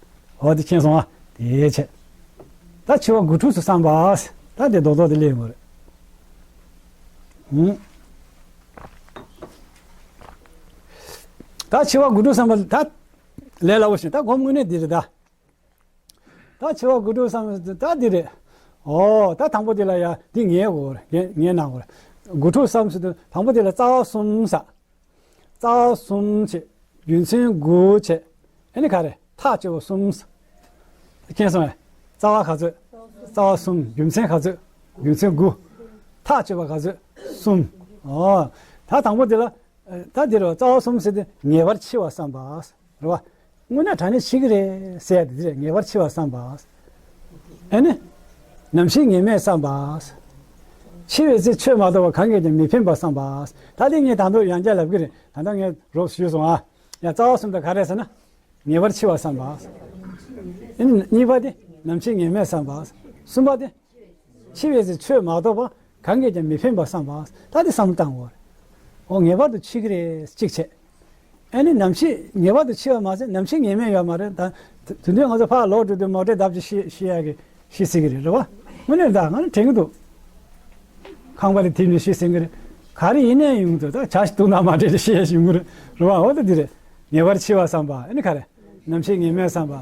ཨོ་དེ་མཁྱེན་སོང་ཨ། དེའི་ཆེད། ད་འཆི་བ་དགུ་ཕྲུགས་སུ་བསམ་པ། ད་དེ་རྡོག་རྡོག་དེ་ལེན་དགོས་རེད། ཧུམ། ད་འཆི་བ་དགུ་ཕྲུགས་བསམ་པ་ད་ལས་སླ་པོ་ཞིག་ད་སྒོམ་དངོས་གནས་འདི་རེད་ད། ད་འཆི་བ་དགུ་ཕྲུགས་བསམ་ད་འདི་རེད། ཨོ་ད་དང་པོ་འདི་ལ་ཡ་འདི་ངེས་དགོས་རེད། ངེས་ངེས་གནང་དགོས་རེད། དགུ་ཕྲུགས་བསམ་ཟེར་དུས་དང་པོ་འདི་ལ་རྩ་བ་གསུམ་ས། རྩ་བ་གསུམ་བྱས། རྒྱུ་མཚན་དགུ་བྱས། ཨ་ནི་ག་རེ་ཐག་གཅོད་པ་གསུམ་ས། མཁྱེན་སོང་ངས། རྩ་བ་ག་ཚོད། རྩ་བ་གསུམ། རྒྱུ་མཚན་ག་ཚོད། རྒྱུ་མཚན་དགུ། ཐག་གཅོད་པ་ག་ཚོད། གསུམ། ཨོ། ད་དང་པོ་འདི་ལ། ད་འདི་རུ་རྩ་བ་གསུམ་ཟེར་དུས་ངེས་པར་འཆི་བ་བསམ་པ། རེད་བ། དངོས་གནས་དྲང་གནས་འཆི་གི་རེད་ཟེར་ཡ་དེ་འདི་རེད། ངེས་པར་འཆི་བ་བསམ་པ། ཨ་ནི། ནམ་ཤི་ངེས་མེད་བསམ་པ། འཆི་བའི་ཚེ་ཆོས་མ་རྟོགས་པ་གང་གིས་ཀྱང་མི་ཕན་པར་བསམ་པ། ད་དེ་ངས་ད་དུང་ཡང་བསྐྱར་ལབ་གི་རེད། ད་ལྟ་ངས་རོབ་ཞུས་སོང་ཨ། ཡང་རྩ་བ་གསུམ་དེ་ག་རེ་ཟེར་ན། ངེས་པར་འཆི་བ་བསམ་པ། ཨ་ནི་གཉིས་པ་དེ་ནམ་འཆི་ངེས་མེད་བསམ་པ། གསུམ་པ་དེ། འཆི་བའི་ཚེ་ཆོས་མ་རྟོགས་པ་གང་གིས་ཀྱང་མི་ཕན་པར་བསམ་པ། ད་དེ་བསམ་བློ་བཏང་དགོས་རེད། འོ་ངེས་པར་དུ་འཆི་གི་རེད་གཅིག་བྱས། ཨ་ནི་ནམ་ཤི་ངེས་པར་དུ་འཆི་བ་མ་ཟད་ནམ་ཤི་ངེས་མེད་ཡོད་མ་རེད་ད། དེ་དུས་ང་ཚོ་ཕར་ལོག་འགྲོ་དུས་མོ་ཊའི་བརྡབ་ཀྱིས་ཤི་ཤི་ཡག་གི་ཤི་སྲིད་ཀྱི་རེད། རེད་བ། དངོས་གནས་ད་ང་ནི་དྲན་གྱི་འདུག་ཁང་པ་ལ་དེད་ནས་ཤི་སྲིད་ཀྱི་རེད། ག་རེ་ཡིན་ནའི་ཡོང་དུས་ད་བྱ་ཞིག་འདུག་ན་མ་འདྲེས་ཏེ་ཤི་ཡག་ཡོང་གི་རེད། རེད་བ། འོ་ད་འདི་རེད། ངེས་པར་འཆི་བ་བསམ་པ་ཨ་ནི་ག་རེ། ནམ་ཤི་ངེས་མེད་བསམ་པ།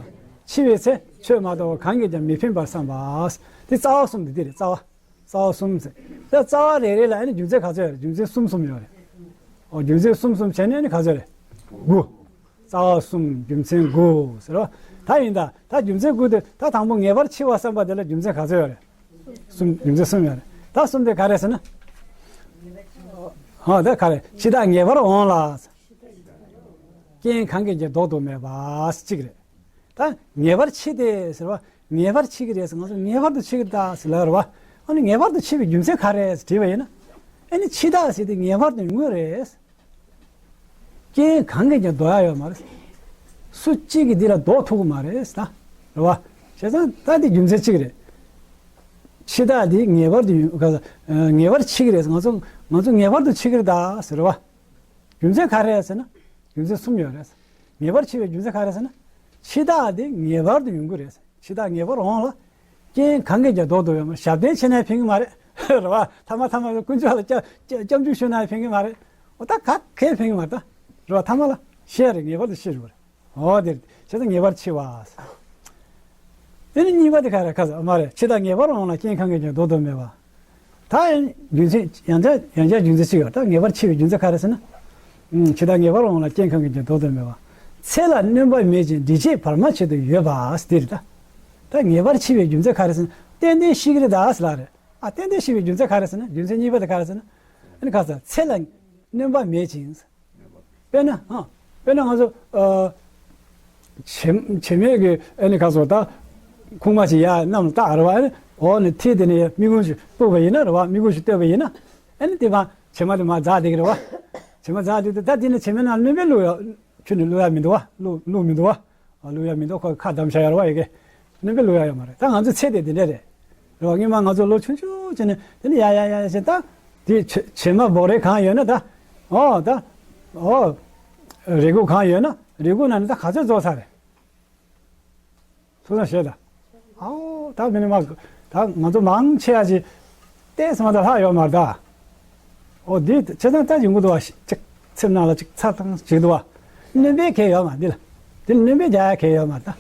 འཆི་བའི་ཚེ་ཆོས་མ་རྟོགས་པ་གང་གིས་ཀྱང་མི་ཕན་པར་བསམ་པ། དེ་རྩ་བ་གསུམ་དེ་འདི་རེད། རྩ་བ། རྩ་བ་གསུམ་ཟེར། ད་རྩ་བ་རེ་རེ་ལ་ཨ་ནི་རྒྱུ་མཚན་ག་ཚོད་ཡོད་རེད། རྒྱུ་མཚན་གསུམ་གསུམ་ཡོད་རེད། ཨོ་རྒྱུ་མཚན་གསུམ་གསུམ་བྱས་ནས་ཨ་ནི་ག་ཚོད་རེད། དགུ། རྩ་བ་གསུམ་རྒྱུ་མཚན་དགུ་ཟེར་རོ། ད་ཡིན་ད། ད་རྒྱུ་མཚན་དགུ་དེ་ད་དང་པོ་ངེས་པར་འཆི་བ་བསམ་པ་དེ་ལ་རྒྱུ་མཚན་ག་ཚོད་ཡོད་རེད། གསུམ། རྒྱུ་མཚན་གསུམ་ཡོད་རེད། ད་གསུམ་དེ་ག་རེད་ཟེར་ན། ཧ་ད་ག་རེ། འཆི་བདག་ངེས་པར་འོང་ལ། རྐྱེན་གང་གིས་ཀྱང་ལྡོག་ཏུ་མེད་པ་གཅིག་རེད། ད་ངེས་པར་འཆི་སྟེ་ཟེར་བ། ངེས་པར་འཆི་གི་རེད་ཟེར། ང་ཚོ་ངེས་པར་དུ་འཆི་གི་རེད་ད་ཟེར་ལབ་རེད་བ། ཨ་ནི་ངེས་པར་དུ་འཆི་བའི་རྒྱུ་མཚན་ག་རེ་ཟེར་དྲིས་པ་ཡིན་ན། ཨ་ནི་འཆི་བདག་ཟེར་དེ་ངེས་པར་དུ་ཡོང་གི་རེད། རྐྱེན་གང་གིས་ཀྱང་ལྡོག་ཡ་ཡོད་མ་རེད། སུ་གཅིག་གིས་འདི་ལ་ལྡོག་ཐུབ་ཀྱི་མ་རེད་ད། རེད་བ། བྱས་ཙང་ད་འདི་རྒྱུ་མཚན་གཅིག་རེད། འཆི་བདག་འདི་ངེས་པར་དུ་ཡོང་ག་ས། ངེས་པར་འཆི་གི་རེད་ཟེར། ང་ཚོ་ང་ཚོ་ངེས་པར་དུ་འཆི་གི་རེད་ད་ཟེར་རེད་བ། རྒྱུ་མཚན་ག་རེ་རེད་ཟེར་ན། རྒྱུ་མཚན་གསུམ་ཡོད་རེད། ངེས་པར་འཆི་བའི་རྒྱུ་མཚན་ག་རེ་རེད་ཟེར་ན། འཆི་བདག་དེ་ངེས་པར་དུ་ཡོང་གི་རེད། འཆི་བདག་ངེས་པར་འོང་ལ། རྐྱེན་གང་གིས་ཀྱང་ལྡོག་ཏུ་ཡོད་མ་རེད། ཞབས་བརྟན་བྱས་ན་ཕན་གྱི་མ་རེད། རེད་བ། ཐ་མ་ཐ་མ་དཀོན་མཆོག་ལ་སྐྱབས་སྐྱབས་སྐྱབས་འཇུག་ཞུས་ན་ཕན་གྱི་མ་རེད། འོ་ད་ག་གས་ཕན་གྱི་མ་རེད་ད། རེད་བ། ཐ་མ་ལ་ཤི་ཡ་རེད། ངེས་པར་དུ་ཤི་རུ་རེད། འོ་དེ་རེད། བྱས་ཙང་ངེས་པར་འཆི་བ། དེ་ནི་གཉིས་པ་དེ་ག་རེ་ག་ས་མ་རེད། འཆི་བདག་ངེས་པར་འོང་ལ་རྐྱེན་གང་གིས་ཀྱང་ལྡོག་ཏུ་མེད་པ། ད་རྒྱུ་མཚན་ཡང་བསྐྱར་ཡང་བསྐྱར་རྒྱུ་མཚན་ཞིག་ཡོད། ད་ངེས་པར་འཆི་བའི་རྒྱུ་མཚན་ག་རེ་ཟེར་ན། ཨུམ། འཆི་བདག་ངེས་པར་འོང་ལ་རྐྱེན་གང་གིས་ཀྱང་ལྡོག་ཏུ་མེད་པ། ཚེ་ལ་སྣོན་པ་མེད་ཅིང་འབྲི་བྱེད་བར་མ་ཆད་དུ་ཡོད་པ་འདི་རེད་ད། ད་ངེས་པར་འཆི་བའི་རྒྱུ་མཚན་ག་རེ་ཟེར་ན། ཏན་ཏན་ཤི་གི་རེད་ད་ཟེར་ལ་རེད། ཨ་ཏན་ཏན་ཤི་བའི་རྒྱུ་མཚན་ག་རེ་ཟེར་ན། རྒྱུ་མཚན་གཉིས་པ་དེ་ག་རེ་ཟེར་ན། ཨ་ནི་ག་ས་ཚེ་ལ་སྣོན་པ་མེད་ཅིང་། དཔེར་ན། ཨ། དཔེར་ན་ང་ཚོ། ཨ། བྱེ་བྱེ་མའི་གི་ཨ་ནི་ག་ས་ད། ཁུག་མ་ཅིག་ཡར་གནམ་ལ་བཏགས་རེད་བ། ཨ་ནི་འོག་ནས་མཐིལ་དེ་ནས་མིག་ཁུང་ཞིག་སྤུག་པ་ཡིན་ན་རེད་བ། མིག་ཁུང་ཞིག་གཏོད་པ་ཡིན་ན། ཨ་ནི་དེ་མ་བྱེ་མ་དེ་མར་འཛག་བསྡད་ཀྱི་རེད་བ། བྱེ་མ་འཛག་བསྡད་དུས་ད་དེ་ནས་བྱེ་མའི་ནང་སྣོན་པ་བླུགས་ཡ། ཁྱོན་ནས་བླུགས་ཡ་མི་འདུག་བ། བླུགས་བླུགས་མི་འདུག་བ། ཨ། བླུགས་ཡ་མི་འདུག་ཁོ་ཁ་བསྡམས་བཞག་ཡོད་རེད་བ། ཡ་གི་སྣོན་པ་བླུགས་ཡ་ཡོད་མ་རེད། ད་ང་ཚོའི་ཚེ་དེ་དེ་འདྲ་རེད། རེད་བ། སྔོན་མ་ང་ཚོ་ལོ་ཆུང་ཆུང་བྱས་ནས་དེ་ནས་ཡ་ཡ་ཡ་ཡ་བྱས། ད་དེ་བྱེ་བྱེ་མ་སྦོ་རའི་གང་ཡོད་ན་ད། ཨོ་ད། ཨོ། རེ་སྒུག་གང་ཡོད་ན་རེ་སྒུག་ན་ནི་ད་ག་ཚོད་རྫོགས་ཚར་རེད། ཐུགས་བསམ་བཞེས་ད། ཨའོ་ད་མི་ནི་མ། ད་ང་ཚོ་མང་ཆེ་བ་ཅིག་ཏོག་ཙམ་མ་གཏོགས་ལྷག་ཡོད་མ་རེད་ད། ཨོ་འདི་བྱས་ཙང་ད་ཡོང་གི་འདུག་བ། ཅིག་ཚེར་ནང་ལ་ཅིག་ཚ་ཐང་ཅིག་འདུག་བ། སྣོན་པའི་གལ་ཡོད་མ་འདི་ལ། འདི་ལ་སྣོན་པའི་རྒྱག་ཡ་གལ་ཡོད་མ་རེད་ད།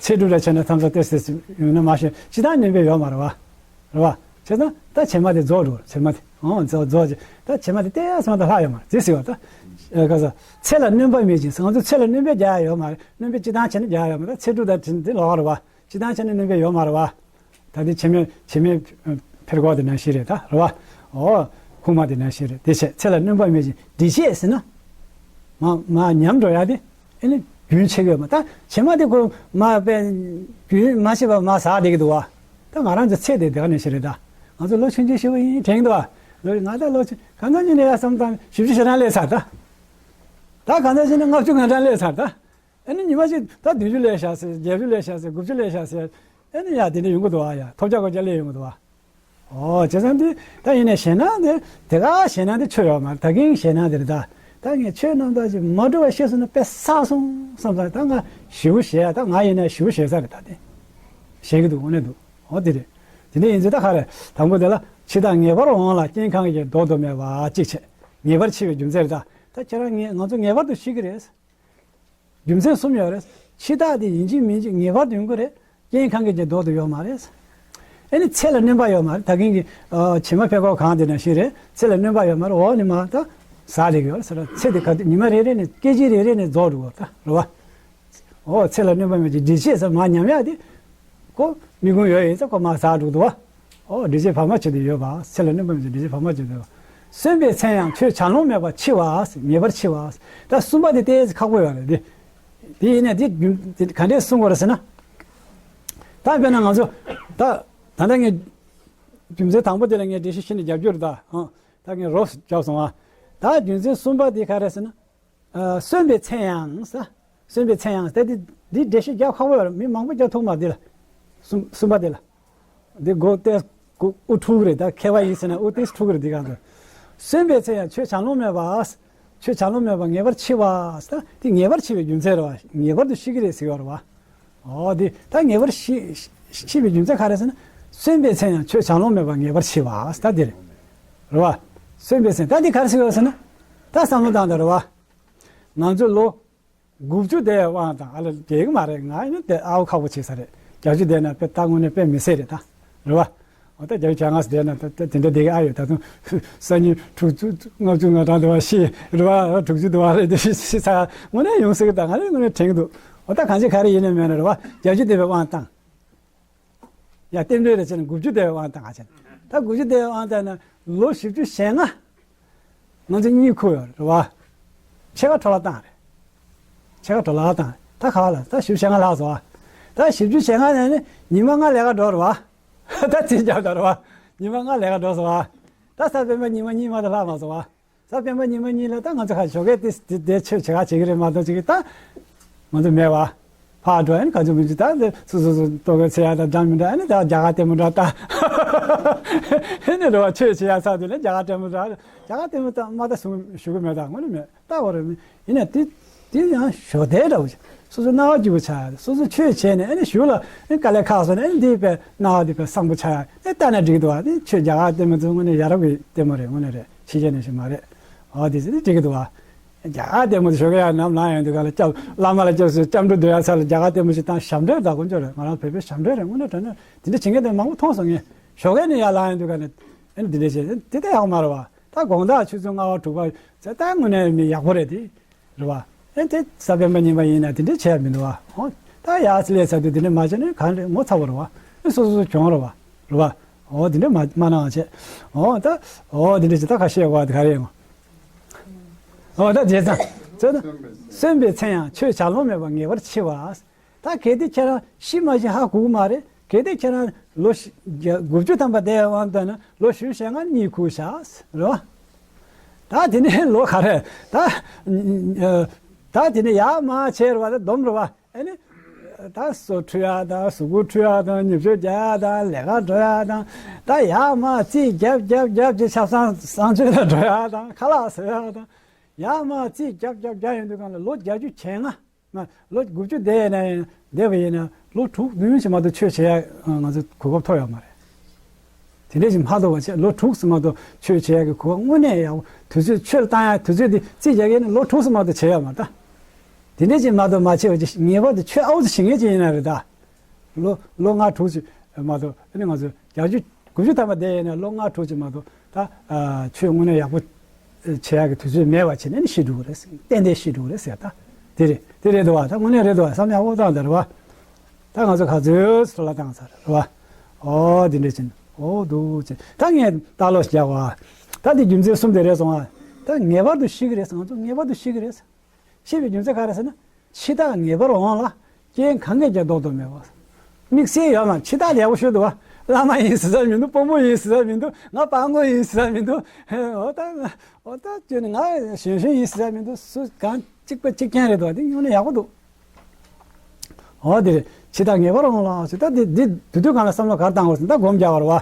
ཚེ་སྒྲུབ་ར་བྱས་ན་མཚམས་མཚམས་ཏོག་ཙམ་ཡོང་ན་མ་ཤེས། ཅི་ད་སྣོན་པའི་ཡོད་མ་རེད་བ། རེད་བ། བྱས་ཙང་ད་བྱེ་མ་དེ་རྫོགས་འགྲོ། བྱེ་མ་དེ། ཨོ་རྫོགས་རྫོགས་ཅིག་ད་བྱེ་མ་དེ་ཏོག་ཙམ་མ་གཏོགས་ལྷག་ཡོད་མ་རེད། ཟེར་ཟེར་བ་ད། ཨ་ག་ས། ཚེ་ལ་སྣོན་པ་མེད་ཅིང་ཟེར། ང་ཚོ་ཚེ་ལ་སྣོན་པའི་རྒྱག་ཡ་ཡོད་མ་རེད། སྣོན་པའི་སྤྱི་བཏང་བྱས་ན་རྒྱག་ཡ་ཡོད་མ་རེད། ཚེ་སྒྲུབ་དང་དེ་ལོགས་རེད་བ། སྤྱི་བཏང་བྱས་ན་སྣོན་པའི་ཡོད་མ་རེད་བ། ད་དེ་བྱེ་མའི་བྱེ་མའི་འཕེལ་འགོག་དེ་ནང་བཞིན་རེད་ད། རེད་བ། ཨོ། ཁུག་མ་དེ་ནང་བཞིན་རེད། དེ་བྱས་ཚེ་ལ་སྣོན་པ་མེད་ཅིང་འབྲི་བྱེད་ཟེར་ན། མ་མ་ཉམས་འགྲོ་ཡ་དེ། ཨ་ནི་རྒྱུན་ཆད་ཀྱི་ཡོད་མ་ད། བྱེ་མ་དེ་ཁོ་མ་པའི་རྒྱུན་མ་ཆད་པ་མ་ཟག་བསྡད་ཀྱི་འདུག་བ། ད་ང་རང་ཚོ་ཚེ་དེ་དེ་ག་ནས་ཤི་རེད་ད། ང་ཚོ་ལོ་ཆུང་ཆུང་ཞེ་པོ་ཡིན་དྲན་གྱི་འདུག་བ། ལོ་ང་ད་ལོ་ཆུང་གང་ཚང་ཅིག་ནས་ཡ་བསམ་སྟངས་བཞི་བཅུ་ཞེ་གྲངས་སླེབས་ཚར་ད། ད་གང་ཚང་ཅིག་ནས་ལྔ་བཅུ་ང་གྲངས་སླེབས་ཚར་ད། ཨ་ནི་ཉི་མ་ཞིག་ད་བདུན་ཅུ་སླེབས་ཤག་ཟེར། བརྒྱད་ཅུ་སླེབས་ཤག་ཟེར། དགུ་བཅུ་སླེབས་ཤག་ཟེར། ཨ་ནི་ཡ་དེ་འདྲ་ཡོང་གི་འདུག་བ། ཡ་ཐོབ་རྒྱག་གོ་རྒྱག་སླེབས་ཡོང་གི་འདུག་བ། ཨོ་བྱས་ཙང་དེ་ད་ཡིན་ནའི་ཞེད་སྣང་དེ་དེ་ག་ཞེད་སྣང་དེ་ཆོས་ཡོད་མ་རེད། ད་གིན་ཞེད་སྣང་དེ་རེད་ད། ད་ངས་ཆོས་རྣམ་དག་ཅིག་མ་གྲུབ་པ་ཤེས་སོང་ན་དཔེ་བསགས་སོང་བསམ་ས། ད་ང་ཞེ་པོ་ཞེད་ཡ། ད་ང་ཡིན་ན་ཞེ་པོ་ཞེད་ས་རེད་ད། དེ་ཞེད་ཀྱི་འདུག་དངོས་གནས་འདུག་ཨོ་དེ་རེད། དེ་འདྲ་ཡིན་ཚེ་ད་ག་རེ། དང་པོ་དེ་ལ་འཆི་བདག་ངེས་པར་འོང་ལ་རྐྱེན་གང་གིས་ཀྱང་ལྡོག་ཏུ་མེད་པ་གཅིག་བྱས། ངེས་པར་འཆི་བའི་རྒྱུ་མཚན་རེད་ད། ད་ཁྱེད་རང་ངས་ང་ཚོ་ངེས་པར་དུ་ཤི་གི་རེད། རྒྱུ་མཚན་གསུམ་ཡོད་རེད། འཆི་བདག་དེ་ཡིན་གཅིག་མིན་གཅིག་ངེས་པར་དུ་ཡོང་གི་རེད། རྐྱེན་གང་གིས་ཀྱང་ལྡོག་ཏུ་ཡོད་མ་རེད། ཨེ་ནི་ཚེ་ལ་སྣོན་པ་ཡོད་མ་རེད། ད་གིན་གྱི་ཨ་བྱེ་མ་ཕེ་ཀོ་གང་དེ་ནང་བཞིན་རེད། ཚེ་ལ་སྣོན་པ་ཡོད་མ་རེད། འོ་ནི་མ་ད་ཟ་ལེགས་ཡོད་ཟེར། ཚེ་དེ་ག་དུས་ཉི་མ་རེ་རེ་ནས་སྐད་ཅིག་རེ་རེ་ནས་རྫོགས་འགྲོ་གི་ད་རེད་བ། འོ་ཚེ་ལ་སྣོན་པ་མེད་ཅིང་འབྲས་ཆན་ཟེར་མ་ཉམས་ཡག་དེ་ཁོ་མི་ཁོམ་ཡོད་ཡིན་ཙང་ཁོ་མ་ཟ་འགྲོ་གི་འདུག་བ། ཨོ་འབྲས་ཆན་བར་མ་ཆད་དུ་ཡོད་པ། ཚེ་ལ་སྣོན་པ་མེད་ཅིང་འབྲས་ཆན་བར་མ་ཆད་དུ་ཡོད་པ། གསོན་པའི་མཚན་ཡང་ཆོས་བྱ་ལོང་མེད་པར་འཆི་བ། ངེས་པར་འཆི་བ། ད་གསུམ་པ་དེ་ཏོག་ཙམ་ཁག་པོ་ཡོད་རེད་དེ། དེ་ཡིན་ན་དེ་རྒྱུ་དེ་ག་འདྲས་གསུང་དགོས་རེད་ཟེར་ན། ད་དཔེར་ན་ང་ཚོ་ད་ད་ལྟ་ངས་རྒྱུ་མཚན་དང་པོ་དེ་ལ་ངས་འགྲེལ་བཤད་ཤེས་ནས་རྒྱབ་སྐྱོར་ད་ཨང་། ད་ངས་རོབ་རྒྱབ་སོང་ཨ། ད་རྒྱུ་མཚན་གསུམ་པ་དེ་ག་རེད་ཟེར་ན། ཨ་གསོན་པའི་མཚན་ཡང་ཟེར། གསོན་པའི་མཚན་ཡང་ཟེར་དེ་འདི་འགྲེལ་བཤད་རྒྱག་ཁག་པོ་ཡོད་རེད། མི་མང་པོ་རྒྱག་ཐུབ་མ་འདི་ལ། གསུམ་གསུམ་པ་འདི་ལ། འདི་མགོ་ཏོག་ཙམ་དབུ་འཁྲུག་རེད། ད་མཁས་པ་ཡིན་ཟེར་ན་དབུ་ཏོག་ཙམ་འཁྲུག་རེད། འདི་གང་དུ། གསོན་པའི་མཚན་ཡང་ཆོས་བྱ་ལོང་མེད་པ། ཆོས་བྱ་ལོང་མེད་པ་ངེས་པར་འཆི་བ་ཟེར། ད་འདི་ངེས་པར་འཆི་བའི་རྒྱུ་མཚན་རེད་བ། ངེས་པར་དུ་ཤི་གི་རེད་ཟེར་བ་རེད་བ། ཨོ་འདི་ད་ངེས་པར་ཤི་ཤི་བའི་རྒྱུ་མཚན་ག་རེ་ཟེར་ན། གསོན་པའི་མཚན་ཡང་ཆོས་བྱ་ལོང་མེད་པ་ངེས་པར་འཆི་བ་ཟེར་ད་འདི་རེད། རེད་བ། གསོན་པའི་མཚན་ད་འདི་ག་རེ་ཟེར་བ་ཟེར་ན། ད་བསམ་བློ་བཏང་ད་རེད་བ། ང་ཚོ་ལོ་དགུ་བཅུ་བསྡད་དབང་དང་ཨ་ལ་བསྡད་གི་མ་རེད། ང་ཡིན་ན་དེ་ཨའོ་ཁག་པོ་བྱེད་ས་རེད། བརྒྱད་ཅུ་བསྡད་ན་དཔེ་ད་དངོས་གནས་དཔེ་མི་སྲིད་རེད་ད། རེད་བ། འོ་ད་བརྒྱད་ཅུ་གྱ་ལྔ་བསྡད་ན་ད་ད་དེ་འདྲ་བསྡད་གི་ཨ་ཡོད། ད་དུང་སང་ཉིན་དྲུག་ཅུ་ལྔ་བཅུ་ང་གྲངས་དེ་བ་ཤི་རེད་བ། དྲུག་ཅུ་དེ་བ་རེད་དེ་ཤི་ཤི་ཚ་དངོས་གནས་ཡོང་སྲིད་གི་ད་ང་རེ་དངོས་གནས་དྲན་གི་འདུག་འོ་ད་གང་ཅི་ག་རེ་ཡིན་ན་མེད་ན་རེད་བ། བརྒྱད་ཅུ་བསྡད་པའི་དབང་དང་། ཡ་རྟེན་འབྲེལ་རེ་བྱས་ནས་དགུ་བཅུ་བསྡད་པའི་དབང་དང་ང་བྱས་ན་ད་དགུ་བཅུ་བསྡད་པའི་དབང་དང་ན་ལོ་བཞི་བཅུ་ཞེ་ལྔ། ང་ཚོ་གཉིད་ཁུག་ཡོད་རེད་བ། ཕྱེད་ཀ་འཕྲོ་བརླག་བཏང་རེད། ཕྱེད་ཀ་འཕྲོ་བརླག་བཏང་རེད། ད་ག་བ་ལ་ད་བཞི་བཅུ་ཞེ་ལྔ་ལྷག་སོང་བ། ད་བཞི་བཅུ་ཞེ་ལྔ་ནས་ནི་ཉི་མ་ལྔ་ལས་ཀ་འགྲོ་རེད་བ། ད་རྩིས་རྒྱབ་ད་རེད་བ། ཉི་མ་ལྔ་ལས་ཀ་འགྲོ་སོང་བ། ད་གཟའ་སྤེན་པ་ཉི་མ་གཉིས་མ་གཏོགས་ལྷག་མ་སོང་བ། གཟའ་སྤེན་པ་ཉི་མ་གཉིས་ལ་ད་ང་ཚོ་ཁ་ཞོགས་ཀས་དེ་དེ་དེ་ཆོས་བྱེད་ག་བྱེད་ཀྱི་རེད་མ་གཏོགས་ཅིག་ད། ང་ཚོ་མེད་བ། ཕར་འགྲོ་ཨ་ནི་ག་ཚོད་མི་ཚོད་ད་དེ་སུ་སུ་སུ་ལྟོ་གོས་འཚོལ་ཡ་ད་འགྲམ་མི་འདྲ་ཨ་ནི་ད་རྒྱ་གར་ལྟད་མོ་འདྲ་ད། ཨ་ནི་རེད་བ་ཆོས་བྱེད་ཡ་ཚ་དུས་ལ་རྒྱ་གར་ལྟད་མོ་འདྲ་རྒྱ་གར་ལྟད་མོ་ད་མ་ད་གསུང་ཞུ་གི་མེད་ད་དངོས་གནས་མེད་ད་བ་རེད་མི་ཡིན་ན་དེ་དེ་ཡང་ཞོགས་དལ་འདྲ་བོ་ཞིག་སོ་སོ་སྣང་བ་སྐྱིད་པོ་ཆགས་ཡ་སོ་སོ་ཆོས་བྱས་ནས་ཨ་ནི་ཞུ་ལ་ཨ་ནི་དཀའ་ལས་ཁག་སོང་ནས་ཨ་ནི་དེ་དཔེ་སྣང་བ་དེ་དཔེ་བཟང་པོ་ཆགས་ཡ་ཨ་ནི་ལྟ་ན་འགྲིག་གི་འདུག་བ། དེ་ཆོས་རྒྱ་གར་ལྟད་མོ་ཚོ་དངོས་གནས་ཡ་རབས་ཀྱི་ལྟད་མོ་རེད། དངོས་གནས་རེད་ཕྱི་རྒྱལ་ནང་བཞིན་མ་རེད། ཨོ་དེ་ཚོ་དེ་འགྲིག་གི་འདུག་བ། རྒྱ་གར་ལྟད་མོ་དེ་ཞོགས་ཀས་ཡར་ནམ་ལངས་ཡོང་དུས་ག་ལ་སྐྱབས་བླ་མ་ལ་སྐྱབས་སུ་སྐྱབས་འགྲོ་སྡོད་ཡ་ཚ་ལ་རྒྱ་གར་ལྟད་མོ་ཞིག་བཏང་ཞབས་འདྲེན་དང་དཀོན་མཆོག་རེད། ང་རང་བོད་པའི་ཞབས་འདྲེན་རེད། དངོས་གནས་དྲང་གནས་དེ་འདྲ་བྱེད་མཁན་དེ་མང་པོ་མཐོང་སོང་ངས། ཞོགས་ཀས་ནས་ཡར་ལངས་ཡོང་དུས་ག་ལ་ཨ་ནི་དེ་འདྲ་བྱེད་དེ་ལྟ་ཡག་མ་རེད་བ། ད་དགོང་དག་ཆུ་ཚོད་ལྔ་པ་དྲུག་པ་ཚེ་ད་དངོས་གནས་མི་ཡག་པོ་རེད་དེ། རེད་བ། ཨེ་དེ་གཟའ་སྤེན་པ་ཉི་མ་ཡིན་ན་དེ་འདྲ་བྱས་མི་འདུག་བ། ཧོ། ད་ཡར་སླེབས་ཚར་དུས་དེ་འདྲ་མ་བྱས་ན་གང་རེད་ངོ་ཚ་བ་རེད་བ། ཨེ་སོ་སོ་སོ་གྱོང་རེད་བ། རེད་བ། ཨོ་དེ་འདྲ་མ་མ་གནང་བྱས། ཨོ་ད། ཨོ་དེ་འདྲ་བྱས་ད་ཁ་བཤད་བ་དེ་ག་རེད་ཡང་། ཨོ་ད་བྱས་ཙང་། ཙང་ད། གསོན་པའི་མཚན་ཡང་ཆོས་བྱ་ལོང་མེད་པར་ངེས་པར་འཆི་བ། ད་གལ་ཏེ་ཁྱེད་རང་ཤི་མ་ཤི་ཧ་གོ་གི་མ་རེད། གལ་ཏེ་ཁྱེད་རང་ལོ་ཤི་དགུ་བཅུ་ཐམ་པ་བསྡད་ཡོང་དུས་ན་ལོ་བཞི་བཅུ་ཞེ་ལྔ་གཉིད་ཁུག་བཞག་རེད་བ། ད་དེ་ནས་ལོ་ག་རེ་ད། ད་དེ་ནས་ཡར་མར་བྱས་རེད་བ། ད་སྡོམ་རེད་བ། ཨ་ནི། ད་སོ་འཁྲུ་ཡག་དང་གཟུགས་པོ་འཁྲུ་ཡག་དང་ཉིབ་ཆུ་རྒྱག་ཡག་དང་ལས་ཀ་འགྲོ་ཡག་དང་ད་ཡར་མར་རྩིས་རྒྱབ་རྒྱབ་རྒྱབ་ཀྱི་ཆབ་གསང་གསང་སྤྱོད་ལ་འགྲོ་ཡག་དང་ཁ་ལག་བཟོ་ཡག་དང་ཡར་མར་རྩིས་རྒྱབ་རྒྱབ་རྒྱབ་ཡོང་དུས་གང་ལ་ལོ་བརྒྱད་ཅུ་གྱ་ལྔ་ང་ལོ་དགུ་བཅུ་བསྡད་ཡིན་ན་ཡང་བསྡད་པ་ཡིན་ན་ལོ་དྲུག་བདུན་ཞིག་མ་གཏོགས་ཆོས་བྱེད་ཡག་ང་ཚོ་གོ་སྐབས་ཐོབ་ཡོད་མ་རེད། དེ་འདྲ་ཞིག་མ་གཏོགས་པ་བྱས་ལོ་དྲུག་ཙམ་མ་གཏོགས་ཆོས་བྱེད་ཡག་གི་གོ་སྐབས་དངོས་གནས་ཡག་པོ་དུས་ཚོད་ཆོས་ལ་བཏང་ཡག་དུས་ཚོད་དེ་རྩིས་རྒྱག་ཡག་ནི་ལོ་དྲུག་ཙམ་མ་གཏོགས་བྱེད་ཡག་མ་རེད་ད། དེ་འདྲ་ཅིག་མ་གཏོགས་མ་བྱས་པ་ཅིག་ངེས་པར་དུ་ཆོས་ཨའུ་ཙི་བྱེད་མཁན་ཅིག་ཡིན་ན་རེད་ད། ལོ་ལོ་ལྔ་དྲུག་ཅིག་མ་གཏོགས་ཨ་ནི་ང་ཚོ་བརྒྱད་ཅུ་དགུ་བཅུ་ཐམ་པ་བསྡད་ཡོད་ན་ལོ་ལྔ་དྲུག་ཅིག་མ་གཏོགས་ད་ཨ་ཆོས་དངོས་གནས་ཡག་པོ་བྱེད་ཡག་གི་དུས་ཚོད་མེད་པ་བྱས་ནས་ནི་ཤི་འགྲོ་གི་རེད་ཟེར། ཏན་ཏན་ཤི་འགྲོ་གི་རེད་ཟེར་ད། དེ་རེད་དེ་རེད་འདུག་བ། ད་དངོས་གནས་རེད་འདུག་བ། བསམ་ཡག་པོ་བཏང་ད་རེད་བ། ད་ང་ཚོ་ག་ཚོད་ལ་བཏང་ཚར་རེད་བ། ཨོ་དེ་འདྲ་ཅིག་ཨོ་འདུག་ཅིག་ད་ངས་ལྟ་ཀློག་རྒྱག་བ། ད་དེ་རྒྱུ་མཚན་གསུམ་དེ་རེད་སོང་བ། ད་ངེས་པར་དུ་ཤི་གི་རེད་ཟེར། ང་ཚོ་ངེས་པར་དུ་ཤི་གི་རེད་ཟེར། ཤི་བའི་རྒྱུ་མཚན་ག་རེ་ཟེར་ན། འཆི་བདག་ངེས་པར་འོང་ལ། རྐྱེན་གང་གིས་ཀྱང་ལྡོག་ཏུ་མེད་པ། དམིགས་བསལ་ཡོད་མ་རེད། འཆི་བདག་ལ་ཡག་པོ་ཤོད་འདུག་བ། བླ་མ་ཡིན་ཟེར་ས་མི་འདུག་དཔོན་པོ་ཡིན་ཟེར་ས་མི་འདུག་ང་དཔའ་མགོ་ཡིན་ཟེར་ས་མི་འདུག་འོ་ད། འོ་ད་ཁྱོད་ནི་ང་གཞོན་གཞོན་ཡིན་ཟེར་ས་མི་འདུག་སུ་གང་གཅིག་པ་གཅིག་རྐྱང་རེད་འདུག་བ། དེ་དངོས་གནས་ཡག་པོ་འདུག་འོ་དེ་རེད། འཆི་བདག་ངེས་པར་འོང་ལ་ཟེར། ད་དེ་དེ་དུས་དུས་གང་ལ་བསམ་བློ་ག་རེ་བཏང་དགོས་ཟེར་ན་ད་སྒོམ་རྒྱག་པ་རེད་བ།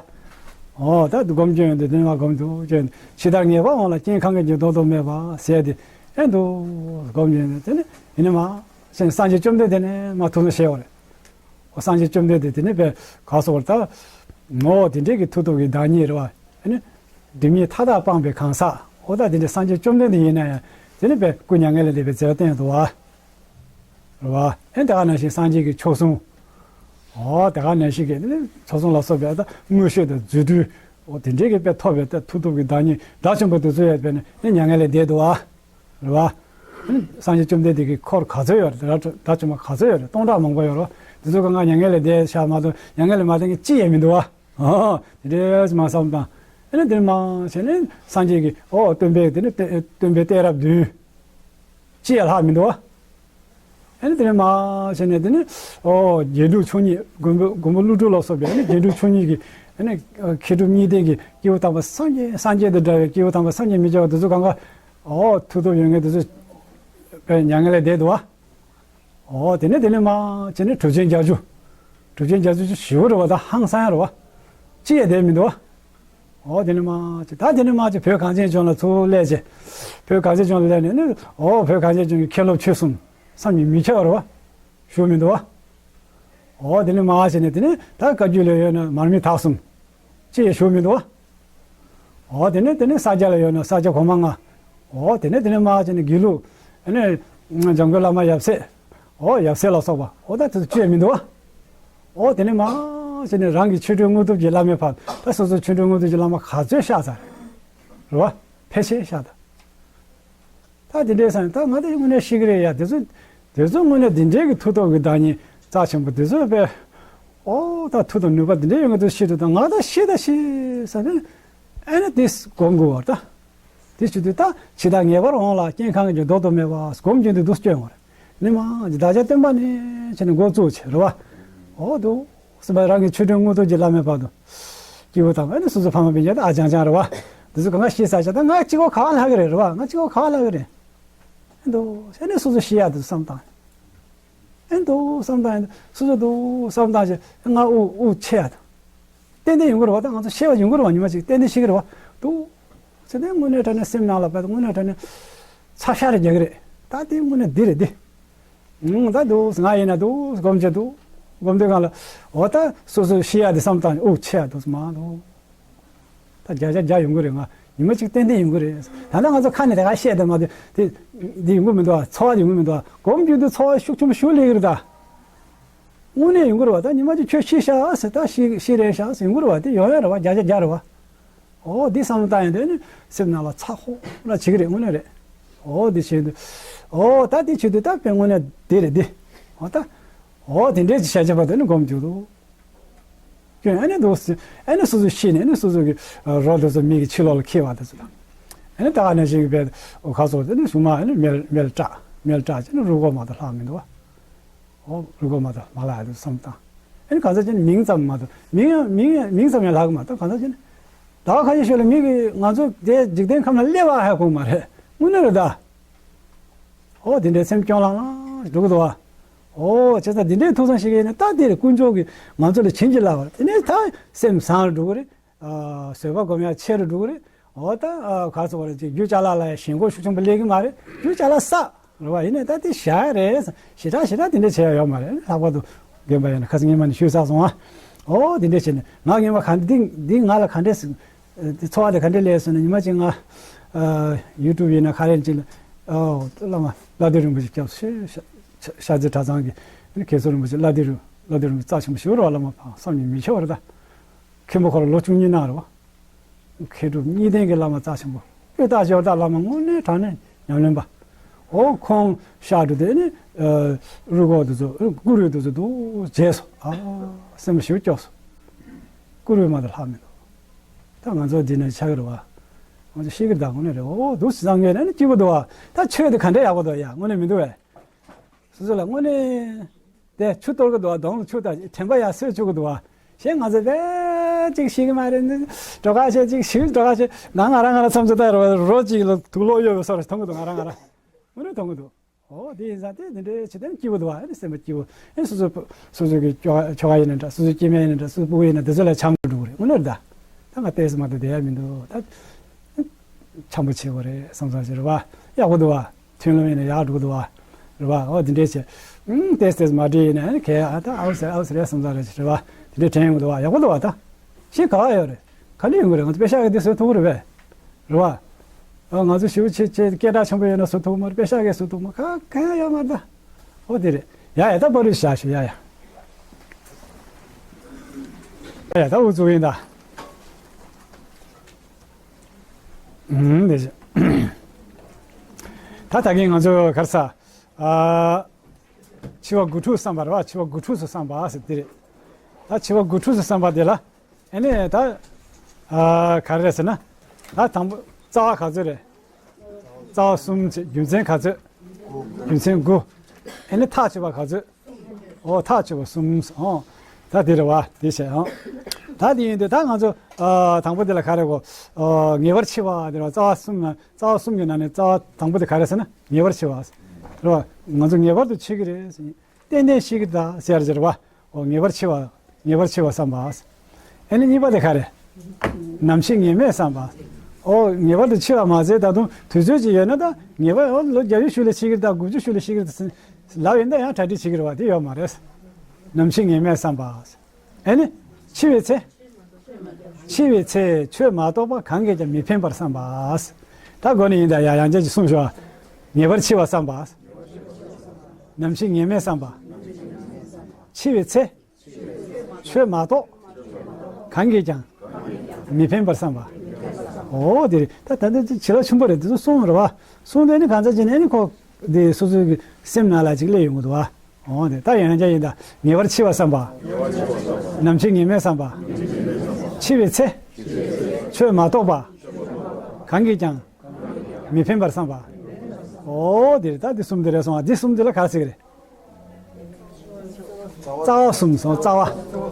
འོ་ད་སྒོམ་རྒྱུ་ཡོད་འདུག་དེ་ནས་མ་སྒོམ་འདུག་ཅེས་འཆི་བདག་ངེས་པར་འོང་ལ་རྐྱེན་གང་གིས་ཀྱང་ལྡོག་ཏུ་མེད་པ་ཟེར་དེ་ཨེ་འདུག་སྒོམ་རྒྱུ་ཡོད་འདུག་དེ་ནས་ཡིན་ནི་མ་ཟེར་ནས་སངས་རྒྱས་བཅོམ་ལྡན་འདས་ནས་མ་ཐུགས་སྣང་བཞེས་པ་རེད། འོ་སངས་རྒྱས་བཅོམ་ལྡན་འདས་དེ་ནས་པའི་ག་སོགས་པར་ད། ངོ་བོ་དེ་འདྲས་ཀྱི་མཐུ་སྟོབས་ཀྱི་བདག་ཉིད་རེད་བ། ཨ་ནི། སྒྲིབ་གཉིས་མཐའ་དག་སྤངས་པའི་གང་ཟག་འོ་ད་དེ་འདྲས་སངས་རྒྱས་བཅོམ་ལྡན་འདས་ཡིན་ན་ཡང་ དེ་ནི་དཔེ་སྐུ་མྱ་ངན་ལས་འདས་པའི་མཛད་པ་བསྟན་འདུག་བ། རེད་བ། ཨེ་དེ་ག་ནང་བཞིན་སངས་རྒྱས་ཀྱི་ཆོས་སྲུང་། འོ་དེ་ག་ནང་བཞིན་གྱི་ནི་ཆོས་སྲུང་ལ་སོགས་པའི་ད་མངོན་ཤེས་དང་རྫུ་འཕྲུལ། འོ་དེ་འདྲའི་གི་དཔེ་ཐོབ་པའི་ད་མཐུ་སྟོབས་ཀྱི་བདག་ཉིད་དགྲ་བཅོམ་པ་དེ་ཚོ་ཡོད་པས་ནི་ཨེ་མྱ་ངན་ལས་འདས་འདུག་བ། རེད་བ། སངས་རྒྱས་བཅོམ་ལྡན་འདས་ཀྱི་འཁོར་ག་ཚོད་ཡོད་རེད། དགྲ་བཅོམ་པ་ག་ཚོད་ཡོད་རེད། སྟོང་ཕྲག་མང་པོ་ཡོད་རེད། དེ་ཚོ་གང་ག་མྱ་ངན་ལས་འདས་ཤག་མ་གཏོགས་མྱ་ངན་ལས་མ་འདས་མཁན་གཅིག་ཡང་མི་འདུག་བ། ཨོ། དེ་འདྲའི་མ་བསམ་དང་། ཨ་ནི་དེ་ནས་མ་བྱས་ནས་སངས་རྒྱས་ཀྱི་ཨོ་སྟོན་པའི་དེ་ནས་སྟོན་པའི་གཏད་རབས་བདུན། གཅིག་ཡང་ལྷག་མི་འདུག་བ། ཨ་ནི་དེ་ནས་མ་བྱས་ནས་དེ་ནས་ཨོ་རྒྱན་དྲུག་མཆོག་གཉིས་མགོན་པོ་མགོན་པོ་ཀླུ་སྒྲུབ་ལ་སོགས་པའི་ཨ་ནི་རྒྱན་དྲུག་མཆོག་གཉིས་ཀྱི་ཨ་ནི་མཁས་གྲུབ་གཉིས་ལྡན་གྱི་སྐྱེས་བུ་དམ་པ་སངས་རྒྱས་སངས་རྒྱས་དང་འདྲ་བའི་སྐྱེས་བུ་དམ་པ་སངས་རྒྱས་མི་སྐྱ་བ་དེ་ཚོ་གང་ག་ཨོ་མཐུ་སྟོབས་ཡོད་མཁན་དེ་ཚོ་དཔེ་མྱ་ངན་ལས་འདས་འདུག་བ། ཨོ་དེ་ནས་དེ་ནས་མ་བྱས་ནས་གྲུབ་ཆེན་བརྒྱད་ཅུ། གྲུབ་ཆེན་བརྒྱད་ཅུ་ཅིག་ཞེ་པོ་རེད་བ། ད་ཧང་སང་ཡ་རེད་བ། གཅིག་ཡང་བསྡད་མི་འདུག་བ། ཨོ་དེ་ནས་མ་བྱས་ད་དེ་ནས་མ་བྱས་བོད་གངས་ཅན་ལྗོངས་ལ་ཚུར་སླེབས་བྱས། བོད་གངས་ཅན་ལྗོངས་ལ་སླེབས་ནས་ནི་ཨོ་བོད་གངས་ཅན་ལྗོངས་ཀྱི་མཁན་སློབ་ཆོས་གསུམ་བསམ་གྱིས་མི་ཁྱབ་པ་རེད་བ། བཞུགས་མི་འདུག་བ། ཨོ་དེ་ནས་མ་བྱས་ནས་དེ་ནས་ད་བཀའ་བརྒྱུད་ལ་ཡོད་ན་མར་མི་དྭགས་གསུམ། གཅིག་ཡང་བཞུགས་མི་འདུག་བ། ཨོ་དེ་ནས་དེ་ནས་ས་སྐྱ་ལ་ཡོད་ན་ས་སྐྱ་གོང་མ་ལྔ། ཨོ་དེ་ནས་དེ་ནས་མ་བྱས་ནས་དགེ་ལུགས་ཨ་ནི་འཇམ་མགོན་བླ་མ་ཡབ་སྲས། ཨོ་ཡབ་སྲས་ལ་སོགས་པ་ཨོ་ད་དེ་ཚོ་གཅིག་ཡང་མི་འདུག་བ། ཨོ་དེ་ནས་མ་བྱས་ནས་རང་གི་ཆོ་འཕྲུལ་དངོས་གྲུབ་ཀྱི་བླ་མའི་བར་ད་སོ་སོ་ཆོ་འཕྲུལ་དངོས་གྲུབ་ཀྱི་བླ་མ་ག་ཚོད་ཤག་ཚར་རེད་བ། ཕལ་ཆེར་ཤག་ད། ད་དེ་འདྲའི་སང་ད་ང་ད་དངོས་གནས་ཤི་གི་རེད་ཡ། དེ་ཚོ་དེ་ཚོ་དངོས་གནས་དེ་འདྲའི་གི་མཐུ་སྟོབས་ཀྱི་བདག་ཉིད་རྩ་ཆེན་པོ་དེ་ཚོ་དཔེ། ཨོ་ད་མཐུ་དང་ནུས་པ་དེ་འདྲའི་ཡོད་མཁན་དེ་ཤི་འགྲོ། ད་ང་ད་ཤི་ད་ཤི་ས་ནས་ཨ་ནི་དེ་སྒོམ་དགོས་བ། ད་དེ་བྱེད་དུས་ད་འཆི་བདག་ངེས་པར་འོང་ལ་སྐྱེ་ཁམས་ཀྱི་ལྡོག་ཏུ་མེད་པ་སྒོམ་རྒྱུ་འདི་འདུག་སྐྱོན་བ་རེད། ནི་མ་བདག་ཅག་སྟོན་པ་ནས་བྱས་ནས་འགོ་བཙུགས་བྱས་རེད་བ། ཨོ་དུ། སེམས་པ་རང་གི་ཆོས་དྲུག་དངོས་གྲུབ་ཀྱི་བླ་མའི་བར་དུ། སྐྱེས་བུ་དམ་པ་ནི་སོ་སོ་ཕ་མ་སྤུན་ཀྱག་ད་ཨ་ཅང་ཅང་རེད་བ། འདི་ཚོ་གང་ག་ཤི་ས་ཆ་ད་ང་གཅིག་པོ་ག་བ་ལྷག་གི་རེད། རེད་བ། ང་གཅིག་པོ་ག་བ་ལྷག་གི་རེད། ཨེ་འདུག་ཨེ་ནས་སོ་སོ་ཤི་ཡ་འདུག་བསམ་བཏང་། ཨེ་འདུག་བསམ་བཏང་ཡ་འདུག་སོ་སོ་འདུག་བསམ་བཏང་བྱས་ང་དབུགས་དབུགས་ཆད་ཡ་འདུག་ཏན་ཏན་ཡོང་གི་རེད་བ། ད་ང་ཚོ་ཤི་བ་ཡོང་གི་རེད་བ། ཉི་མ་གཅིག་ཏན་ཏན་ཤི་གི་རེད་བ། འདུག་ཟེར་ནས་དངོས་གནས་དྲང་གནས་སེམས་ནང་ལ་བབས། དངོས་གནས་དྲང་གནས་ཚ་ཤར་རྒྱག་གི་རེད། ད་དེ་དངོས་གནས་འདི་རེད་འདི། ཨང་། ད་འདུག་ང་ཡིན་ན་འདུག་སྒོམ་བྱས་འདུག་སྒོམ་དུས་སྒང་ལ་འོ་ད་སོ་སོ་ཤི་ཡ་དེ་བསམ་བཏང་། དབུགས་ཆད་ཡ་འདུག་མ་འདུག་ད་བརྒྱ་ཆ་བརྒྱ་ཡོང་གི་རེད། ང་ཉི་མ་གཅིག་ཏན་ཏན་ཡོང་གི་རེད། ད་ལྟ་ང་ཚོ་ཁ་ནས་དེ་ག་བཤད་དེ་མ་དེ་དེ་འདི་ཡོང་གི་མི་འདུག་ཚོར་བ་ཡོང་གི་མི་འདུག་སྒོམ་རྒྱུ་དུས་ཚོར་བ་ཤུགས་ཆེན་པོ་ཞིག་སླེབས་ཀྱི་རེད་ད། དངོས་གནས་ཡོང་གི་རེད་བ། ད་ཉི་མ་གཅིག་ཁྱོད་ཤི་ཤག་ཟེར། ད་ཤི་ཤི་རེད་ཤག་ཟེར་ཡོང་གི་རེད་བ། དེ་ཡོང་ཡ་རེད་བ། བརྒྱ་ཆ་བརྒྱ་རེད་བ། ཨོ་འདི་བསམ་བློ་བཏང་ཡོང་དུས་ནི་སེམས་ནང་ལ་ཚ་ཧོ་ལ་བྱེད་ཀྱི་རེད། དངོས་གནས་རེད། ཨོ་འདི་བྱེད་དུས་ཨོ་ད་འདི་བྱེད་དུས་ད་དཔེ་དངོས་གནས་འདི་རེད་འདི། ཨོ་ད་ཨོ་དེ་འདྲས་ཀྱི་བྱ་བྱེད་པ་དེ་ནི་སྒོམ་རྒྱུ་རུ་སྐྱོན། ཨ་ནི་འདུག་ཟེར། ཨ་ནི་སོ་སོ་ཤི་ནས་ཨ་ནི་སོ་སོ་གི་རོ་དེ་ཚོ་མིག་གི་ཕྱི་ལོགས་ལ་འཁྱེར་བ་དེ་ཚོ་དང་། ཨ་ནི་ད་ག་ནང་བཞིན་གྱི་བས་ཨོ་ཁ་སོགས་དེ་ནི་གཞུག་མ་ཨ་ནི་མེར་མེར་སྐྲག་མེར་སྐྲག་བྱས་ནས་རུས་ཁོག་མ་གཏོགས་ལྷག་མི་འདུག་བ། ཨོ་རུས་ཁོག་མ་གཏོགས་མ་ལྷག་ཡ་དེ་བསམ་བཏང་། ཨ་ནི་གང་ཟག་ཅིག་ནི་མིང་ཙམ་མ་གཏོགས་མིང་ཡང་མིང་ཡང་མིང་ཙམ་ཡང་ལྷག་གི་མ་གཏོགས་གང་ཟག་ཅིག་ནི་ད་ག་ཁ་ཤས་ཤོད་ལ་མིག་གིས་ང་ཚོ་དེ་འཇིག་རྟེན་ཁམས་ལ་སླེབས་པ་ཧ་གོ་མ་རེད། དངོས་གནས་རེད་ད། ཨོ་དེ་འདྲའི་སེམས་སྐྱོ་ལང་ལང་ཞིག་འགྲོ་གི་འདུག་བ། ཨོ་བྱས་ཙང་འདི་འདྲའི་ཐུགས་བསམ་བཞེས་མཁན་ནི་ད་འདིར་དཀོན་མཆོག་གིས་ང་ཚོ་ལ་བྱིན་གྱིས་བརླབས་པ་དེ་ནས་ད་སེམས་བཟང་རུ་འགྲོ་གི་རེད། ཨ་བཟོད་པ་སྒོམ་ཡ་ཆེ་རུ་འགྲོ་གི་རེད། ཨོ་ད་ཨ་ག་རེ་ཟེར་དགོས་རེད། ཅིག་རྒྱུ་ཅ་ལག་ལ་ཡ་ཞེན་ཁོག་ཤུགས་ཆེན་པོ་སླེབས་ཀྱི་མ་རེད། རྒྱུ་ཅ་ལག་བསགས་རེད་བ། ཡིན་ནའི་ད་དེ་བཞག་ཡ་རེད། ཞེ་དྲག་ཞེ་དྲག་དེ་འདྲ་བྱེད་ཡ་ཡོད་མ་རེད། ལྷག་པར་དུ་རྒན་པ་ཡིན་ན་ཁ་སང་སྔོན་མ་ནས་ཞུས་ཚར་སོང་ཨ། ཨོ་དེ་འདྲ་བྱས་ནས་ང་སྔོན་མ་ག་འདི་འདི་ང་ལ་ག་འདྲས་སྲིད། དེ་ཚོར་བ་དེ་ག་འདྲས་སླེབས་སོང་ན། ཉི་མ་གཅིག་ང་ཨ་ཡུ་ཊུབ་ཡིན་ན་ག་རེ་ཅིག་ལ་ཨོ་བླ་མ་བླ་བདེ་རིན་པོ་ཆེ་སྐྱབས་སུ་ཤ་ཤ་ཤ་ཚའི་གྲྭ་ཚང་གི་ཨ་ནི་མཁན་ཟུར་རིན་པོ་ཆེ་བླ་བདེ་རུ་བླ་བདེ་རིན་པོ་ཆེ་རྩ་ཆེན་པོ་ཞེ་པོ་རེད་བ། བླ་མ་བསམ་གྱིས་མི་ཁྱབ་པ་རེད་ད། མཁན་པོ་ཁོ་རང་ལོ་བཅུ་གཉིས་གནང་རེད་བ། མཁས་གྲུབ་གཉིས་ལྡན་གྱི་བླ་མ་རྩ་ཆེན་པོ། དཔེ་ལྟ་ཞོར་ད་བླ་མ་དངོས་གནས་དྲང་གནས་ཉམས་ལེན་པ། འོ་ཁོང་གཤེགས་འགྲོ་དུས་ནི་ཨ་རུས་ཁོག་དེ་ཚོ་ཨ་སྐུ་རུས་དེ་ཚོ་འདུག་བརྗེད་སོང་། ཨ་སེམས་པ་ཞེ་པོ་སྐྱོ་སོང་། སྐུ་རུས་མ་གཏོགས་ལྷག་མི་འདུག་ད་ང་ཚོ་འདི་ནས་ཆགས་ཀྱི་རེད་བ། ང་ཚོ་ཤེས་ཀྱི་རེད་ད། དངོས་གནས་རེད། འོ་འདུག་སེ་བསམ་མཁན་ནི་སྐྱིད་པོ་འདུག་བ། ད་ཆོས་དེ་ག་འདྲ་ཡག་པོ་འདུག་ཡ། དངོས་གནས་མི་འདུག་བས། སོ་སོ་ལ་དངོས་གནས་དེ་ཆུ་གཏོར་གི་འདུག་བ། གདོང་ལ་ཆུ་དང་དྲན་པ་ཡར་གསོས་བཅུག་གི་འདུག་བ། གཞན་ང་ཚོ་དཔེ་ཅིག་ཤེས་ཀྱི་མ་རེད། འགྲོ་ཁ་ཤས་ཅིག་ཤེས་འགྲོ་ཁ་ཤས་ད་ང་རང་ང་རང་མཚམས་ཚོ་ལྟ་རུ་རོ་གཅིག་ལ་དུག་ལོག་གཡོག་པའི་བཟོ་འདྲ་མཐོང་གི་འདུག་ང་རང་ང་རང་དངོས་གནས་མཐོང་གི་འདུག་འོ་དེ་ཡིན་ཙང་དེ་འདི་འདྲའི་བྱེད་དེ་སྐྱིད་པོ་འདུག་བ། ཨེ་སེམས་པ་སྐྱིད་པོ། ཨེ་སོ་སོ་སོ་སོ་གི་ཁྱོ་ཁ་ཁྱོ་ག་ཡིན་ན་འདྲ། སོ་སོའི་སྐྱེ་དམན་ཡིན་ན་འདྲ། སོ་སོའི་སྤུ་གུ་ཡིན་ན་འདྲ། དེ་ཚོ་ལ་བྱམས་པོ་འགྲོ་གི་རེད། དངོས་གནས་རེད་ད། ད་ང་ཏོག་ཙམ་མ་གཏོགས་བསྡད་ཡ་མི་འདུག་ད་བྱམས་པོ་བྱེད་དགོས་རེད་བསམ་བསམ་ཞིག་རེད་བ། ཡག་པོ་འདུག་བ། མཐུན་ལམ་ཡིན་ན་ཡག་འགྲོ་གི་འདུག་བ། རེད་བ། འོ་དེ་འདྲས་བྱས། ཨང་ཏོག་ཙམ་མ་འགྲིག་ཡིན་ན་ཨ་ནི་གས་ཨ་ད་ཨའུ་ཟེར་ཨའུ་ཟེར་རེད་བསམ་བསམ་རེད་བ། དེ་འདྲས་དྲན་ཡོང་གི་འདུག་བ། ཡག་པོ་འདུག་བ་ད། ཤེས་ག་བ་ཡོད་རེད། ག་ལེ་ཡོང་གི་རེད། ང་ཚོ་པེ་ཤག་གི་དེ་བཟོ་ཐུབ་ཀྱི་རེད་བས། རེད་བ། ཨ། ང་ཚོ་ཞེ་པོ་ཅིག་ཅིག་སྐད་གྲགས་ཆེན་པོ་ཡོད་ན་བཟོ་ཐུབ་མ་རེད། པེ་ཤག་གིས་བཟོ་ཐུབ་མ། ག་གང་ཡང་ཡོད་མ་རེད་ད། ཨོ་དེ་རེད། ཡ་ཡ། ད་པར་རིས་བཞག་ཞུ། ཡ་ཡ། ཡ་ཡ། ད་འུ་ཚུགས་ཡིན་ད། ཨུམ། དེ་བཞིན་ད་ད་གིན་ང་ཚོ་ག་རེ་ཟ། ཨ། འཆི་བ་དགུ་ཕྲུགས་བསམ་པ་རེད་བ། འཆི་བ་དགུ་ཕྲུགས་སུ་བསམ་པ་ཟེར་དེ་རེད། ད་འཆི་བ་དགུ་ཕྲུགས་སུ་བསམ་པ་དེ་ལ། ཨ་ནི་ད། ཨ། ག་རེ་རེད་ཟེར་ན། ད་དང་པོ་རྩ་བ་ག་ཚོད་རེད། རྩ་བ་གསུམ་བྱས། རྒྱུ་མཚན་ག་ཚོད། རྒྱུ་མཚན་དགུ། ཨ་ནི་ཐག་ཆོད་པ་ག་ཚོད། ཨོ། ཐག་ཆོད་པ་གསུམ། ཨོ། ད་དེ་རེད་བ། དེ་བྱས། ཨོ། ད་དེ་ཡིན་དུས་ད་ང་ཚོ། ཨ། དང་པོ་དེ་ལ་ག་རེ་གོ། ཨ། ངེས་པར་འཆི་བ་དེ་རེད་བ། རྩ་བ་གསུམ་ན། རྩ་བ་གསུམ་གྱི་ནང་ནས་རྩ་བ་དང་པོ་དེ་ག་རེ་ཟེར་ན་ངེས་པར་འཆི་བ་རེད་བ། ང་ཚོ་ངེས་པར་དུ་འཆི་གི་རེད་ཟེར། ཏན་ཏན་ཤི་གི་རེད་ད་ཟེར་ཟེར་བ། ཨོ། ངེས་པར་འཆི་བ། ངེས་པར་འཆི་བ་བསམ་པ། ཨ་ནི་གཉིས་པ་དེ་ག་རེ། ནམ་འཆི་ངེས་མེད་བསམ་པ། ཨོ། ངེས་པར་དུ་འཆི་བ་མ་ཟད་ད་དུང་དུས་ཚོད་ཅིག་ཡོད་ན་ད་ངེས་པར། ཨོ། ལོ་བརྒྱད་ཅུ་ཤུལ་ལ་ཤི་གི་རེད་ད། དགུ་བཅུ་ཤུལ་ལ་ཤི་གི་རེད་ད་ཟེར་ལབ་ཡོད་ན་ད་ཡང་གྲ་སྒྲིག་བྱེད་ཀྱི་རེད་བ། དེ་ཡོད་མ་རེད། ནམ་འཆི་ངེས་མེད་བསམ་པ། ཨ་ནི་འཆི་བའི་ཚེ། འཆི་བའི་ཚེ་ཆོས་མ་གཏོགས་པ་གང་གིས་ཀྱང་མི་ཕན་པར་བསམ་པ། ད་འགོ་ནས་ཡིན་ད། ཡ། ཡང་བསྐྱར་ཅིག་གསུངས་ཞུ་བ། ངེས་པར་འཆི་བ་བསམ་པ། ནམ་འཆི་ངེས་མེད་བསམ་པ། འཆི་བའི་ཚེ། ཆོས་མ་གཏོགས་གང་གིས་ཀྱང་མི་ཕན་པར་བསམ་པ། ཨོ་དེ་རེད། ད་ད་ལྟ་བྱིན་རླབས་ཆེན་པོ་རེད། དེ་ཚོ་གསུངས་རེད་བ། གསུངས་དེ་ནི་གང་ཚ་ཅི་ནས་ནི་ཁོ་དེ་སོ་སོའི་སེམས་ནང་ལ་ཅིག་སླེབས་ཡོང་གི་འདུག་བ། ཨོ་དེ་ད་ཡང་བསྐྱར་ཡིན་ད། ངེས་པར་འཆི་བ་བསམ་པ། ནམ་འཆི་ངེས་མེད་བསམ་པ། འཆི་བའི་ཚེ། ཆོས་མ་གཏོགས་པ་གང་གིས་ཀྱང་མི་ཕན་པར་བསམ་པ། ཨོ་དེ་རེད། ད་དེ་གསུམ་དེ་རེད་སོང་བ། དེ་གསུམ་དེ་ལ་ག་རེ་ཟེར་གི་རེད། རྩ་བ་གསུམ་སོང་། རྩ་བ།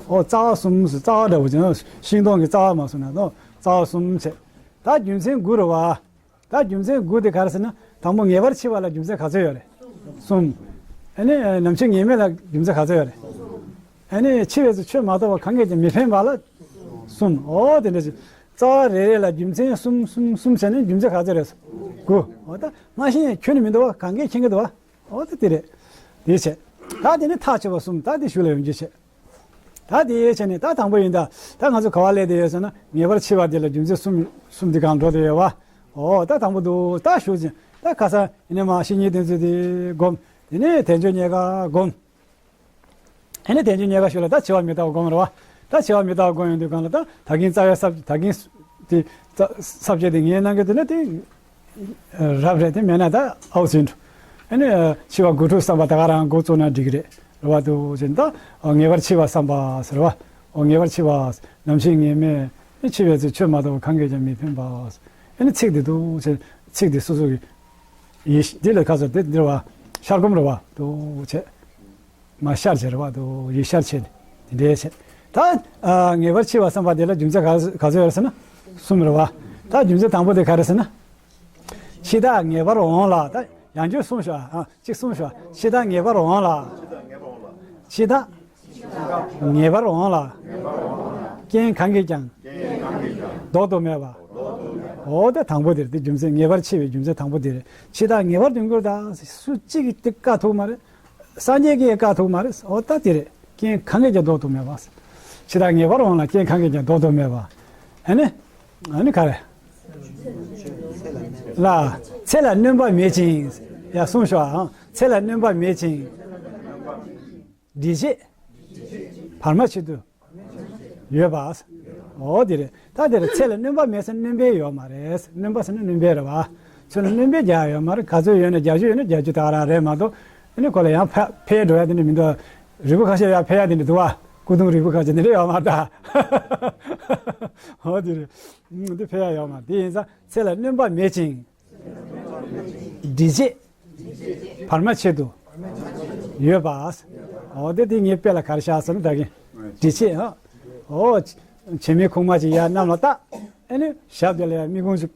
ཨོ། རྩ་བ་གསུམ་སོང་། རྩ་བ་འདྲ་བོ་ཅིག་ན་ཤིང་སྡོང་གི་རྩ་བ་མ་སོང་ན་ནོ། རྩ་བ་གསུམ་བྱས། ད་རྒྱུ་མཚན་དགུ་རེད་བ། ད་རྒྱུ་མཚན་དགུ་དེ་ག་རེ་ཟེར་ན། དང་པོ་ངེས་པར་འཆི་བ་ལ་རྒྱུ་མཚན་ག་ཚོད་ཡོད་རེད། གསུམ། ཨ་ནི་ནམ་འཆི་ངེས་མེད་ལ་རྒྱུ་མཚན་ག་ཚོད་ཡོད་རེད། ཨ་ནི་འཆི་བའི་ཚེ་ཆོས་མ་གཏོགས་པ་གང་གིས་ཀྱང་མི་ཕན་པ་ལ་གསུམ། ཨོ་དེ་འདྲ་ཞིག་རྩ་བ་རེ་རེ་ལ་རྒྱུ་མཚན་གསུམ་གསུམ་གསུམ་བྱས་ནས་རྒྱུ་མཚན་ག་ཚོད་རེད། དགུ། ཨོ་ད་མ་ཤེས་ཁྱོན་ནས་མི་འདུག་བ། གང་གིས་མཁྱེན་གྱི་འདུག་བ། ཨོ་ད་དེ་རེད། དེ་བྱས། ད་དེ་ནི་ཐག་ཆོད་པ་གསུམ། ད་དེ་གཞུག་ལ་ཡོང་རྒྱུ་བྱས། ད་དེ་བྱས་ནས་ད་དང་པོ་ཡིན་ད། ད་ང་ཚོ་ག་བ་སླེབས་བསྡད་ཡོད་ཟེར་ན། ངེས་པར་འཆི་བ་དེ་ལ་རྒྱུ་མཚན་གསུམ་གསུམ་དེ་གང་འགྲོ་བསྡད་ཡོད་བ། ཨོ་ད་དང་པོ་འདུག་ད་ཞུ་ཅིང་ད་ཁ་སང་ཡིན་ནས་མ་བཤེས་གཉེན་བསྟེན་ཚུལ་དེ་བསྒོམ། དེ་ནས་དལ་འབྱོར་རྙེད་དཀའ་བསྒོམ། ཨ་ནི་དལ་འབྱོར་རྙེད་དཀའ་ཞུ་ལ་ད་འཆི་བ་མི་རྟག་པ་སྒོམ་རེད་བ། ད་འཆི་བ་མི་རྟག་པ་སྒོམ་ཡོང་དུས་སྒང་ལ་ད་ད་གིན་རྩ་བའི་ས་ད་གིན་དེ་ས་བཅད་དེ་ངས་གནང་གི་དེ་ནི་དེ་རབ་རེད། དེ་མེད་ན་ད་ཨའུ་ཟིན་འགྲོ། ཨ་ནི་འཆི་བ་དགུ་ཕྲུགས་བསམ་པ་ད་ག་རང་འགོ་བཙུགས་ན་འགྲིག་གི་རེད། རེད་བ། འདུག་ཟེར་ད་ངེས་པར་འཆི་བ་བསམ་པ་ཟེར་བ། ཨོ་ངེས་པར་འཆི་བ། ནམ་འཆི་ངེས་མེད། འཆི་བའི་ཚེ་ཆོས་མ་གཏོགས་པ་གང་གིས་ཀྱང་མི་ཕན་པ། ཨ་ནི་ཚིག་དེ་འདུག་ཟེར། ཚིག་དེ་སོ་སོ་གི་ཡིད་འདི་ལ་ཁ་སོ་དེ་འདིར་བ་ཤར་སྒོམ་རེད་བ། འདུག་བྱས། མ་ཤར་བྱས་རེད་བ། དུ་ཡིད་ཤར་བྱས་ནས་དེ་འདྲའི་བྱས། ད་ཨ་ངེས་པར་འཆི་བ་བསམ་པ་དེ་ལ་རྒྱུ་མཚན་ག་ག་ཚོད་ཡོད་རེད་ཟེར་ན། གསུམ་རེད་བ། ད་རྒྱུ་མཚན་དང་པོ་དེ་ག་རེ་ཟེར་ན། འཆི་བདག་ངེས་པར་འོང་ལ། ད་ཡང་བསྐྱར་གསུངས་ཤོག་ཨ་གཅིག་གསུངས་ཤོག་འཆི་བདག་ངེས་པར་འོང་ལ། འཆི་བདག་ངེས་པར་འོང་ལ། རྐྱེན་གང་གིས་ཀྱང་ལྡོག་ཏུ་མེད་པ། འོ་དེ་དང་པོ་དེ་རེད། དེ་རྒྱུ་མཚན། ངེས་པར་འཆི་བའི་རྒྱུ་མཚན་དང་པོ་དེ་རེད། འཆི་བདག་ངེས་པར་དུ་འགྱུར་ད། སུ་གཅིག་གིས་དེ་བཀག་ཐུབ་མ་རེད། སངས་རྒྱས་ཀྱིས་བཀག་ཐུབ་མ་རེད། འོ་ད་དེ་རེད། རྐྱེན་གང་གིས་ཀྱང་ལྡོག་ཏུ་མེད་པ། འཆི་བདག་ངེས་པར་འོང་ལ། རྐྱེན་གང་གིས་ཀྱང་ལྡོག་ཏུ་མེད་པ། ཨ་ནི། ཨ་ནི་ག་རེ། ལ། ཚེ་ལ་སྣོན་པ་མེད་ཅིང་། ཡ་གསུངས་ཤོག་ཨ། ཚེ་ལ་སྣོན་པ་མེད་ཅིང་། སྒྲིབ་བྱེད་བར་མ་ཆེད་དུ་ཡོད་པ། འོ་དེ་རེད། ད་དེ་རེད། ཚེ་ལ་སྣོན་པ་མེད་ཟེར་ན་སྣོན་པ་ཡོད་མ་རེད། སྣོན་པ་ཟེར་ན་སྣོན་པ་རེད་བ། ཚེ་ལ་སྣོན་པ་རྒྱག་ཡོད་མ་རེད། ག་ཚོད་ཡོད་ན་བརྒྱད་ཅུ་ཡོད་ན་བརྒྱད་ཅུ་ད་ག་རང་རེད་མ་གཏོགས། ཨ་ནི་ཁོ་ལ་ཡང་ཕ་ཕལ་འགྲོ་ཡ་དེ་འདྲ་མི་འདུག་རི་བོ་ཁ་ཤས་ཡར་ཕལ་ཡ་དེ་འདྲ་འདུག་བ། སྐུ་གདུང་རི་བོ་ཁ་ཤས་དེ་འདྲ་ཡོད་མ་རེད་ད། འོ་དེ་རེད། འདི་ཕལ་ཡ་ཡོད་མ་རེད། དེ་ཡིན་ཙང་ཚེ་ལ་སྣོན་པ་མེད་ཅིང་། སྒྲིབ་བྱེད་བར་མ་ཆེད་དུ་ཡོད་པ། འོ་དེ་དེ་ངའི་དཔེ་ལ་ག་རེ་བཞག་ཟེར་ན་ད་གིན་སྒྲིབ་བྱེད། འོ་བྱེ་མའི་ཁུག་མ་ཅིག་ཡར་གནམ་ལ་བཏགས། ཨ་ནི་ཞབས་དེ་ལ་ཡང་མིག་ཀོང་ཅིག་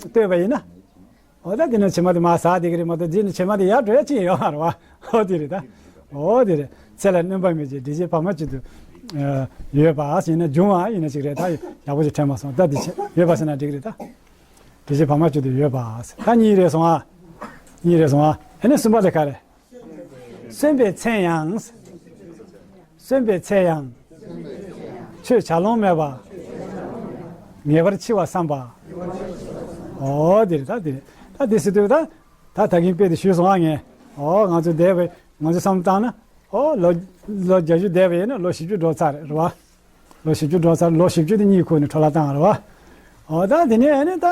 ལྟོས་པ་ཡིན་ན། འོ་ད་དེ་ནས་བྱེ་མ་དེ་མར་ཟག་བསྡད་ཀྱི་རེད་མ་གཏོགས་རྗེས་ནས་བྱེ་མ་དེ་ཡར་འགྲོ་ཡ་ཅི་ཡང་ཡོད་མ་རེད་བ། འོ་དེ་རེད་ད། འོ་དེ་རེད། ཚེ་ལ་སྣོན་པ་མེད་ཅིང་སྒྲིབ་བྱེད་བར་མ་ཆེད་དུ་ཡོད་པ་ཟེར་ན། འབྱུང་བ་ཡིན་ན་ཅིག་རེད། ད་ཡག་པོ་ཞིག་དྲན་མ་སོང་། ད་དེ་བྱེད་ཡོད་པ་ཟེར་ན་འགྲིག་གི་རེད་ད། སྒྲིབ་བྱེད་བར་མ་ཆེད་དུ་ཡོད་པ། ད་གཉིས་རེད་སོང་ཨ། གཉིས་རེད་སོང་ཨ། ཨ་ནི་གསུམ་པ་དེ་ག་རེད། གསོན་པའི་ཚེ་ཡང་། གསོན་པའི་ཚེ་ཡང་། ཆོས་བྱ་ལོང་མེད་པ། ངེས་པར་འཆི་བ་བསམ་པ། ཨོ་དེ་རེད། ད་དེ་རེད། ད་དེ་ཟེར་དུས་ད་ད་ད་གིན་དཔེ་དེ་ཞུས་སོང་ཨ། ངས་ཨོ་ང་ཚོ་འདས་པའི་ང་ཚོ་བསམ་བཏང་ན་ཨོ་ལོ་ལོ་བརྒྱད་ཅུ་འདས་པ་ཡིན་ན་ལོ་བཞི་བཅུ་འགྲོ་ཚར་རེད་བ། ལོ་བཞི་བཅུ་འགྲོ་ཚར། ལོ་བཞི་བཅུ་དེ་གཉིད་ཁུག་ནས་འཕྲོ་བརླག་བཏང་རེད་བ། ཨོ་ད་དེ་ནས་ཨ་ནི་ད་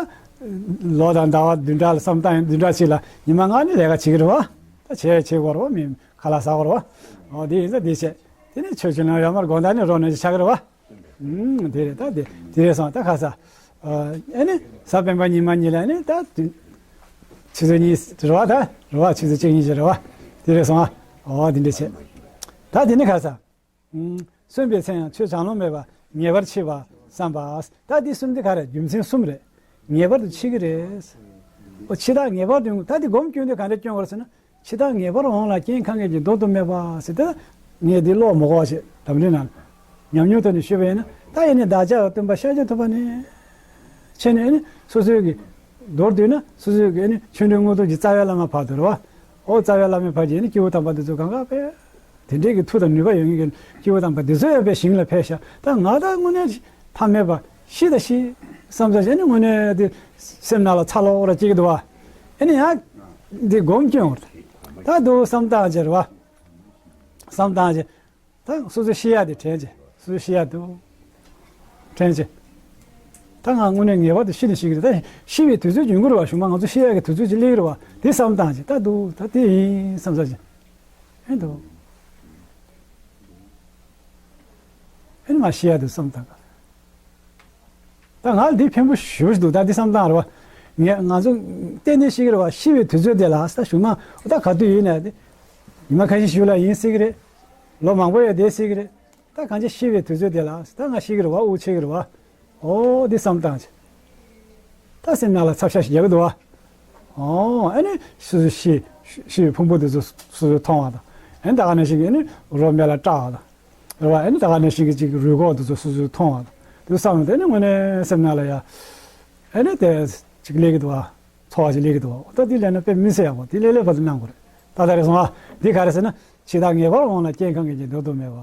ལོ་དང་ཟླ་བ་བདུན་ཕྲག་ལ་བསམ་བཏང་ཡིན། བདུན་ཕྲག་གཅིག་ལ་ཉི་མ་ལྔ་ནི་ལས་ཀ་བྱེད་ཀྱི་རེད་བ། ད་བྱས་བྱས་དགོས་རེད་བ། མི་ཁ་ལག་ཟ་དགོས་རེད་བ། ཨོ་དེ་ཡིན་ཙང་དེ་བྱས་དེ་ནས་ཆོས་ཕྱོགས་ནང་ཡོད་མར་དགོང་དག་ནས་རོགས་ནས་ཆགས་ཀྱི་རེད་བ། ཨུམ་དེ་རེད། ད་དེ་དེ་རེད་སོང་། ད་ཁ་ས་ཨ་ནི་གཟའ་སྤེན་པ་ཉི་མ་གཉིས་ལ་ནི་ད་དུས་ཆུ་ཚོད་གཉིས་རེད་བ། ད་རེད་བ། ཆུ་ཚོད་གཅིག་གཉིས་ཅིག་རེད་བ། དེ་རེད་སོང་ཨ། ཨོ་དེ་འདྲ་བྱས། ད་དེ་ནི་ཁ་ས། གསོན་པའི་ཚེ་ཡང་ཆོས་བྱང་ལོང་མེད་པ་ངེས་པར་འཆི་བ་བསམ་པ། ད་འདི་གསུམ་འདི་ག་རེ་རྒྱུ་མཚན་གསུམ་རེད། ངེས་པར་དུ་འཆི་གི་རེད། ཨོ་འཆི་བདག་ངེས་པར་དུ་ཡོང་། ད་འདི་སྒོམ་སྐྱོན་དུས་ག་འདྲ་སྐྱོན་དགོས་ཟེར་ན། འཆི་བདག་ངེས་པར་འོང་ལ་རྐྱེན་གང་གིས་ཀྱང་བཟློག་ཏུ་མེད་པ་ཟེར། ད་ངས་འདི་ཀློག་མི་དགོས་ཞེས་ལམ་རིམ་ནང་ཉམས་མྱོང་ཐོག་ནས་ཞུས་པ་ཡིན་ན། ད་ཡིན་ནས་བདག་ཅག་གི་སྟོན་པ་ཤཱཀྱ་ཐུབ་པ་ནས་ཆེ་ནས་ནི་སོ་སོའི་གི་མདོར་བསྡུས་ན་སོ་སོའི་གི་ནི་ཆོས་འབྲེལ་དངོས་གྲུབ་ཀྱི་རྩ་བའི་བླ་མ་བར་དུ་རེད་བ། ཨོ་རྩ་བའི་བླ་མའི་བར་གྱི་ནི་སྐྱེས་བུ་དམ་པ་འདི་ཚོ་གང་ག་དཔེ། དེ་འདྲའི་གི་མཐུ་དང་ནུས་པ་ཡོད་མཁན་གྱི་སྐྱེས་བུ་དམ་པ་འདི་ཚོ་ཡང་དཔེ་ཞིང་ལ་ཕེབས་ཤག་ད་ང་ད་དངོས་གནས་ཐ་མལ་པ་ཤི་ད་ཤི་བསམ་ས་ཞིག་ནི་དངོས་གནས་དེ་སེམས་ནང་ལ་ཚ་ལོག་ར་སྐྱེ་གི་འདུག་བ། ཨེ་ནི་ཡང་འདི་སྒོམ་སྐྱོན་འོར་ད་འདུག་བསམ་སྟངས་ཅིག་རེད་བ། བསམ་སྟངས་ཅིག་ད་སོ་སོ་ཤི་ཡ་དེ་དྲན་ཅིག་སོ་སོ་ཤི་ཡ་འདུག་དྲན་ཅིག་ད་ང་དངོས་གནས་ངེས་པར་དུ་ཤི་ནི་ཤི་གི་རེད། ད་ཤི་བའི་དུས་ཚོད་ཡོང་གི་རེད་བ། གཞུག་མ་ང་ཚོ་ཤི་ཡ་གི་དུས་ཚོད་ཅིག་སླེབས་ཀྱི་རེད་བ། དེ་བསམ་སྟངས་ཅིག་ད་འདུག་ད་དེ་ཡིན་བསམ་ས་ཅིག་ཨེ་འདུག་ཨེ་ནི་མ་ཤི་ཡ་དེ་བསམ་སྟངས་ག་ད་ང་ལ་འདི་ཕན་པོ་ཞེ་པོ་ཞིག་འདུག་ད་འདི་བསམ་སྟངས་རེད་བ། ངས་ང་ཚོ་གཏན་ནས་ཤི་གི་རེད་བ། ཤི་བའི་དུས་ཚོད་དེ་ལ་ད་གཞུག་མ་ད་ག་དུས་ཡིན་ནའི་དེ་ཉི་མ་ཁ་ཤས་ཤིག་ལ་ཡིན་སྲིད་ཀྱི་རེད། ལོ་མང་པོ་ཡང་བསྡད་སྲིད་ཀྱི་རེད། ད་གང་ཅི་ཤི་བའི་དུས་ཚོད་དེ་ལ་ད་ང་ཤི་གི་རེད་བ། དབུགས་ཆད་གི་རེད་བ། ཨོ་འདི་བསམ་སྟངས་ཅིག་ད་སེམས་ནང་ལ་ཚབ་ཤ་ཞིག་རྒྱག་གི་འདུག་བ། ཨོ་ཨ་ནི་སོ་སོ་ཤི་ཤི་བའི་ཕུང་པོ་དེ་ཚོ་སོ་སོས་མཐོང་བ་དང་། ཨ་ནི་ད་ག་ནང་བཞིན་གྱི་ཨ་ནི་རོ་མེ་ལ་སྐྲག་པ་དང་། རེད་བ། ཨ་ནི་ད་ག་ནང་བཞིན་གྱི་ཅིག་རུས་ཁོག་དེ་ཚོ་སོ་སོས་མཐོང་བ་དང་། དེ་བསམ་ཡོང་དུས་ཨ་ནི་དངོས་གནས་སེམས་ནང་ལ་ཡ་ཨ་ནི་དེ་ཅིག་སླེབས་ཀྱི་འདུག་བ། ཚོར་བ་ཅིག་སླེབས་ཀྱི་འདུག་བ། ད་དེ་སླེབས་ན་དཔེ་མི་སྲིད་ཡག་པོ་དེ་སླེབས་སླེབས་བར་དུ་གནང་དགོས་རེད། ད་ད་རེས་སོང་ཨ། འདི་ག་རེ་ཟེར་ན། འཆི་བདག་ངེས་པར་འོང་ལ་རྐྱེན་གང་གིས་ཀྱང་བཟློག་ཏུ་མེད་པ།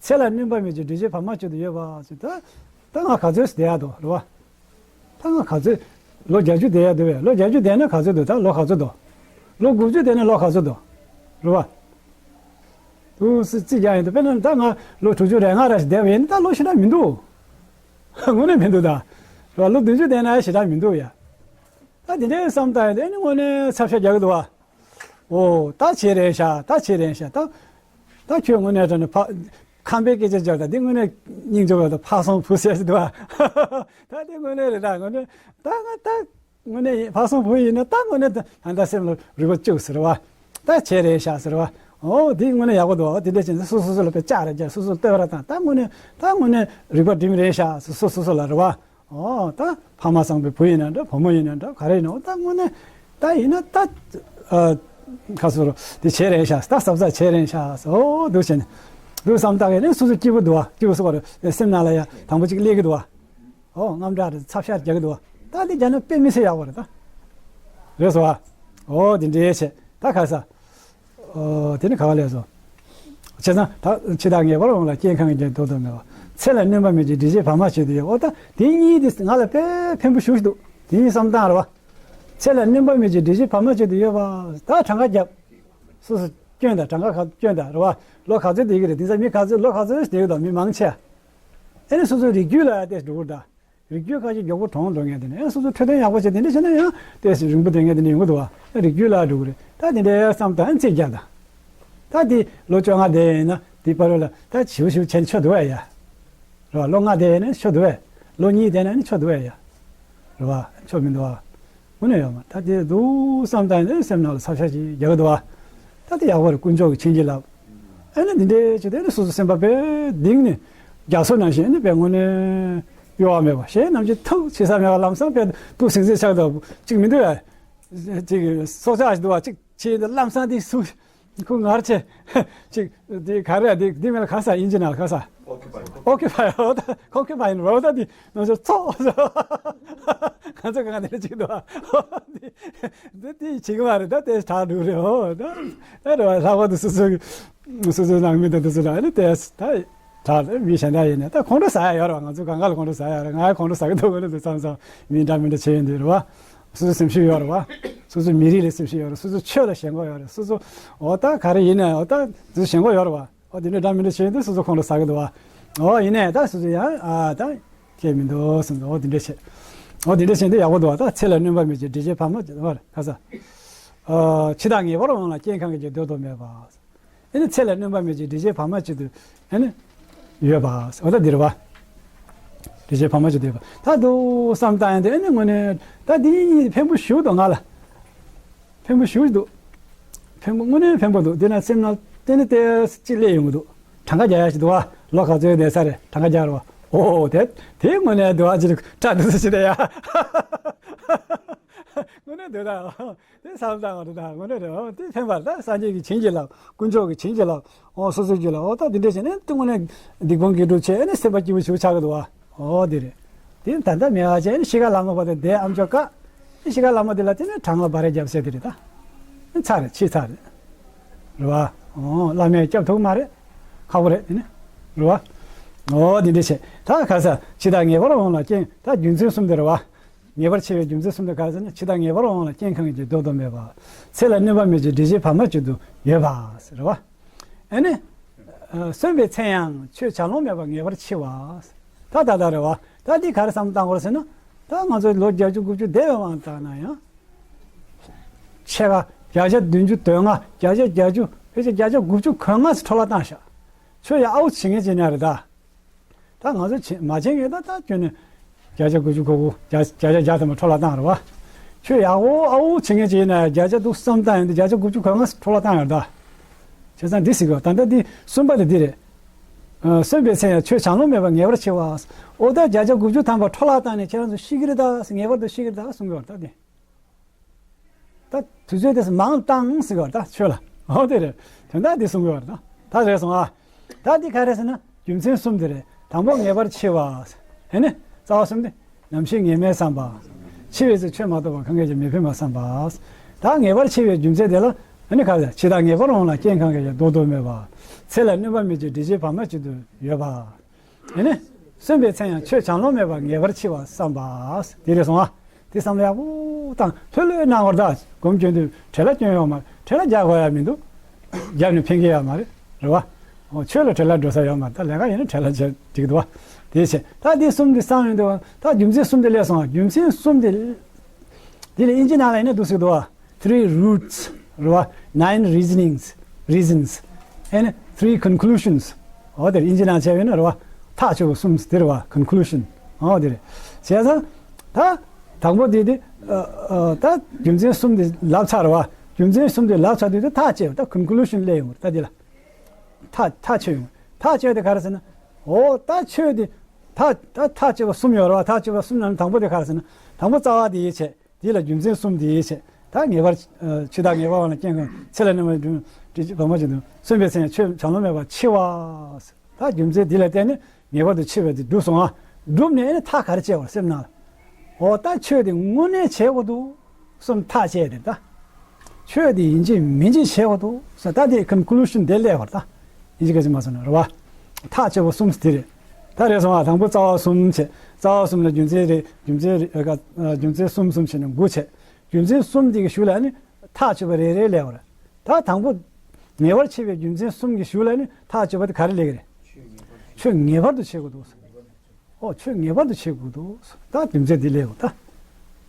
ཚེ་ལ་སྣོན་པ་མེད་ཅིང་སྒྲིབ་བྱེད་བར་མ་ཆོད་དུ་ཡོད་པ་ཟེར། ད་ད་ང་ག་ཚོད་བསྡད་ཡག་འདུག་རེད་བ། ད་ང་ག་ཚོད་ལོ་བརྒྱད་ཅུ་བསྡད་ཡག་འདུག་བས། ལོ་བརྒྱད་ཅུ་བསྡད་ན་ག་ཚོད་འདུག་ད་ལོ་ག་ཚོད་འདུག་ལོ་དགུ་བཅུ་བསྡད་ན་ལོ་ག་ཚོད་འདུག་རེད་བ། དུ་སི་རྩིས་རྒྱག་ཡིན་དུ་དཔེར་ན་ད་ང་ལོ་དྲུག་ཅུ་རེ་ལྔ་ར་ཞིག་བསྡད་པ་ཡིན་ན་ད་ལོ་ཞེ་དྲག་མི་འདུག་དངོས་གནས་མི་འདུག་ད་རེད་བ། ལོ་བདུན་ཅུ་བསྡད་ན་ཞེ་དྲག་མི་འདུག་ཡ། ད་དེ་འདྲའི་བསམ་སྟངས་ཡིན་དུས་ཨ་ནི་དངོས་གནས་ཚབ་ཤ་རྒྱག་གི་འདུག་བ། ཨོ་ད་བྱེད་རན་ཤག་ད་བྱེད་རན་ཤག་ད་ད་ཁྱོད་དངོས་གནས་དྲང་ནས་ཕ་ཁམས་པའི་སྐད་ཆ་བརྗོད་ད་འདི་དངོས་གནས་སྙིང་རྗེ་བ་དང་ཕ་སངས་བུ་ཟེར་ཞིག་འདུག་བ། ད་འདི་དངོས་གནས་རེད། ད་དངོས་གནས་ད་ང་ད་དངོས་གནས་ཡིན་ཕ་སངས་བུ་ཡིན་ན་ད་དངོས་གནས་ད་ད་སེམས་ལ་རུས་པ་བཅུག་ཟེར་བ། ད་བྱེད་རན་ཤག་ཟེར་བ། ཨོ་འདི་དངོས་གནས་ཡག་པོ་འདུག་དེ་འདྲ་བྱས་ན་སོ་སོ་སོ་ལ་དཔེ་བཅག་ར་བརྒྱབ། སོ་སོ་ལ་བསྟོད་ར་བཏང་། ད་དངོས་གནས་ད་དངོས་གནས་རིག་པ་སྒྲིམ་རན་ཤག་སོ་སོ་སོ་ལ་རེད་བ། ཨོ་ད་ཕ་མ་བཟང་པོའི་བུ་ཡིན་ན་འདྲ། བུ་མོ་ཡིན་ན་འདྲ། ག་རེ་ཡིན་ན་ད་དངོས་གནས་ད་ཡིན་ན་ད་ཨ་ཁ་སོ་རོ་དེ་བྱེད་རན་ཤག་ད་གཟབ་གཟབ་བྱེད་རན་ཤག་ཨོ་འདུག་བྱས་ནས་འདུག་བསམ་བཏང་གི་ནས་སོ་སོ་སྐྱིད་པོ་འདུག་བ། སྐྱིད་པོ་སོ་ག་རེ་སེམས་ནང་ལ་ཡ་དང་པོ་གཅིག་སླེབས་ཀྱི་འདུག་བ། ཨོ་དངངས་སྐྲག་རེད། ཚབ་ཤ་རྒྱག་གི་འདུག་བ། ད་འདི་རྒྱག་ན་དཔེ་མི་སྲིད་ཡག་པོ་རེད་ད། རེད་སོ་བ། ཨོ་དེ་འདྲའི་བྱས་ད་ཁ་ས། ཨོ་དེ་ནི་ག་བ་ལས་སོ། བྱས་ཙང་ད་འཆི་བདག་ངེས་པར་འོང་ལ་རྐྱེན་གང་གིས་ཀྱང་བཟློག་ཏུ་མེད་པ། ཚེ་ལ་སྣོན་པ་མེད་ཅིང་སྒྲིབ་བྱེད་བར་མ་ཆོད་དུ་ཡོད། ཨོ་ད་དེ་གཉིས་དེ་ང་ལ་དཔེ་ཕན་པོ་ཞེ་པོ་ཞིག་འདུག་དེ་གཉིས་བསམ་སྟངས་རེད་བ། ཚེ་ལ་སྣོན་པ་མེད་ཅིང་སྒྲིབ་བྱེད་བར་མ་ཆོད་དུ་ཡོད་པ། ད་གྲངས་ཀ་བརྒྱབ། སོ་སོ་སྐྱོན་དང་གྲངས་ཀ་ག་སྐྱོན་དང་རེད་བ། ལོ་ག་ཚོད་བསྡད་ཀྱི་རེད། དེང་སང་མི་ག་ཚོད་ལོ་ག་ཚོད་བསྡད་ཀྱི་འདུག་མི་མང་ཆེ། ཨེ་ནི་སོ་སོའི་རིགས་རྒྱུད་ལ་ཡང་ཏོག་ཙམ་འགྲོ་གི་རེད་ད། རིགས་རྒྱུད་ཁ་ཤས་མགྱོགས་པོ་གྲོངས་འགྲོ་མཁན་དེ་ནི་ཨེ་སོ་སོ་འཕྲོད་བསྟེན་ཡག་པོ་བྱས་དེ་འདྲ་བྱས་ན་ཡང་ཏོག་ཙམ་རིང་པོ་བསྡད་མཁན་དེ་འདྲ་ཡོང་གི་འདུག་བ། རིགས་རྒྱུད་ལ་འགྲོ་གི་རེད། ད་དེ་འདྲའི་བསམ་སྟངས་ཨེ་ཚིག་རྒྱག་ད། ད་དེ་ལོ་བཅོ་ལྔ་བསྡད་ཡིན་ན་དེ་བར་ལ་ད་བྱིའུ་བྱིའུ་བྱས་ནས་ཆོ་འདུག་བས་ཡ། རེད་བ། ལོ་ལྔ་བསྡད་ཡིན་ན་ཆོ་འདུག་བས། ལོ་གཉིས་བསྡད་ན་ནི་ཆོ་འདུག་བས་ཡ། རེད་བ། ཆོ་མི་འདུག་བ། དངོས་གནས་ཡོད་མ་ད་དེ་འདུག་བསམ་སྟངས་ནི་སེམས་ནང་ལ་ཚབ་ཤ་ཅིག་རྒྱག་གི་འདུག་བ། ད་དེ་ཡག་པོ་རེད། དཀོན་མཆོག་གིས་བྱིན་གྱིས་བརླབས། ཨ་ནི་འདི་འདྲའི་ཅིག་དེ་ནི་སོ་སོ་སེམས་པ་དཔེ་གཏིང་ནས་རྒྱ་མཚོ་ནང་བཞིན་ནི་དཔེ་དངོས་གནས་གཡོ་བ་མེད་པ་གཞན་ནམ་ཅིག་ཐུག་བྱེད་ས་མེད་པ་ལམ་སང་དཔེ་སྡུག་སིང་སིང་ཆགས་འདུག་ཅིག་མི་འདུག་ཨ། ཅིག་སྲོག་ཆགས་ཤིག་འདུག་བ། ཅིག་ཕྱིན་ལམ་སང་དེ་སུ་ཁོ་ངར་ཆེ་ཅིག་དེ་ག་རེ་དེ་དེ་མིན་ལ་ག་ས་ཨིན་ཇི་ནང་ལ་ག་ས་ཨོ་ཀི་པའི་ཨོ་ད་ཁོང་ཀི་པའི་ཨོ་ད་དེ་ང་ཚོ་ཚོགས་ང་ཚོ་གང་དེ་ཅིག་འདུག་བ། འདི་དེ་བྱེད་ཀྱི་མ་རེད། ད་དེ་དྲག་འགྲོ་རེད། ཨོ་ད་ད་རེད་བ། ལྷག་པར་དུ་སོ་སོ་སོ་སོའི་ནང་མི་དང་དེ་ཚོ་ལ་ཨ་ནི་དེ་ད་དྲག་རེད། མི་གཞན་དག་ཡིན་ན་ད་ཁོང་ཁྲོ་ཟ་ཡ་ཡོད་རེད་བ། ང་ཚོ་གང་ག་ལ་ཁོང་ཁྲོ་ཟ་ཡ་རེད། ང་ཡ་ཁོང་ཁྲོ་ཟ་གི་འདུག་ག་ནི་དེ་བསམ་བསམ་མི་འདྲ་མི་འདྲ་བྱེད་ཡོང་དུས་རེད་བ། སོ་སོའི་སེམས་ཤུགས་ཡོད་རེད་བ། སོ་སོའི་མི་རིགས་ལ་སེམས་ཤུགས་ཡོད་རེད། སོ་སོའི་ཆོས་ལ་ཞེན་ཁོག་ཡོད་རེད། སོ་སོ་འོ་ད་ག་རེ་ཡིན་ནའི་འོ་ད་དེ་ཚོ་ཞེན་ཁོག་ཡོད་རེད་བ། འོ་དེ་འདྲ་འདྲ་མི་འདྲ་བྱས་དུས་སོ་སོ་ཁོང་ཁྲོ་ཟ་གི་འདུག་བ། འོ་ཡིན་ནའི་ད་སོ་སོ་ཡང་ཨ་ད་ཁྱད་མི་འདུག་བསམ་འདུག་འོ་དེ་འདྲ་བྱས། འོ་དེ་འདྲ་བྱས་འདི་ཡག་པོ་འདུག་བ། ད་ཚེ་ལ་གནོད་པ་མེད་ཅིང་འབྲས་ཆན་བར་མ་ཅིག་འདུག་བ། ཁ་ས། འཆི་བདག་ངེས་པར་འོང་ལ་རྐྱེན་གང་གིས་ཀྱང་འདོད་དོ་མེད་པ། ཨེ་ནི་ཚེ་ལ་གནོད་པ་མེད་ཅིང་འབྲས་ཆན་བར་མ་ཅིག་ཏུ་ཨེ་ནི་ཡོད་པ། འོ་ད་འདིར་བ། འབྲས་ཆན་བར་མ་ཅིག་ཏུ་ཡོད་པ། ད་དུ་བསམ་བཏང་ཡང་དེ་ཨེ་ནི་དངོས་གནས་ད་འདི་ཕན་པོ་ཞུགས་འདུག་ང་ལ། ཕན་པོ་ཞུགས་འདུག་ཕན་པོ་དངོས་གནས་ཕན་པོ་འདུག་འདི་ན་སེམས་ནང་ཏན་ཏན་ཏན་ཅིག་སླེབས་ཡོང་གི་འདུག་གྲངས་ཀ་རྒྱག་ཡ་ཞིག་འདུག་བ། ལོ་ག་ཚོད་གནས་ས་རེད། གྲངས་ཀ་རྒྱག་རོགས། ཨོ་དེ་དེ་དངོས་གནས་འདུག་བ་ཅིག་སྐྲག་འདུག་ཟེར་ཞིག་ད་ཡ། དངོས་གནས་འདུག་ད། དེ་བསམ་བཏང་བ་རེད་ད། དངོས་གནས་རེད། འོ་དེ་ཕན་པ་རེད་ད། སངས་རྒྱས་ཀྱི་བྱིན་གྱིས་བརླབས། དཀོན་མཆོག་གི་བྱིན་གྱིས་བརླབས། འོ་སོ་སོའི་རྒྱུད་ལ་འོ་ད་དེ་འདྲ་བྱས་ནས་དེ་དངོས་གནས་སྡིག་སྤོང་དགེ་སྒྲུབ་བྱས་ནས་སེམས་པ་སྐྱིད་པོ་ཞིག་ཆགས་ཀྱི་འདུག་བ། འོ་དེ་རེད། དེ་ད་ལྟ་མེད་པ་བྱས་ནས་ཤི་ཁ་ལ་མོ་བ་དང་དེ་ཨམ་ཅོག་བཀག་དེ་ཤི་ཁ་ལ་མོ་དེ་ལ་དེ་ནས་བྲང་ལ་སྦ་ར་རྒྱབ་ཟེར་དེ་རེད་ད། ཚར་རེད། ཕྱིས་ཚར་རེད། རེད་བ། འོ་བླ་མས་སྐྱོབ་ཐུབ་མ་རེད། ཁག་པོ་རེད་དེ་ནས། རེད་བ། འོ་དེ་འདྲ་བྱས་ད་ག་ས་འཆི་བདག་ངེས་པར་འོང་ལ་རྐྱེན་ད་རྒྱུ་མཚན་གསུམ་དེ་རེད་བ། ངེས་པར་འཆི་བའི་རྒྱུ་མཚན་གསུམ་དེ་ག་རེ་ཟེར་ན། འཆི་བདག་ངེས་པར་འོང་ལ་རྐྱེན་གང་གིས་ཀྱང་འདོད་དོ་མེད་པ། ཚེ་ལ་གནོད་པ་མེད་ཅིང་འབྲས་ཆན་བར་མ་ཅིག་ཏུ་ཡོད་པ། རེད་བ། ཨེ་ནི། གསོན་པའི་ཚེ་ཡང་ཆོས་བྱ་ལོང་མེད་པར་ངེས་པར་འཆི་བ། ད་ད་ད་རེད་བ། ད་འདི་ག་རེ་བསམ་བཏང་དགོས་ཟེར་ན། ད་ང་ཚོ་ལོ་བརྒྱད་ཅུ་དགུ་བཅུ་འདས་པའི་དབང་བཏང་ན་ཡང་། ཕྱེད་ཀ་བརྒྱ་ཆ་བདུན་ཅུ་དོན་ལྔ། བརྒྱ་ཆ་བརྒྱད་ཅུ། ཕལ་ཆེར་བརྒྱ་ཆ་དགུ་བཅུ་གོ་ལྔ་ཙམ་འཕྲོ་བརླག་བཏང་ཤག་ཆོས་ཡ་ཨའུ་བྱེད་མཁན་བྱེད་ན་རེད་ད། ད་ང་ཚོ་བྱེད་མ་བྱེད་ངེས་ད་ད་ཁྱོད་ནི་བརྒྱ་ཆ་དགུ་བཅུ་གོ་དགུ། བརྒྱ་བརྒྱ་ཆ་བརྒྱ་ཐམ་པ་འཕྲོ་བརླག་བཏང་རེད་བ། ཁྱོད་ཡག་པོ་ཨ་འུ་བྱེད་ངེས་བྱེད་ན་བརྒྱ་ཆ་འདུག་བསམ་བཏང་ཡོང་དུས་བརྒྱ་ཆ་དགུ་བཅུ་གོ་ལྔ་འཕྲོ་བརླག་བཏང་ཡོད་ད། བྱས་ཙང་འདི་ཟེར་གི་ད་ལྟ་འདི་གསུམ་པ་དེ་འདི་རེད། གསོན་པའི་ཚེ་ཡང་ཆོས་བྱ་ལོང་མེད་པར་ངེས་པར་འཆི་བ། ཨོ་ད་བརྒྱ་ཆ་དགུ་བཅུ་ཐམ་པ་འཕྲོ་བརླག་བཏང་ནས་ཁྱེད་རང་ཚོ་ཤི་གི་རེད་ད། ངེས་པར་དུ་ཤི་གི་རེད་ད་གསུང་གི་ཡོད་ད་འདི། ད་དུས་ཚོད་དེ་མང་བཏང་ཟེར་བ་ད་ཆོས་ལ། འོ་དེ་རེད། དོན་དག་འདི་གསུང་གི་བར་ད། ད་རེད་སོང་ཨ། ད་འདི་ག་རེ་ཟེར་ན་རྒྱུ་མཚན་གསུམ་དེ་རེད། དང་པོ་ངེས་པར་འཆི་བ། ཨེ་ནི་རྩ་བ་གསུམ་དེ། ནམ་ཤི་ངེས་མེད་བསམ་པ། འཆི་བའི་ཚེ་ཆོས་མ་གཏོགས་པ་གང་གིས་ཀྱང་མི་ཕན་པ་བསམ་པ། ད་ངེས་པར་འཆི་བའི་རྒྱུ་མཚན་དེ་ལ་ཨེ་ནི་ག་རེ་ཟེར། འཆི་བདག་ངེས་པར་འོང་ལ་རྐྱེན་གང་གིས་ཀྱང་ལྡོག་ཏུ་མེད་པ། ཚེ་ལ་གནོད་པ་མེད་ཅིང་འབྲས་ཆན་བར་མ་ཅིག་ཏུ་ཡོད་པ། ཨེ་ནི། གསོན་པའི་ཚེ་ཡང་ཆོས་བྱ་ལོང་མེད་པར་ངེས་པར་འཆི་བར་བསམ་པ། དེ་རེད་སོང་ཨ། དེ་བསམ་བློ་ཡག་པོ་བཏང་། ལྷོད་ལྷོད་གནང་བར་ད། སྒོམ་སྐྱོན་དུས་བྲེལ་བ་སྐྱོན་ཡོད་མ་རེད། བྲེལ་བ་རྒྱག་དགོས་ཡ་མི་འདུག་རྒྱབ་ནས་ཕན་གྱི་ཡོད་མ་རེད། རེད་བ། འོ་ཆོས་ལ་བྲེལ་བ་འགྲོ་ས་ཡོད་མ་རེད། ད་ལས་ཀ་ཡིན་ན་བྲེལ་བ་བྱས་འགྲིག་འདུག་བ། དེ་བྱས་ད་དེ་གསུམ་དེ་བསམ་ཡོང་དུས་ད་རྒྱུ་མཚན་གསུམ་དེ་སླེབས་སོང་ཨ། རྒྱུ་མཚན་གསུམ་དེ། དེ་ལ་དབྱིན་ཇི་ནང་ལ་ཡིན་ན་འདུག་ཟེར་འདུག་བ། Three roots རེད་བ། Nine reasonings, reasons and three conclusions. འོ་དེ་དབྱིན་ཇི་ནང་བྱས་པས་ན་རེད་བ། ཐག་ཆོད་པ་གསུམ་དེ་རེད་བ། Conclusion. འོ་དེ་རེད། བྱས་ཙང་། ད། དང་པོ་དེ་དེ། ཨ་ཨ་ད་རྒྱུ་མཚན་གསུམ་དེ་ལབ་ཚར་བ། རྒྱུ་མཚན་གསུམ་དེ་ལབ་ཚར་དུས་ད་ཐག་བཅད་པ། ད་Conclusion སླེབས་ཡོང་བ་རེད་ད་དེ་ལ། ཐག་ཐག་ཆོད་ཡོང་། ཐག་ཆོད་དེ་ག་རེ་ཟེར་ན། འོ་ད་ཆོས་དེ། ཐག་ད་ཐག་ཆོད་པ་གསུམ་ཡོད་རེད་བ། ཐག་ཆོད་པ་གསུམ་ནང་ནས་དང་པོ་དེ་ག་རེ་ཟེར་ན། དང་པོ་རྩ་བ་དེ་ཡིད་བྱེད། དེ་ལ་རྒྱུ་མཚན་གསུམ་དེ་ཡིད་བྱེད། ད་ངེས་པར། ཨ་འཆི་བདག་ངེས་པར་འོང་ལ་རྐྱེན་གང་། ཚེ་ལ་གནོད་པ་མེད་ཅིང་འབྲས་ཆན་བར་མ་ཅིག་ཏུ། གསོན་པའི་ཚེ་ཡང་ཆོས་བྱ་ལོང་མེད་པར་འཆི་བ། ད་རྒྱུ་མཚན་འདི་ལ་བརྟེན་ནས་ངེས་པར་དུ་འཆི་བ་དེ་གྲུབ་སོང་ཨ། གྲུབ་ནས་ཨེ་ནི་ཐག་ག་རེ་བཅད་པ་རེད་སེམས་ནང་ལ། འོ་ད་ཆོས་དེ་དངོས་གནས་བྱེད་དགོས་འདུག་གསུམ་ཐག་བཅད་དེ་ད། ཆོས་དེ་ཡིན་གཅིག་མིན་གཅིག་བྱེད་དགོས་འདུག་ཟེར་ད་དེ་Conclusion དེ་སླེབས་པ་རེད་ད། ཡིན་གཅིག་ག་ཅིག་མ་སོང་ན་རེད་བ། ཐག་བཅད་པ་གསུམ་དེ་རེད། ད་རེད་སོང་ཨ། དང་པོ་རྩ་བ་གསུམ་བྱས། རྩ་བ་གསུམ་ལ་རྒྱུ་མཚན་རེ་རྒྱུ་མཚན་རེ་ཨ་ཀ་ཨ་རྒྱུ་མཚན་གསུམ་གསུམ་བྱས་ནས་དགུ་བྱས། རྒྱུ་མཚན་གསུམ་དེ་གི་གཞུག་ལ་ཨ་ནི་ཐག་ཆོད་པ་རེ་རེ་སླེབས་པ་རེད། ད་དང་པོ། ངེས་པར་འཆི་བའི་རྒྱུ་མཚན་གསུམ་གྱི་གཞུག་ལ་ནི་ཐག་ཆོད་པ་དེ་ག་རེ་སླེབས་ཀྱི་རེད། ཆོས་ངེས་པར་དུ་བྱེད་དགོས་འདུག་ཟེར། ཨོ་ཆོས་ངེས་པར་དུ་བྱེད་དགོས་འདུག་ཟེར། ད་རྒྱུ་མཚན་འདི་སླེབས་ཡོང་ད།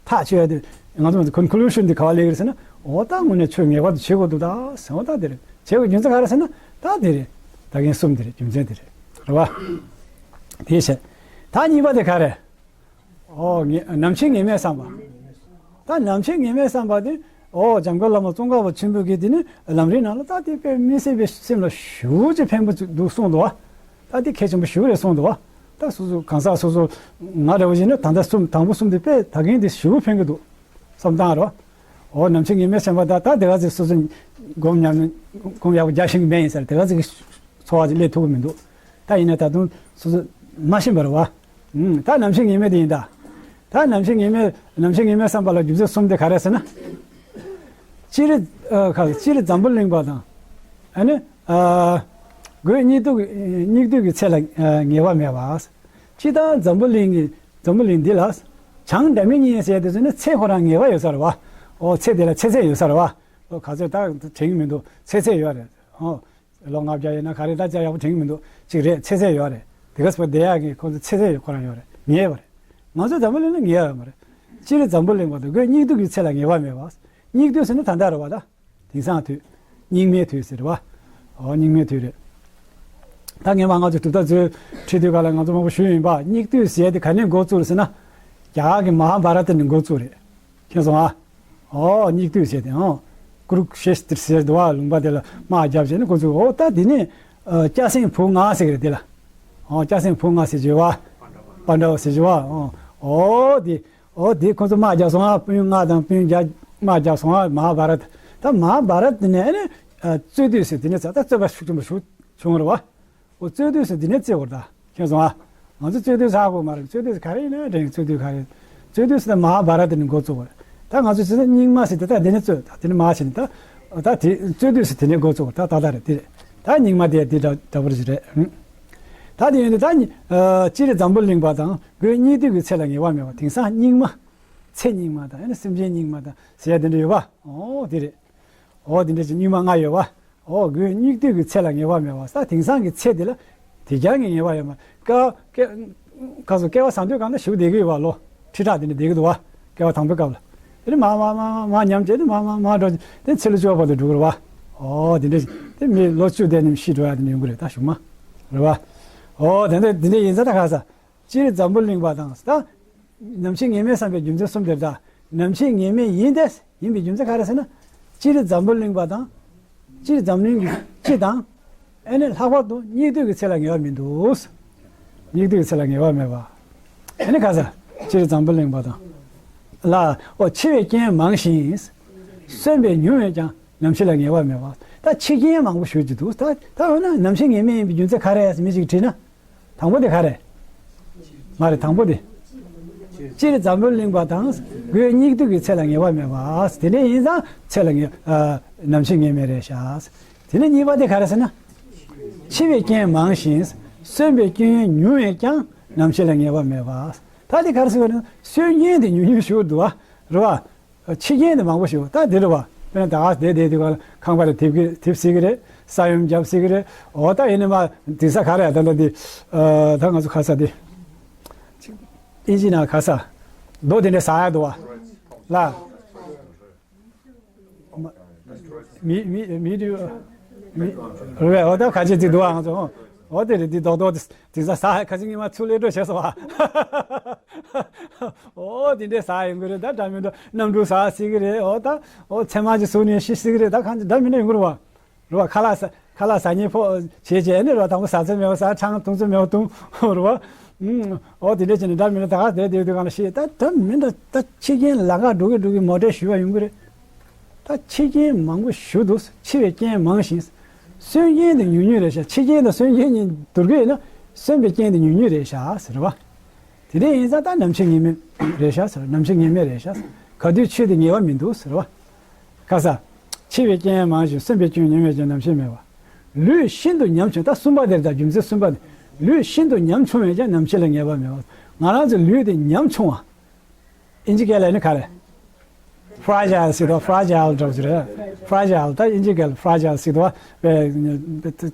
ཐག་ཆོད་ཡ་དེ་ང་ཚོ་Conclusion འདི་ག་པར་སླེབས་ཀྱི་རེད་ཟེར་ན། ཨོ་ད་དངོས་གནས་ཆོས་ངེས་པར་དུ་བྱེད་དགོས་འདུག་ད་ཟེར། ཨོ་ད་དེ་རེད། བྱེད་དགོས་རྒྱུ་མཚན་ག་རེ་ཟེར་ན། ད་དེ་རེད། ད་གིན་གསུམ་དེ་རེད། རྒྱུ་མཚན་དེ་རེད། རེད་བ། དེ་བྱས། ད་གཉིས་པ་དེ་ག་རེད། ཨོ་ངེ་ནམ་འཆི་ངེས་མེད་བསམ་པ། ད་ནམ་འཆི་ངེས་མེད་བསམ་པ་དེ། ཨོ་འཇམ་མགོན་བླ་མ་ཙོང་ཁ་པ་ཆེན་པོ་གིས་དེ་ནི་ལམ་རིམ་ནང་ལ་ད་དེ་དཔེ་མི་སྲིད་པའི་སེམས་ལ་ཞེ་པོ་ཅིག་ཕན་པོ་འདུག་གསུངས་འདུག་བ། ད་དེ་གལ་ཆེན་པོ་ཞེ་པོ་རེད་གསུངས་འདུག་བ། ད་སོ་སོ་གང་ཟག་སོ་སོ་ང་འདྲ་བོ་ཡིན་ན་ད་ལྟ་གསུམ་དང་པོ་གསུམ་དེ་དཔེ་ད་གིན་དེ་ཞེ་པོ་ཕན་གི་འདུག་བསམ་སྟངས་རེད་བ། ཨོ་ནམ་འཆི་ངེས་མེད་བསམ་པ་ད་ད་དེ་ག་ཚོད་སོ་སོ་སྒོམ་ཉམས་སྒོམ་ཡག་པོ་རྒྱག་ཤེས་ཀྱི་མེད་ཡིན་ཟེར་དེ་ག་ཚོད་ཀྱི་འཚོ་བ་ཅིག་སླེབས་ཐུབ་ཀྱི་མི་འདུག་ད་ཡིན་ན་ད་དུང་སོ་སོ་མ་ཤེས་པ་རེད་བ། ཨུམ། ད་ནམ་འཆི་ངེས་མེད་དེ་ཡིན་ད། ད་ནམ་འཆི་ངེས་མེད་ནམ་འཆི་ངེས་མེད་བསམ་པ་ལ་རྒྱུ་མཚན་གསུམ་དེ་ག་རེ་ཟེར་ན། སྤྱིར། ཨ་ག་སྤྱིར་འཛམ་བུ་གླིང་པ་དང་། ཨ་ནི། ཨ་སྒོས་སྙིགས་དུས་ཀྱི་སྙིགས་དུས་ཀྱི་ཚེ་ལ་ཨ་ངེས་པ་མེད་པ། སྤྱིར་བཏང་འཛམ་བུ་གླིང་གི་འཛམ་བུ་གླིང་འདི་ལ། བྱང་སྒྲ་མི་སྙན་ཟེར་དེ་ཚོ་ནི་ཚད་ཁོ་རང་ངེས་པ་ཡོད་ས་རེད་བ། ཨོ་ཚད་དེ་ལ་ཚད་ཚད་ཡོད་ས་རེད་བ། ཨོ་ག་ཚོད་ད་དྲན་གྱི་མི་འདུག་ཚད་ཚད་ཡོད་རེད། ཨོ་ལོ་ལྔ་བརྒྱ་ཡིན་ན་ག་རེ་ད་ཅག་ཡག་པོ་དྲན་གྱི་མི་འདུག་ཅིག་རེད། ཚད་ཚད་ཡོད་རེད། དེ་ག་ཚོད་བསྡད་ཡག་གི་ཁོ་ཚོ་ཚད་ཚད་ཡོད་ཁོ་རང་ཡོད་རེད། ངེས་པ་རེད། ང་ཚོ་འཛམ་བུ་གླིང་ལ་ངེས་ཡོད་མ་རེད། སྤྱིར་འཛམ་བུ་གླིང་པ་དང་སྒོས་སྙིགས་དུས་ཀྱི་ཚད་ལ་ངེས་པ་མེད་པ། སྙིགས་དུས་ཟེར་ན་ད་ལྟ་རེད་བ་ད། དེང་སང་དུས། སྙིགས་མའི་དུས་ཟེར་བ། ཨོ་སྙིགས་མའི་དུས་རེད། ད་ངས་མ་ང་ཚོ་གྲུབ་མཐའ་མཛོད་ཁྲིད་དུས་ག་ལ་ང་ཚོ་མང་པོ་ཞུས་ཡིན་པ། སྙིགས་དུས་ཟེར་དེ་ག་ནས་འགོ་བཙུགས་ཟེར་ན། རྒྱ་གར་གྱི་མ་ཧཱ་བྷ་ར་ཏ་ནས་འགོ་བཙུགས་རེད། མཁྱེན་སོང་ཨ། ཨོ་སྙིགས་དུས་ཟེར་དེ་ཨོ། ཀུ་རུ་ཤེ་ཏྲ་ཟེར་དུ་བ་ལུང་པ་དེ་ལ་དམག་བརྒྱབ་བྱས་ནས་འགོ་བཙུགས། ཨོ་ད་དེ་ནས་ཨ་སྐྱ་སེང་བུ་ལྔ་ཟེར་གི་རེད་དེ་ལ། ཨོ་སྐྱ་སེང་བུ་ལྔ་ཟེར་གྱི་བ། པཎ་ཌ་བ་ཟེར་གྱི་བ། ཨོ་ཨོ་དེ། ཨོ་དེ་ཁོ་ཚོ་དམག་རྒྱབ་སོང་ཨ། སྤུན་ལྔ་དང་སྤུན་བརྒྱ་དམག་རྒྱབ་སོང་ཨ། མ་ཧཱ་བྷ་ར་ཏ། ད་མ་ཧཱ་བྷ་ར་ཏ་ནས་ཨ་ནི་ཨ་རྩོད་དུས་སུ་དེ་ནས་ཚ་ད་རྩོད་པ་ཤུགས་ཆེན་པོ་ཞུ་བྱུང་རེད་བ། ཨོ་རྩོད་དུས་སུ་དེ་ནས་རྩོད་དགོས་རེད་ད། མཁྱེན་སོང་ཨ། ང་ཚོ་རྩོད་དུས་ཧ་གོ་མ་རེད། རྩོད་དུས་ག་རེ་ཡིན་ན་དྲན། རྩོད་དུས་ག་རེ། རྩོད་དུས་སུ་ད་མ་ཧཱ་བྷ་ར་ཏ་ནས་འགོ་བཙུགས་པ་རེད། ད་ང་ཚོ་ཚོད་ན་སྙིགས་མ་ཟེར་དེ་ད་དེ་ནས་རྩོད་ད་དེ་ནས་མ་བྱས་ནས་ད། ད་དེ་རྩོད་དུས་སུ་དེ་ནས་འགོ་བཙུགས་པ་ད་ད་ད་རེད་དེ་རེད། ད་སྙིགས་མ་དེ་དེ་འདྲ་འདྲ་པོ་ཞིག་རེད། ད་དེ་ཡིན་དུས་ད་ནི་ཨ་སྤྱིར་འཛམ་བུ་གླིང་པ་དང་སྒོས་སྙིགས་དུས་ཀྱི་ཚད་ལ་ངེས་པ་མེད་པ། དེང་སང་སྙིགས་མ། ཚེ་སྙིགས་མ་དང་ཨ་ནི་སེམས་ཅན་སྙིགས་མ་དང་ཟེར་ཡ་དེ་འདྲ་ཡོད་པ། ཨོ་དེ་རེད། ཨོ་དེ་འདྲ་ཅིག་སྙིགས་མ་ལྔ་ཡོད་པ། ཨོ་སྒོས་སྙིགས་དུས་ཀྱི་ཚད་ལ་ངེས་པ་མེད་པ། ད་དེང་སང་གི་ཚད་དེ་ལ་དེ་རྒྱང་གི་ངེས་པ་ཡོད་མ་རེད། ཀ་ཀ་ཁ་སོ་སྐལ་བ་བཟང་དུས་གང་ལ་ཞུགས་བསྡད་ཀྱི་ཡོད་པ། ལོ་ཁྲི་ཕྲག་དེ་འདྲ་བསྡད་ཀྱི་འདུག་བ། སྐལ་བ་དང་པོའི་སྐབས་ལ། དེ་ནས་མ་མ་མ་མ་མ་ཉམས་བྱས་ནས་མ་མ་མ་འགྲོ་དེ་ཚེ་ལོ་བཅུ་པ་བར་དུ་འགྲོ་གི་རེད་བ། ཨོ་དེ་འདྲ་ཞིག་དེ་མི་ལོ་བཅུ་བསྡད་ནས་ཤི་འགྲོ་ཡ་དེ་འདྲ་ཡོང་གི་རེད་ད་གཞུག་མ། རེད་བ། ཨོ་དེ་འདྲ་དེ་འདྲ་ཡིན་ཙང་ད་ག་ས། སྤྱིར་འཛམ་བུ་གླིང་པ་དང་ད། ནམ་འཆི་ངེས་མེད་བསམ་པའི་རྒྱུ་མཚན་གསུམ་དེར་ད། ནམ་འཆི་ངེས་མེད་ཡིན་ཏེ་ཡིན་པའི་རྒྱུ་མཚན་ག་རེ་ཟེར་ན། སྤྱིར་འཛམ་བུ་གླིང་པ་དང་། སྤྱིར་འཛམ་གླིང་གི་སྤྱི་དང་། ཨེ་ནི་ལྷག་པར་དུ་སྙིགས་དུས་ཀྱི་ཚད་ལ་ངེས་པ་མི་འདུག་སྙིགས་དུས་ཀྱི་ཚད་ལ་ངེས་པ་མེད་པ། ཨེ་ནི་ག་ས། སྤྱིར་འཛམ་བུ་གླིང་པ་དང་། ལ། ཨོ་འཆི་བའི་རྐྱེན་མང་ཞིང་། གསོན་པའི་ཉུང་བས་ཀྱང་ནམ་འཆི་ལ་ངེས་པ་མེད་པ། ད་འཆི་རྐྱེན་མང་པོ་ཞིག་ཅིག་འདུག་ད་ད་འོ་ན་ནམ་འཆི་ངེས་མེད་ཡིན་པའི་རྒྱུ་མཚན་ག་རེ་ཟེར་མི་ཞིག་གིས་དྲིས་ན། དང་པོ་དེ་ག་རེ། མ་རེད་དང་པོ་དེ། སྤྱིར་འཛམ་བུ་གླིང་པ་དང་སྒོས་སྙིགས་དུས་ཀྱི་ཚད་ལ་ངེས་པ་མེད་པ། དེ་འདྲ་ཡིན་ཙང་ཚད་ལ་ངེས་ཨ་ནམ་འཆི་ངེས་མེད་རེད་ཤག་དེ་ནས་གཉིས་པ་དེ་ག་རེ་ཟེར་ན། འཆི་བའི་རྐྱེན་མང་ཞིང་གསོན་པའི་རྐྱེན་ཉུང་བས་ཀྱང་ནམ་འཆི་ལ་ངེས་པ་མེད་པ། ད་དེ་ག་རེ་ཟེར་བ་ན་གསོན་རྐྱེན་དེ་ཉུང་ཉུང་ཞིག་འདུག་བ། རེད་བ། འཆི་རྐྱེན་དེ་མང་པོ་ཞིག་ད་དེ་རེད་བ། དཔེར་ན་ད་ག་སེ་བསྡད་བསྡད་དུས་ག་ལ་ཁང་པ་རེ་དེབ་ཀྱི་དེབ་སྲིད་ཀྱི་རེད། ས་ཡོམ་བརྒྱབ་སྲིད་ཀྱི་རེད། འོ་ད་ཡིན་ནི་མ་དེང་སང་ག་རེ་ད་ལྟ་དེ་ཨ་ད་ང་ཚོ་ག་ས་དེ་ཨིན་ཇི་ནང་ག་ས་རྡོ་དེ་འདྲ་ཟ་ཡ་འདུག་བ་ལ། མི་མི་མི་དུ་མི་རེད་བ། འོ་ད་ག་ཅི་དེ་འདུག་བ་ང་ཚོ་འོ་དེ་རེད་དེ་རྡོག་རྡོག་དེ་དེང་སང་ཟ་ཡ་ཁ་ཅིག་ཉི་མ་ཚུར་ལེན་འགྲོ་བྱས་སོང་བ། ཨོ་དེ་འདྲས་ཟ་ཡོང་གི་རེད། ད་འདྲ་མི་འདྲ་གནམ་གྲུ་ཟ་སྲིད་ཀྱི་རེད། ཨོ་ད་ཨོ་ཚེར་མ་ཅིག་ཟུག་ནས་ཤི་སྲིད་ཀྱི་རེད། ད་གང་ཅི་འདྲ་མི་འདྲ་ཡོང་གི་རེད་བ། རེད་བ། ཁ་ལག་ཟ་ཁ་ལག་ཟ་སྙིང་ཕོག་བྱས་བྱས་ནས་རེད་བ། དང་པོ་ཟ་ཚོད་མེད་པ་ཟ། ཆང་འཐུང་ཚོད་མེད་པ་འཐུང་། རེད་བ། ཨུམ། ཨོ་དེ་འདྲས་བྱས་ནས་འདྲ་མི་འདྲ་ད་ག་བསྡད་བསྡད་དུས་གང་ལ་ཤི། ད་འདྲ་མི་འདྲ་ད་འཆི་རྐྱེན་ལམ་ཁ་འགྲོ་གི་འགྲོ་གི་མོ་ཊས་ཞུ་བ་ཡོང་གི་རེད། ད་འཆི་རྐྱེན་མང་པོ་ཞིག་འདུག་འཆི་བའི་རྐྱེན་མང་ཞིང་། གསོན་རྐྱེན་དེ་ཉུང་ཉུང་རེད་ཤག་འཆི་རྐྱེན་དང་གསོན་རྐྱེན་གཉིས་བསྡུར་གི་ཡིན་ན་གསོན་པའི་རྐྱེན་དེ་ཉུང་ཉུང་རེད་ཤག་ཟེར་བ། དེ་འདྲ་ཡིན་ཙང་ད་ནམ་འཆི་ངེས་མེད་རེད་ཤག་ཟེར་བ། ནམ་འཆི་ངེས་མེད་རེད་ཤག་ག་དུས་འཆི་དེ་ངེས་པ་མི་འདུག་ཟེར་བ། ཁ་ས། འཆི་བའི་རྐྱེན་མང་ཞིང་གསོན་པའི་རྐྱེན་ཉུང་བས་ཀྱང་ནམ་འཆི་མེད་པ། ལུས་ཤིན་ཏུ་ཉམ་ཆུང་། ད་གསུམ་པ་དེར་ད་རྒྱུ་མཚན་གསུམ་པ་དེ། ལུས་ཤིན་ཏུ་ཉམ་ཆུང་བས་ཀྱང་ནམ་འཆི་ལ་ངེས་པ་མེད་པ། ང་རང་ཚོའི་ལུས་དེ་ཉམ་ཆུང་བ། ཨིན་ཇི་སྐད་ལ་ནི་ག་རེ། Fragile ཟེར་དོ། Fragile འདྲ་བོ་ཞིག་རེད། Fragile ད་ཨིན་ཇི་སྐད་ལ་Fragile ཟེར་དོ། པའི་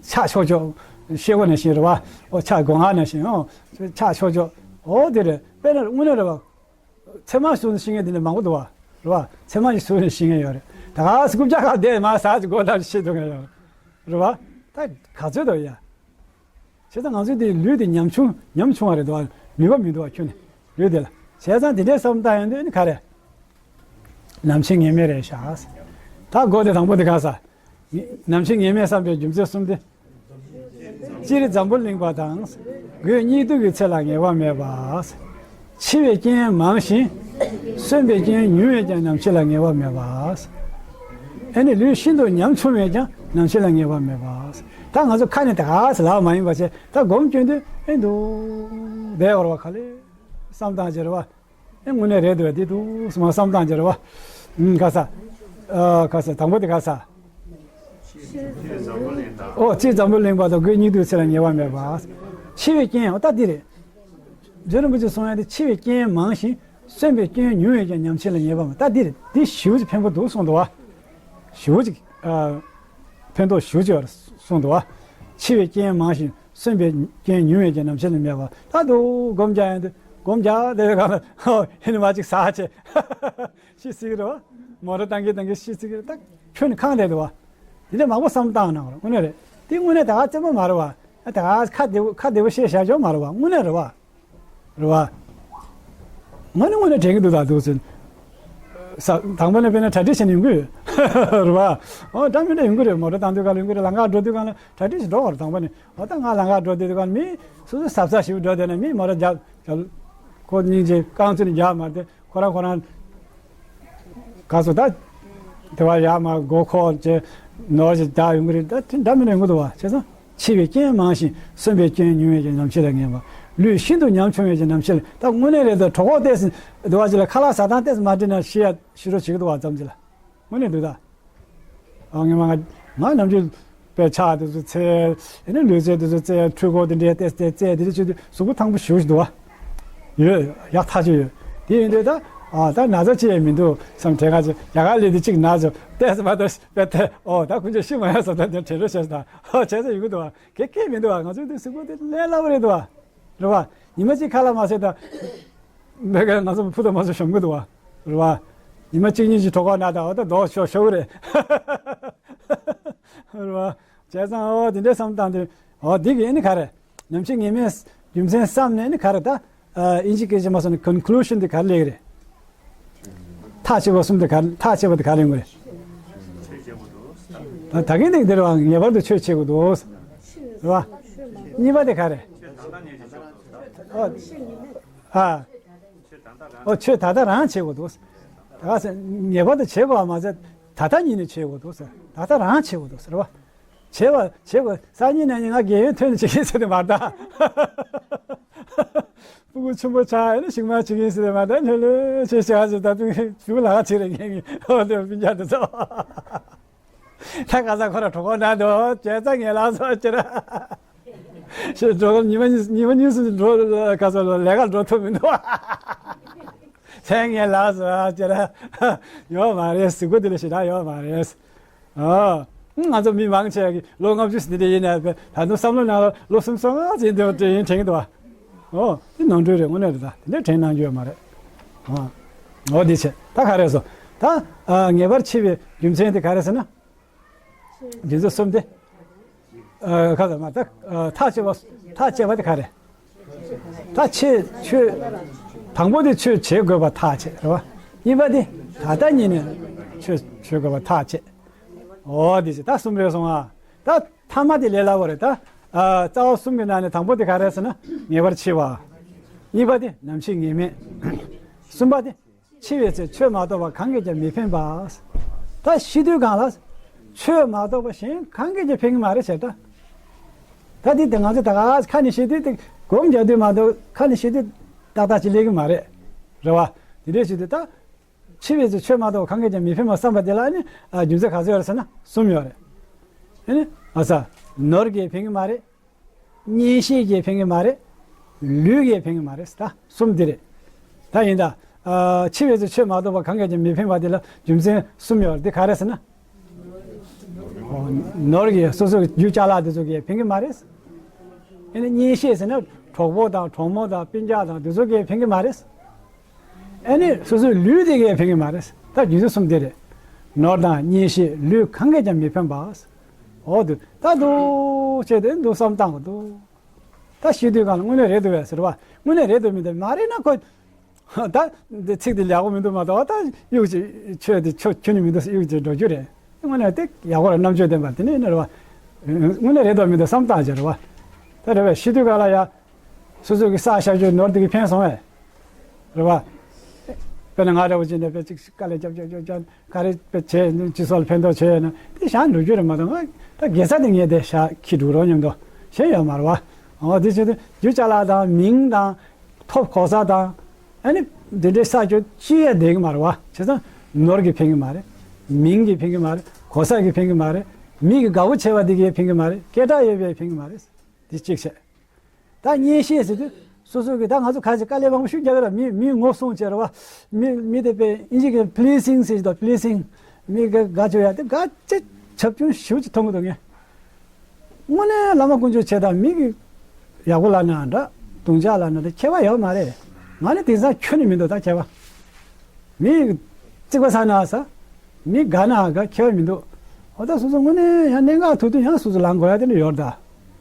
ཆག་ཆོག་ཆོག་ཤེལ་སྒོ་ནང་བཞིན་རེད་བ། ཨོ་ཆག་སྒོ་ང་ནང་བཞིན་ཨོ་ཆག་ཆོག་ཆོག་ཨོ་དེ་རེད། དཔེར་ན་དངོས་གནས་རེད་བ། ཚེར་མ་བཟུང་ནས་ཤི་མཁན་དེ་འདྲ་མང་པོ་འདུག་བ། རེད་བ། ཚེར་མ་ཞིག་བཟུང་ནས་ཤི་མཁན་ཡོད་རེད། ད་ག་སེ་རྐུབ་བཀྱག་ཁ་བསྡད་མ་ཟ་ཅིག་སྒོ་ལ་ཤི་འདུག་མཁན་ཡོད་རེད་བ། ད་ག་ཚོད་འདུག་ཡ། བྱས་ཙང་ང་ཚོའི་དེ་ལུས་དེ་ཉམ་ཆུང་ཉམ་ཆུང་བ་རེད་འདུག་བ། ནུས་པ་མི་འདུག་བ་ཁྱོན་ནས་ལུས་དེ་ལ། བྱས་ཙང་དེ་འདྲའི་བསམ་བཏང་ཡོང་དུས་ནི་ག་རེ། ནམ་འཆི་ངེས་མེད་རེད་ཤག་ད་སྒོ་དེ་དང་པོ་དེ་ག་ས། ནམ་འཆི་ངེས་མེད་བསམ་པའི་རྒྱུ་མཚན་གསུམ་སྟེ། སྤྱིར་འཛམ་བུ་གླིང་པ་དང་། སྒོས་སྙིགས་དུས་ཀྱི་ཚེ་ལ་ངེས་པ་མེད་པ། འཆི་བའི་རྐྱེན་མང་ཞིང་། གསོན་པའི་རྐྱེན་ཉུང་བས་ཀྱང་ནམ་འཆི་ལ་ངེས་པ་མེད་པ། ཨེ་ནི་ལུས་ཤིན་ཏུ་ཉམ་ཆུང་བས་ཀྱང་ནམ་འཆི་ལ་ངེས་པ་མེད་པ། ད་ང་ཚོ་ཁ་ནས་ད་ག་སེ་ལབ་མ་ཡིན་པ་བྱས་ད་སྒོམ་སྐྱོན་དུས་ཨེ་འདུག་བསྡད་པ་རེད་བ། ག་ལེ་བསམ་བཏང་བྱས་རེད་བ། ཨེ་དངོས་གནས་རེད་འདུག་བས་དེ་འདུག་སེ་མར་བསམ་བཏང་བྱས་རེད་བ། ཨུམ་ག་ས། ཨ་ག་ས་དང་པོ་དེ་ག་ས། ཨོ་སྤྱིར་འཛམ་བུ་གླིང་པ་དང་སྒོས་སྙིགས་དུས་ཚེ་ལ་ངེས་པ་མེད་པ། འཆི་བའི་རྐྱེན་ཨོ་ད་འདི་རེད། རྗེ་རིན་པོ་ཆེ་གསུང་ཡ་དེ་འཆི་བའི་རྐྱེན་མང་ཞིང་ གསོན་པའི་སྐྱོན་ཉུང་བས་ཀྱང་ཉམས་ཆེ་ལ་ངེས་པ་མ། ད་འདིར་འདི་ཞེ་པོ་ཅིག་ཕན་པོ་འདུག་གསུངས་འདུག་བ། ཞེ་པོ་ཅིག་ཨ། ཕན་ཐོགས་ཞེ་པོ་ཅིག་ཡོད་རེད་གསུངས་འདུག་བ། འཆི་བའི་རྐྱེན་མང་ཞིང་གསོན་པའི་སྐྱོན་ཉུང་བས་ཀྱང་ཉམས་ཆེ་ལ་ངེས་པ། ད་འདུག་སྒོམ་རྒྱག་ཡང་འདུག་སྒོམ་རྒྱག་བསྡད་པའི་སྒང་ལ་ཧོ་ཧེ་ནི་མ་ཅིག་ཟ་བྱས། ཤི་སྲིད་ཀྱི་རེད་བ། མོ་ཊ་བཏང་གིན་བཏང་གིན་ཤི་སྲིད་ཀྱི་རེད། ད་ཁྱོན་ནས་ཁེངས་བསྡད་འདུག་བ། དེ་འདྲ་མང་པོ་བསམ་བློ་བཏང་གནང་བ་རེད། དངོས་གནས་རེད། དེ་དངོས་གནས་ད་ག་རྩེད་མོ་མ་རེད་བ། ད་ག་ཁ་བདེ་པོ་ཁ་བདེ་པོ་བཤད་བཞག་ཆོག་མ་རེད་བ། དངོས་གནས་རེད་བ། རེད་བ། དངོས་གནས་དངོས་གནས་དྲན་གྱི་འདུག་ད་འདུག་ཟེར། ས་དང་པོ་ནས་དཔེར་ན་གྲ་སྒྲིག་བྱས་ནས་ཡོང་གི་ཡོད། རེད་བ། ཨོ་འདྲ་མི་འདྲ་ཡོང་གི་རེད། མོ་ཊ་བཏང་དུས་སྒང་ལ་ཡོང་གི་རེད། ལམ་ཁ་འགྲོ་དུས་སྒང་ལ་གྲ་སྒྲིག་བྱས་འགྲོ་བ་རེད། དང་པོ་ནས་ཨོ་ད་ང་ལམ་ཁ་འགྲོ་དུས་སྒང་ལ་མི་སོ་སོ་གཟབ་གཟབ་ཞིག་འགྲོ་བསྡད་ན་མི་མོ་ཊ་རྒྱབ་རྒྱབ་ཁོ་སྙིང་རྗེ་རྐང་བཙུགས་ནས་རྒྱབ་མ་བསྡད། ཁོ་རང་ཁོ་རང་ག་སོ་ད་དེ་བ་ཡར་མར་མགོ་འཁོར་བྱས་ནོར་ཞིག་རྒྱག་ཡོང་གི་རེད། ད་དེ་འདྲ་མི་འདྲ་ཡོང་གི་འདུག་བ། བྱས་ཙང་འཆི་བའི་རྐྱེན་མང་ཞིང་གསོན་པའི་སྐྱོན་ཉུང་བས་ཀྱང་ཉམས་ཆེ་ལ་ངེས་པ། ལུས་ཤིན་ཏུ་ཉམ་ཆུང་བས་ཀྱང་ཉམས་ཆེ་ལ། ད་དངོས་གནས་རེད་དོ། གྲོད་ཁོག་ཏོག་ཙམ་དེ་བ་ཅིག་ལ་ཁ་ལག་ཟ་སྟངས་ཏོག་ཙམ་མ་འགྲིག་ན་ཤི་ཡ་ཤི་རོགས་བྱེད་ཀྱི་འདུག་བ་ཙམ་ཅིག་ལ། དངོས་གནས་འདུག་ད། ཨ་ངས་མ་ང་ང་ནམ་རྒྱུན་པའི་ཕྱག་དེ་ཚོ་འཚལ། ཨེ་ནི་ལུས་རྩལ་དེ་ཚོ་རྩེ། འཕྲུལ་འཁོར་དེ་འདྲའི་ཏེས་ཏེས་རྩེ་དེ་འདྲ་བྱེད་དུས་གཟུགས་པོ་ཐང་པོ་ཞེ་པོ་ཞིག་འདུག་བ། ཡོད་ཡག་ཐག་ཆོད་ཡོད། དེ་ཡིན་དུས་ད་ཨ་ད་ན་ཚ་ཅི་ཡང་མི་འདུག་བསམ་དྲན་ག་ཅིག་ཡག་ག་ལས་དེ་གཅིག་ན་ཚོ་ཏེས་མ་ཏེས་པེ་ཏེ་ཨོ་ད་ཁོང་ཚོ་ཤི་མ་ཡོང་བསམ་ད་དེ་དྲན་རོགས་བྱས་ད་ཨོ་བྱས་ས་ཡོང་གི་འདུག་བ། གེ་གེ་མི་འདུག་བ། ང་ཚོའི་དུས་གཟུགས་པོ་དེ་ལས་སླ་པོ་རེད་འདུག་བ། རེད་བ། ཉི་མ་གཅིག་ཁ་ལག་མ་ཟས་ད། མེད་ག་ང་ཚོ་ཕུ་ད་མ་ཚོ་ཤོང་གི་འདུག་བ། རེད་བ། ཉི་མ་གཅིག་གཉིས་ཀྱི་གྲོད་ཁོག་ན་ད་འོ་ད་རྡོག་ཤོ་ཤོ་གི་རེད། རེད་བ། བྱས་ཙང་ཨོ་དེ་འདྲའི་བསམ་བཏང་དུས་ཨོ་འདི་གི་ཨེ་ནི་ག་རེ། ཉམས་ཆེ་ངེས་མེད་རྒྱུ་མཚན་བསམ་ནས་ཨེ་ནི་ག་རེ་ད། ཨིན་ཇི་སྐད་ཆ་མ་སོང་ནས་ཀོན་ཀུ་ལུ་ཤན་དེ་ག་རེ་ལེགས་རེད། ཐག་ཆོད་པ་གསུམ་དེ་ག་རེ་ཐག་ཆོད་པ་དེ་ག་རེ་ཡོང་གི་རེད། ད་གིན་དེ་འདིར་བ་ངེས་པར་དུ་ཆོས་བྱེད་དགོས་འདུག་རེད་བ། གཉིས་པ་དེ་ག་རེ། ཨ། ཨོ་ཆོས་ད་ལྟ་རང་བྱེད་དགོས་འདུག་ད་ག་ཟེ་ངེས་པར་དུ་བྱེད་དགོས་པ་མ་ཟད་ད་ལྟ་ཉིད་ནས་བྱེད་དགོས་འདུག་ཟེར། ད་ལྟ་རང་བྱེད་དགོས་འདུག་ཟེར་བ། བྱེད་པ་བྱེད་དགོས། སང་ཉིན་གནངས་ཉིན་ང་རྒན་ཡོལ་ཐོན་ནས་བྱེད་ཀྱིན་ཟེར་ནས་མ་ད། སྤུ་གུ་ཆུང་པོ་ཆགས་ཨེ་ནི་ཤིང་མ་བྱེད་ཀྱིན་ཟེར་ནས་མ་ད་ལྷོད་ལྷོད་བྱེད་བྱེད་ཟེར། ད་དུང་ཕྲུ་གུ་ལ་ཁ་བྱེད་རེ་ངེས་ངེས་ཨོ་དེ་སྤུན་ཀྱག་དེ་ཚོ། ད་ག་ས་ཁོ་ར་གྲོད་ཁོག་ན་འདུག་བྱས་ཙང་ངས་ལགས་སོ་ཁྱེད་ར། ཞེས་འགྲོ་ཉི་མ་གཉིས་ཉི་མ་གཉིས་སུ་འགྲོ་ག་ས་ལ་ལས་ཀ་འགྲོ་ཐུབ་མི་འདུག་བྱས་ངས་ལགས་སོ་ཁྱེད་ར། ཡོད་མ་རེད། གཟུགས་པོ་འདི་ལ་ཞེ་དྲག་ཡོད་མ་རེད། ཨ། ང་ཚོ་མི་མང་ཆེ་གི་ལོ་ལྔ་བཅུ་ཟིན་དེ་ཡིན་ནའི་ད་དུང་བསམ་བློ་ནང་ལ་ལོ་སུམ་ཅུ་སོ་ལྔ་ཟིན་དེ་ཡིན་དྲན་གི་འདུག་བ། ཨོ། དེ་ནོར་འཁྲུལ་རེད། དངོས་གནས་རེད། ད་དེ་འདྲ་དྲན་གནང་རྒྱུ་ཡོད་མ་རེད། ཨ། ཨོ་དེ་བྱས་ད་ག་རེ་སོ། ད་ཨ་ངེས་པར་འཆི་བའི་རྒྱུ་མཚན་དེ་ག་རེ་ཟེར་ན། རྒྱུ་མཚན་གསུམ་དེ། ཨ་ག་ཟེར་མ་ད་ཨ་ཐག་བཅད་པ་ཐག་བཅད་པ་དེ་ག་རེ། ད་ཆོས་ཆོས་དང་པོ་དེ་ཆོས་བྱེད་དགོས་པ་ཐག་བཅད་རེད་བ། གཉིས་པ་དེ་ད་ལྟ་ཉིད་ནས་ཆོས་བྱེད་དགོས་པ་ཐག་བཅད། ཨོ་དེ་བྱས་ད་གསུམ་རེད་སོང་ཨ། ད་ཐ་མ་དེ་ལས་སླ་བོ་རེད་ད། ཨ་རྩ་བ་གསུམ་གྱི་ནང་ནས་དང་པོ་དེ་ག་རེ་ཟེར་ན་ངེས་པར་འཆི་བ། གཉིས་པ་དེ་ནམ་འཆི་ངེས་མེད། གསུམ་པ་དེ་འཆི་བའི་ཚེ་ཆོས་མ་གཏོགས་པ་གང་གིས་ཀྱང་མི་ཕན་པ། ད་ཤི་དུས་སྒང་ལ་ཆོས་མ་གཏོགས་པ་གཞན་གང་གིས་ཀྱང་ཕན་གྱི་མ་རེད་ཟེར་ད། ད་དེ་དེ་ང་ཚོ་ད་ག་ཁ་ནས་བཤད་དུས་དེ་སྒོམ་རྒྱག་དུས་མ་གཏོགས་ཁ་ནས་བཤད་དུས་ཏག་ཏག་ཅིག་སླེབས་ཀྱི་མ་རེད། རེད་བ། དེ་འདྲས་བྱེད་དུས་ད། འཆི་བའི་ཚེ་ཆོས་མ་གཏོགས་གང་གིས་ཀྱང་མི་ཕན་པར་བསམ་པ་དེ་ལ་ནི་ཨ་རྒྱུ་མཚན་ག་ཚོད་ཡོད་རེད་ཟེར་ན་གསུམ་ཡོད་རེད། ཨ་ནི་ཨ་ས། ནོར་གྱིས་ཕན་གྱི་མ་རེད། གཉེན་བཤེས་ཀྱིས་ཕན་གྱི་མ་རེད། ལུས་ཀྱིས་ཕན་གྱི་མ་རེད། ད་གསུམ་དེ་རེད། ད་ཡིན་ད། ཨ་འཆི་བའི་ཚེ་ཆོས་མ་གཏོགས་པ་གང་གིས་ཀྱང་མི་ཕན་པ་དེ་ལ་རྒྱུ་མཚན་གསུམ་ཡོད་རེད། དེ་ག་རེ་ཟེར་ན། ནོར་གྱིས་སོ་སོའི་རྒྱུ་ཅ་ལག་དེ་ཚོ་གིས་ཕན་གྱི་མ་རེད། ཨ་ནི་གཉེན་བཤེས་ཟེར་ན་གྲོགས་པོ་དང་གྲོགས་མོ་དང་སྤུན་ཀྱག་དང་དེ་ཚོ་གིས་ཕན་གྱི་མ་རེད། ཨ་ནི་སོ་སོའི་ལུས་དེ་གས་ཕན་གྱི་མ་རེད། ད་རྒྱུ་མཚན་གསུམ་དེ་རེད། ནོར་དང་གཉེན་བཤེས་ལུས་གང་གིས་ཀྱང་མི་ཕན་པ། འོ་དུ་ད་འདུག་བྱས་ཏེ་འདུག་བསམ་བཏང་གི་འདུག་ད་ཤི་དུས་སྒང་ལ་དངོས་གནས་རེད་འདུག་བས་ཟེར་བ། དངོས་གནས་རེད་འདུག་མི་འདུག་མ་རེད་ན་ཁོ། ད་འདི་ཚིག་འདི་ཡག་པོ་མི་འདུག་མ་གཏོགས་ད་གཡུག་ཅིག་ཆོས་འདི་ཆོས་ཁྱོན་ནས་མི་འདུག་གཡུག་ཅིག་འགྲོ་རྒྱུ་རེད། དངོས་གནས་དེ་ཡག་པོ་རེད། རྣམ་དཔྱོད་ལྡན་པ་དེ་ནས་ནི་རེད་བ། དངོས་གནས་རེད་འདུག་མི་འདུག་བསམ་བཏང་བྱས་རེད་བ། ད་རེད་བས་ཤི་དུས་སྒང་ལ་ཡ། སོ་སོ་གི་བསགས་བཞག་རྒྱུ་ནོར་དེ་གི་ཕན་སོང་བས། རེད་བ། དཔེར་ན་ང་འདྲ་བོ་ཅིག་ནས་དཔེ་ཅིག་དཀའ་ལས་རྒྱབ་རྒྱབ་རྒྱབ་རྒྱབ་ག་རེ་དཔེ་བྱས་ནས་སྤྱི་ཚོགས་ལ་ཕན་ཐོགས་བྱས་ཡོད་ན་དེ་བཞག་འགྲོ་རྒྱུ་རེད་མ་གཏོགས་ང་ད་དགེ་རྩ་དེ་ངས་དེ་བཞག་ཁྱི་འགྲོ་རོགས་མཉམ་དུ་བྱས་ཡོད་མ་རེད་བ། འོ་དེ་བྱས་ཏེ་རྒྱུ་ཅ་ལག་དང་མིང་དང་ཐོབ་གོ་ས་དང་ཨ་ནི་དེ་འདྲའི་བསགས་རྒྱུ་ཅི་ཡང་བསྡད་ཀྱི་མ་རེད་བ། བྱས་ཙང་ནོར་གྱིས་ཕན་གྱི་མ་རེད། མིང་གིས་ཕན་གྱི་མ་རེད། གོ་ས་གིས་ཕན་གྱི་མ་རེད། མི་གི་དགའ་བོ་བྱས་པ་དེ་གིས་ཕན་གྱི་མ་རེད། སྐད་གྲགས་ཡོད་པས་ཕན་གྱི་མ་རེད། དེ་གཅིག་བྱས། ད་གཉེན་བཤེས་ཟེར་དུས་ སོ་སོ་གི་ད་ང་ཚོ་ཁ་ཅིག་དཀའ་ལས་མང་པོ་ཞིག་རྒྱག་གི་ར། མི་མི་ངོ་སྲུང་བྱེད་ར་བ། མི་མི་དེ་པའི་ཨིན་ཇི་གི་པི་ལི་སིང་ཟེར་གྱི་འདུག་པི་ལི་སིང་། མི་ག་དགའ་བཅུག་ཡ་དེ་དགའ་ཅིག་བྱབ་ཆུང་ཞེ་པོ་ཅིག་མཐོང་གི་འདུག་ངས། དངོས་གནས་བླ་མ་དཀོན་མཆོག་ཆེ་དང་མི་གི་ཡག་པོ་ལབ་ན་འདྲ། རྡུང་ཆག་ལབ་ན་འདྲ། ཁྱད་པར་ཡོད་མ་རེད། ང་ནི་དེང་སང་ཁྱོན་ནས་མི་འདུག་ད་ཁྱད་པར། མི་རྩིག་པ་ཟ་ན་ཟ། མི་དགའ་ན་དགའ། ཁྱད་པར་མི་འདུག་འོ་ད་སོ་སོ་དངོས་གནས་ཡང་གནད་འགག་ཐུག་དུས་ཡང་སོ་སོ་ལངས་དགོས་ཡ་དེ་འདྲ་ཡོད་རེད་ད།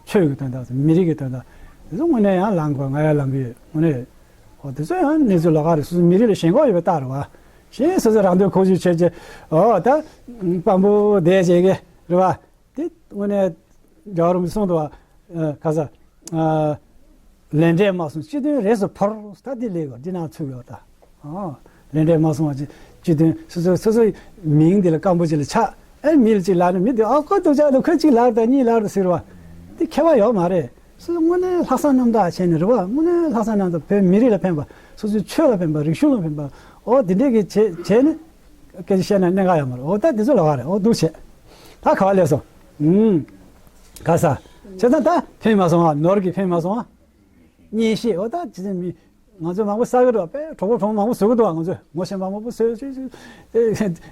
ཆོས་ཀྱི་དོན་དག་མི་རིགས་ཀྱི་དོན་དག་དེ་ཚོ་དངོས་གནས་ཡང་ལངས་དགོས། ང་ཡང་ལངས་ཀྱི་ཡོད་དངོས་གནས། འོ་དེ་ཚོ་ཡང་གནས་ཚུལ་ལོགས་ཀ་རེད། སོ་སོ་མི་རིགས་ལ་ཞེན་ཁོག་ཡོད་པའི་རྟགས་རེད་བ། གཞན་སོ་སོ་རང་འདོད་ཁོག་ཞུགས་བྱས་བྱས་འོ་ད་དཔང་པོ་བསྡད་བྱས་ཀྱི་རེད་བ། དེ་དངོས་གནས་རྒྱལ་བ་རིན་པོ་ཆེས་གསུངས་འདུག་བ། ཨ་ག་ས། ཨ་ལས་འབྲས་མ་བསྲུངས་སྤྱི་དོན་རེས་སུ་བོར། ད་འདི་ལས་གོ་འདི་ནང་ཚུད་ཡོད་ད། ཨ་ལས་འབྲས་མ་བསྲུངས་པ་ཅི་སྤྱི་དོན་སོ་སོ་སོ་སོའི་མིང་འདི་ལ་སྐམ་པོ་ཅིག་ལ་ཆགས། ཨེ་མི་ལ་ཅིག་ལབ་ན་མི་འདི་ཨ་ཁོ་སྡུག་ཅག་འདུག་ཁོས་ཅིག་ལབ་དང་གཉིས་ལབ་དང་ཟེར་བ། འདི་ཁྱད་པར་ཡོད་མ་རེད། སོ་སོ་དངོས་གནས་ལྷག་བསམ་རྣམ་དག་བྱས་ནས་རེད་བ། དངོས་གནས་ལྷག་བསམ་རྣམ་དག་བོད་མི་རིགས་ལ་ཕན་པ། སོ་སོའི་ཆོས་ལ་ཕན་པ། རིག་གཞུང་ལ་ཕན་པ། འོ་འདི་འདྲས་ཀྱི་བྱས་བྱས་ནས། སྐད་ཆ་བཤད་ན་གནད་འགག་ཡོད་མ་རེད། འོ་ད་འདི་ཚོ་ལ་བ་རེད། འོ་འདུག་བྱས། ད་ག་བ་ལས་སོ། ཨུམ། ག་ས། བྱས་ཙང་ད་ཕན་མ་སོང་ང་། ནོར་གྱིས་ཕན་མ་སོང་ང་། གཉེན་བཤེས། འོ་ད་ཅི་ཟེར་མི། ང་ཚོ་མང་པོ་བསགས་ཀྱི་འདུག་དཔེ་གྲོགས་པོ་གྲོགས་མོ་མང་པོ་བཟོ་གི་འདུག་ང་ཚོས་ངོ་ཤེས་མང་པོ་བཟོས་བྱས་བྱས།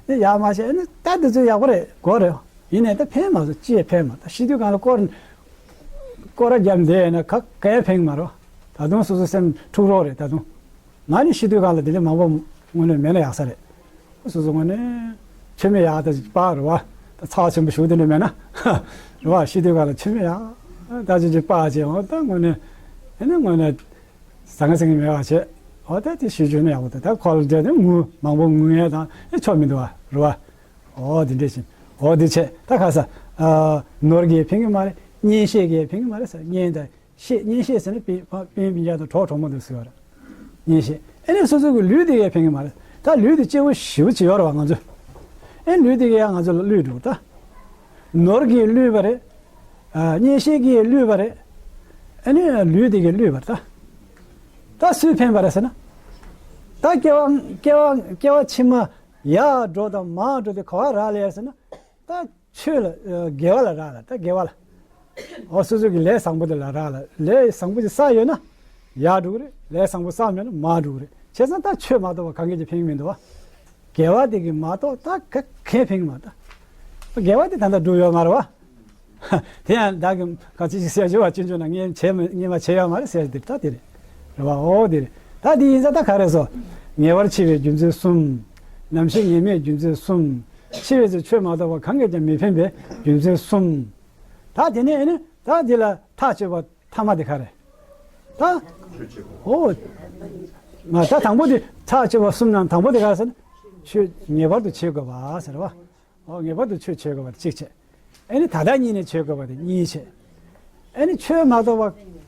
ཨེ་ཡག་མ་བྱས་ནི་ད་འདི་ཚོ་ཡག་པོ་རེད། དགོས་རེད། ཡིན་ནའི་ད་ཕན་མ་སོང་། ཅི་ཡང་ཕན་མ། ད་ཤི་དུས་སྒང་ལ་སྐོར་སྐོར་ར་བརྒྱབ་བསྡད་ཡོད་ན་ག་གས་ཕན་གི་མ་རེད། ད་དུང་སོ་སོ་སེམས་འཁྲུག་རོགས་རེད་ད་དུང་། ང་ནི་ཤི་དུས་སྒང་ལ་དེ་འདྲ་མང་པོ་དངོས་གནས་མེད་ན་ཡག་ས་རེད། སོ་སོ་དངོས་གནས་མཆོད་མེ་ཡག་ད་ཅིག་སྤར་རེད་བ། ད་ཚ་བ་ཆེན་པོ་ཞུ་དེ་འདྲ་མེད་ན་རེད་བ། ཤི་དུས་སྒང་ལ་མཆོད་མེ་ཡག་ད་ཅིག་ཅིག་སྤར་བྱས། འོ་ད་དངོས་གནས་ཨེ་ནི་དངོས་གནས་ཟང་ངེ་ཟིང་ངེ་མེད་པ་བྱས། འོ་ད་དེ་ཞུ་རྒྱུ་ནི་ཡག་པོ་འདུག་ད་ཁོ་ལ་འབྲེལ་ནས་ངུ་མང་པོ་ངུ་ཡས་དང་ཨེ་ཆོ་མི་འདུག་བ་རེད་བ། འོ་དེ་འདྲས་ཤིང་། འོ་དེ་བྱས་ད་ག་ས། ཨ་ནོར་གྱིས་ཕན་གི་མ་རེད། གཉེན་བཤེས་ཀྱིས་ཕན་གི་མ་རེད་ཟེར། གཉེན་དང་། བཤེས། གཉེན་བཤེས་ཟེར་ན་སྤུན་སྤུན་སྤུན་ཀྱག་དང་གྲོགས་གྲོགས་མོ་དེ་ཟེར་བ་རེད། གཉེན་བཤེས། ཨེ་ནས་སོ་སོ་གི་ལུས་དེ་གས་ཕན་གི་མ་རེད། ད་ལུས་དེ་སྐྱེ་བོ་ཞེ་པོ་ཅིག་ཡོད་རེད་བ་ང་ཚོ། ཨེ་ལུས་དེ་གས་ཡང་ང་ཚོ་ལ་བློས་འགྲོ་ད། ནོར་གྱིས་བློས་པ་རེད། ཨ་གཉེན་བཤེས་ཀྱིས་བློས་པ་རེད། ཨེ་ནས་ལུས་དེ་གས་བློས་པ་རེད་ད། ད་སུས་ཕན་པ་རེད་ཟེར་ན། ད་སྐྱེ་བ་སྐྱེ་བ་སྐྱེ་བ་ཕྱི་མ་ཡར་འགྲོ་དང་མར་འགྲོ་དེ་ག་བ་རག་ལས་ཟེར་ན། ད་ཆོས་ལ་ཨ་དགེ་བ་ལ་རག་ལ། ད་དགེ་བ་ལ། འོ་སོ་སོ་གི་ལས་བཟང་པོ་དེ་ལ་རག་ལ། ལས་བཟང་པོ་ཅིག་བསགས་ཡོད་ན་ཡར་འགྲོ་གི་རེད། ལས་བཟང་པོ་བསགས་མེད་ན་མར་འགྲོ་གི་རེད། བྱས་ཙང་ད་ཆོས་མ་གཏོགས་པ་གང་གིས་ཀྱང་ཕན་གི་མི་འདུག་བ། དགེ་བ་དེ་གིས་མ་གཏོགས་ད་ག་གས་ཕན་གི་མ་རེད་ད། དགེ་བ་དེ་ད་ལྟ་སྒྲུབ་ཡོད་མ་རེད་བ། དེ་ཡང་བདག་གིས་ག་ཚོད་ཅིག་ཟེར་བྱས་པ་ཅི་འཇོག་ན་ངས་བྱས་མ་ངས་མ་བྱས་ཡོད་མ་རེད་ཟེར་དེ་ད་དེ་རེད། རེད་བ། འོ་དེ་རེད། ད་དེ་ཡིན་ཙང་ད་ག་རེ་ཟོ། ངེས་པར་འཆི་བའི་རྒྱུ་མཚན་གསུམ། ནམ་ཤི་ངེས་མེད་རྒྱུ་མཚན་གསུམ། འཆི་བའི་ཚེ་ཆོས་མ་གཏོགས་པ་གང་གིས་ཀྱང་མི་ཕན་པའི་རྒྱུ་མཚན་གསུམ། ད་དེ་ནས་ཨེ་ནི་ད་འདི་ལ་ཐག་གཅོད་པ་ཐ་མ་དེ་ག་རེ། ད་འོ་ང་ད་དང་པོ་དེ་ཐག་གཅོད་པ་གསུམ་ནང་དང་པོ་དེ་ག་རེ་ཟེར་ན། ཆོས་ངེས་པར་དུ་བྱེད་དགོས་པ་ཟེར་བ། འོ་ངེས་པར་དུ་ཆོས་བྱེད་དགོས་པ་དེ་གཅིག་བྱས། ཨེ་ནི་ད་ལྟ་ཉིད་ནས་བྱེད་དགོས་པ་དེ་གཉིས་བྱས། ཨེ་ནི་ཆོས་མ་གཏོགས་པ།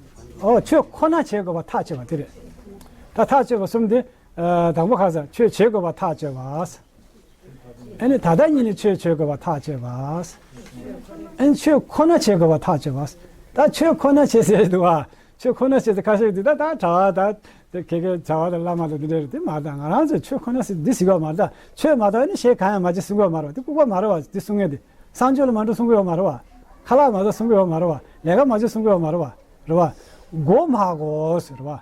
འོ་ཆོས་ཁོ་ན་བྱེད་དགོས་པ་ཐག་གཅོད་པ་དེ་རེད། ད་ཐག་གཅོད་པ་གསུམ་དེ། ཨ་དང་པོ་ག་རེ་ཟེར། ཆོས་བྱེད་དགོས་པ་ཐག་གཅོད་པ། ཨེ་ནི་ད་ལྟ་ཉིད་ནས་ཆོས་བྱེད་དགོས་པ་ཐག་གཅོད་པ། ཨེ་ནི་ཆོས་ཁོ་ན་བྱེད་དགོས་པ་ཐག་གཅོད་པ། ད་ཆོས་ཁོ་ན་བྱེད་ཟེར་འདུག་བ། ཆོས་ཁོ་ན་བྱེད་ཟེར་ཁ་ཤས་འདི་ད་ད་གྲྭ་བ་ད་དེ་ཁེ་ཁེ་བྱ་བ་དང་བླ་མ་དང་འདི་འདྲ་རེད། དེ་མ་ད་ང་རང་ཚོས་ཆོས་ཁོ་ན་ཟེར་འདི་ཟེར་གི་ཡོད་མ་རེད་ད། ཆོས་མ་གཏོགས་ནི་གཞན་གང་ཡང་མ་བྱེད་གསུང་གི་ཡོད་མ་རེད་བ། འདི་ལྐུགས་པ་མ་རེད་བ། འདི་གསུང་མཁན་དེ་གསང་སྤྱོད་ལ་མ་འགྲོ་གསུང་གི་ཡོད་མ་རེད་བ། ཁ་ལག་མ་ཟ་གསུང་གི་ཡོད་མ་རེད་བ། ལས་ཀ་མ་བྱེད་གསུང་གི་ཡོད་མ་རེད་བ། རེད་བ། མགོ་མ་སྒུར་ཟེར་བ།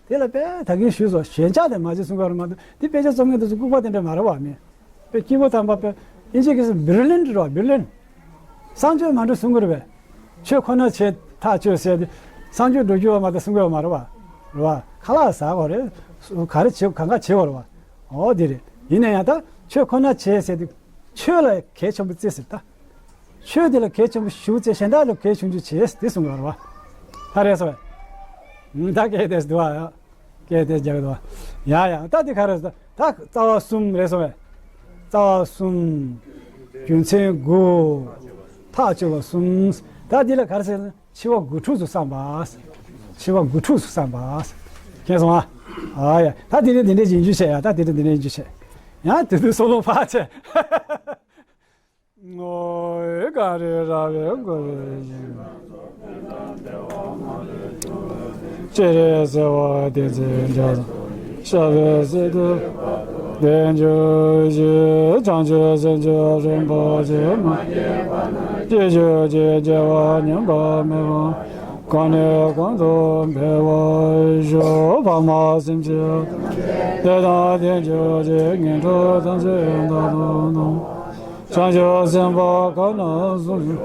དེ་ལ་དཔེ་ད་གིན་ཞུས་སོ། ཞེན་ཆགས་དེ་མ་བྱེད་གསུང་གི་ཡོད་མ་གཏོགས་འདི་དཔེ་ཆ་རྩོམ་མཁན་དེ་ཚོ་ལྐུགས་པ་དེ་འདྲ་མ་རེད་བ། མི་དཔེ་སྐྱེས་བུ་དམ་པ་དཔེ་ཨིན་ཇི་སྐད་ཟེར་བྷི་རི་ལེན་ཊི་རེད་བ། བྷི་རི་ལེན་ཊི། གསང་སྤྱོད་མ་འགྲོ་གསུང་གི་རེད་པས། ཆོས་ཁོ་ན་བྱེད་ཐག་ཆོད་ཟེར་ཏེ་གསང་སྤྱོད་འགྲོ་རྒྱུ་བ་མ་གཏོགས་གསུང་གི་ཡོད་མ་རེད་བ། རེད་བ། ཁ་ལག་ཟ་དགོས་རེད། ག་རེ་བྱེད་གང་ག་བྱེད་དགོས་རེད་བ། འོ་དེ་རེད། ཡིན་ན་ཡང་ད་ཆོས་ཁོ་ན་བྱེད་ཟེར་ཏེ་ཆོས་ལ་གལ་ཆེན་པོ་བརྩི་ཟེར་ད། ཆོས་དེ་ལ་གལ་ཆེན་པོ་ཞེ་པོ་བརྩི། གཞན་དག་ལ་གལ་ཆུང་ཆུང་བྱེད་དེ་གསུང་གི་རེད་བ། ད་རེད་སོ་བས། ད་སྐད་དེ་འདུག་བ། སྐད་དེ་རྒྱག་གི་འདུག་བ། ཡ་ཡ་ད་དེ་ག་རེ་ཟེར། ད་རྩ་བ་གསུམ་རེད་སོང་བས། རྩ་བ་གསུམ། རྒྱུ་མཚན་དགུ། ཐག་གཅོད་པ་གསུམ། ད་འདི་ལ་ག་རེ་ཟེར་ན་འཆི་བ་དགུ་ཕྲུགས་སུ་བསམ་པ། འཆི་བ་དགུ་ཕྲུགས་སུ་བསམ་པ། མཁྱེན་སོང་ཨ། ཨ་ཡ་ད་དེ་རིང་འདི་འདྲའི་ཡིན་རྒྱུ་བྱས། ཡ་ད་དེ་རིང་འདི་འདྲའི་ཡིན་རྒྱུ་བྱས། ཡང་དེ་དུས་སོ་ལོ་ཕར་བྱས། ངོ་བོའི་ག་རེ་ར་བའི་མགོ་བའི་ཡིན། སྤྱན་རས་གཟིགས་དབང་བསྟན་འཛིན་རྒྱ་མཚོ། ཞབས་པད་སྲིད་མཐའི་བདེ་འབྱུང་གཞི། བྱང་ཆུབ་སེམས་མཆོག་རིན་པོ་ཆེ་མ། སྐྱེ་མཆོག་སྐྱེ་རྒྱལ་བ་མཉམ་པ་མི་ཕམ། གང་ནས་གང་དུ་འཕེལ་བར་ཤོག། འཕགས་མ་སེམས་ཅན་དེ་དང་དེ་ཆོས་ཅན། ངན་འགྲོ་ཐམས་ཅད་དག་ཏུ་གནོང་། བྱང་ཆུབ་སེམས་དཔའ་གང་རྣམས་གསུངས་ཤིང་།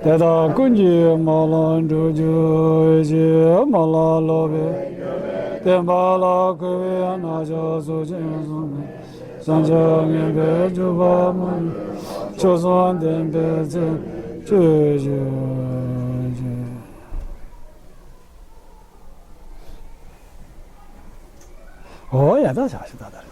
དེ་དག་ཀུན་གྱི་སྨོན་ལམ་འགྲུབ་གྱུར་ཅིག། སྨོན་ལམ་ལོག་པའི་བསྟན་པ་ལ་གུས་པས་ན་ཆ་སོགས་ཅན་གསུམ་ནས། བྱང་ཆུབ་ངེས་པའི་སྤྱོད་པ་མ་ལུས། མཆོག་གསུམ་ལྡན་པའི་ཚེ་སྤྱོད་བྱེད་ཅིང་། འོ་ཡ་ད་བྱ་ཞིག་ད་ད་རེད།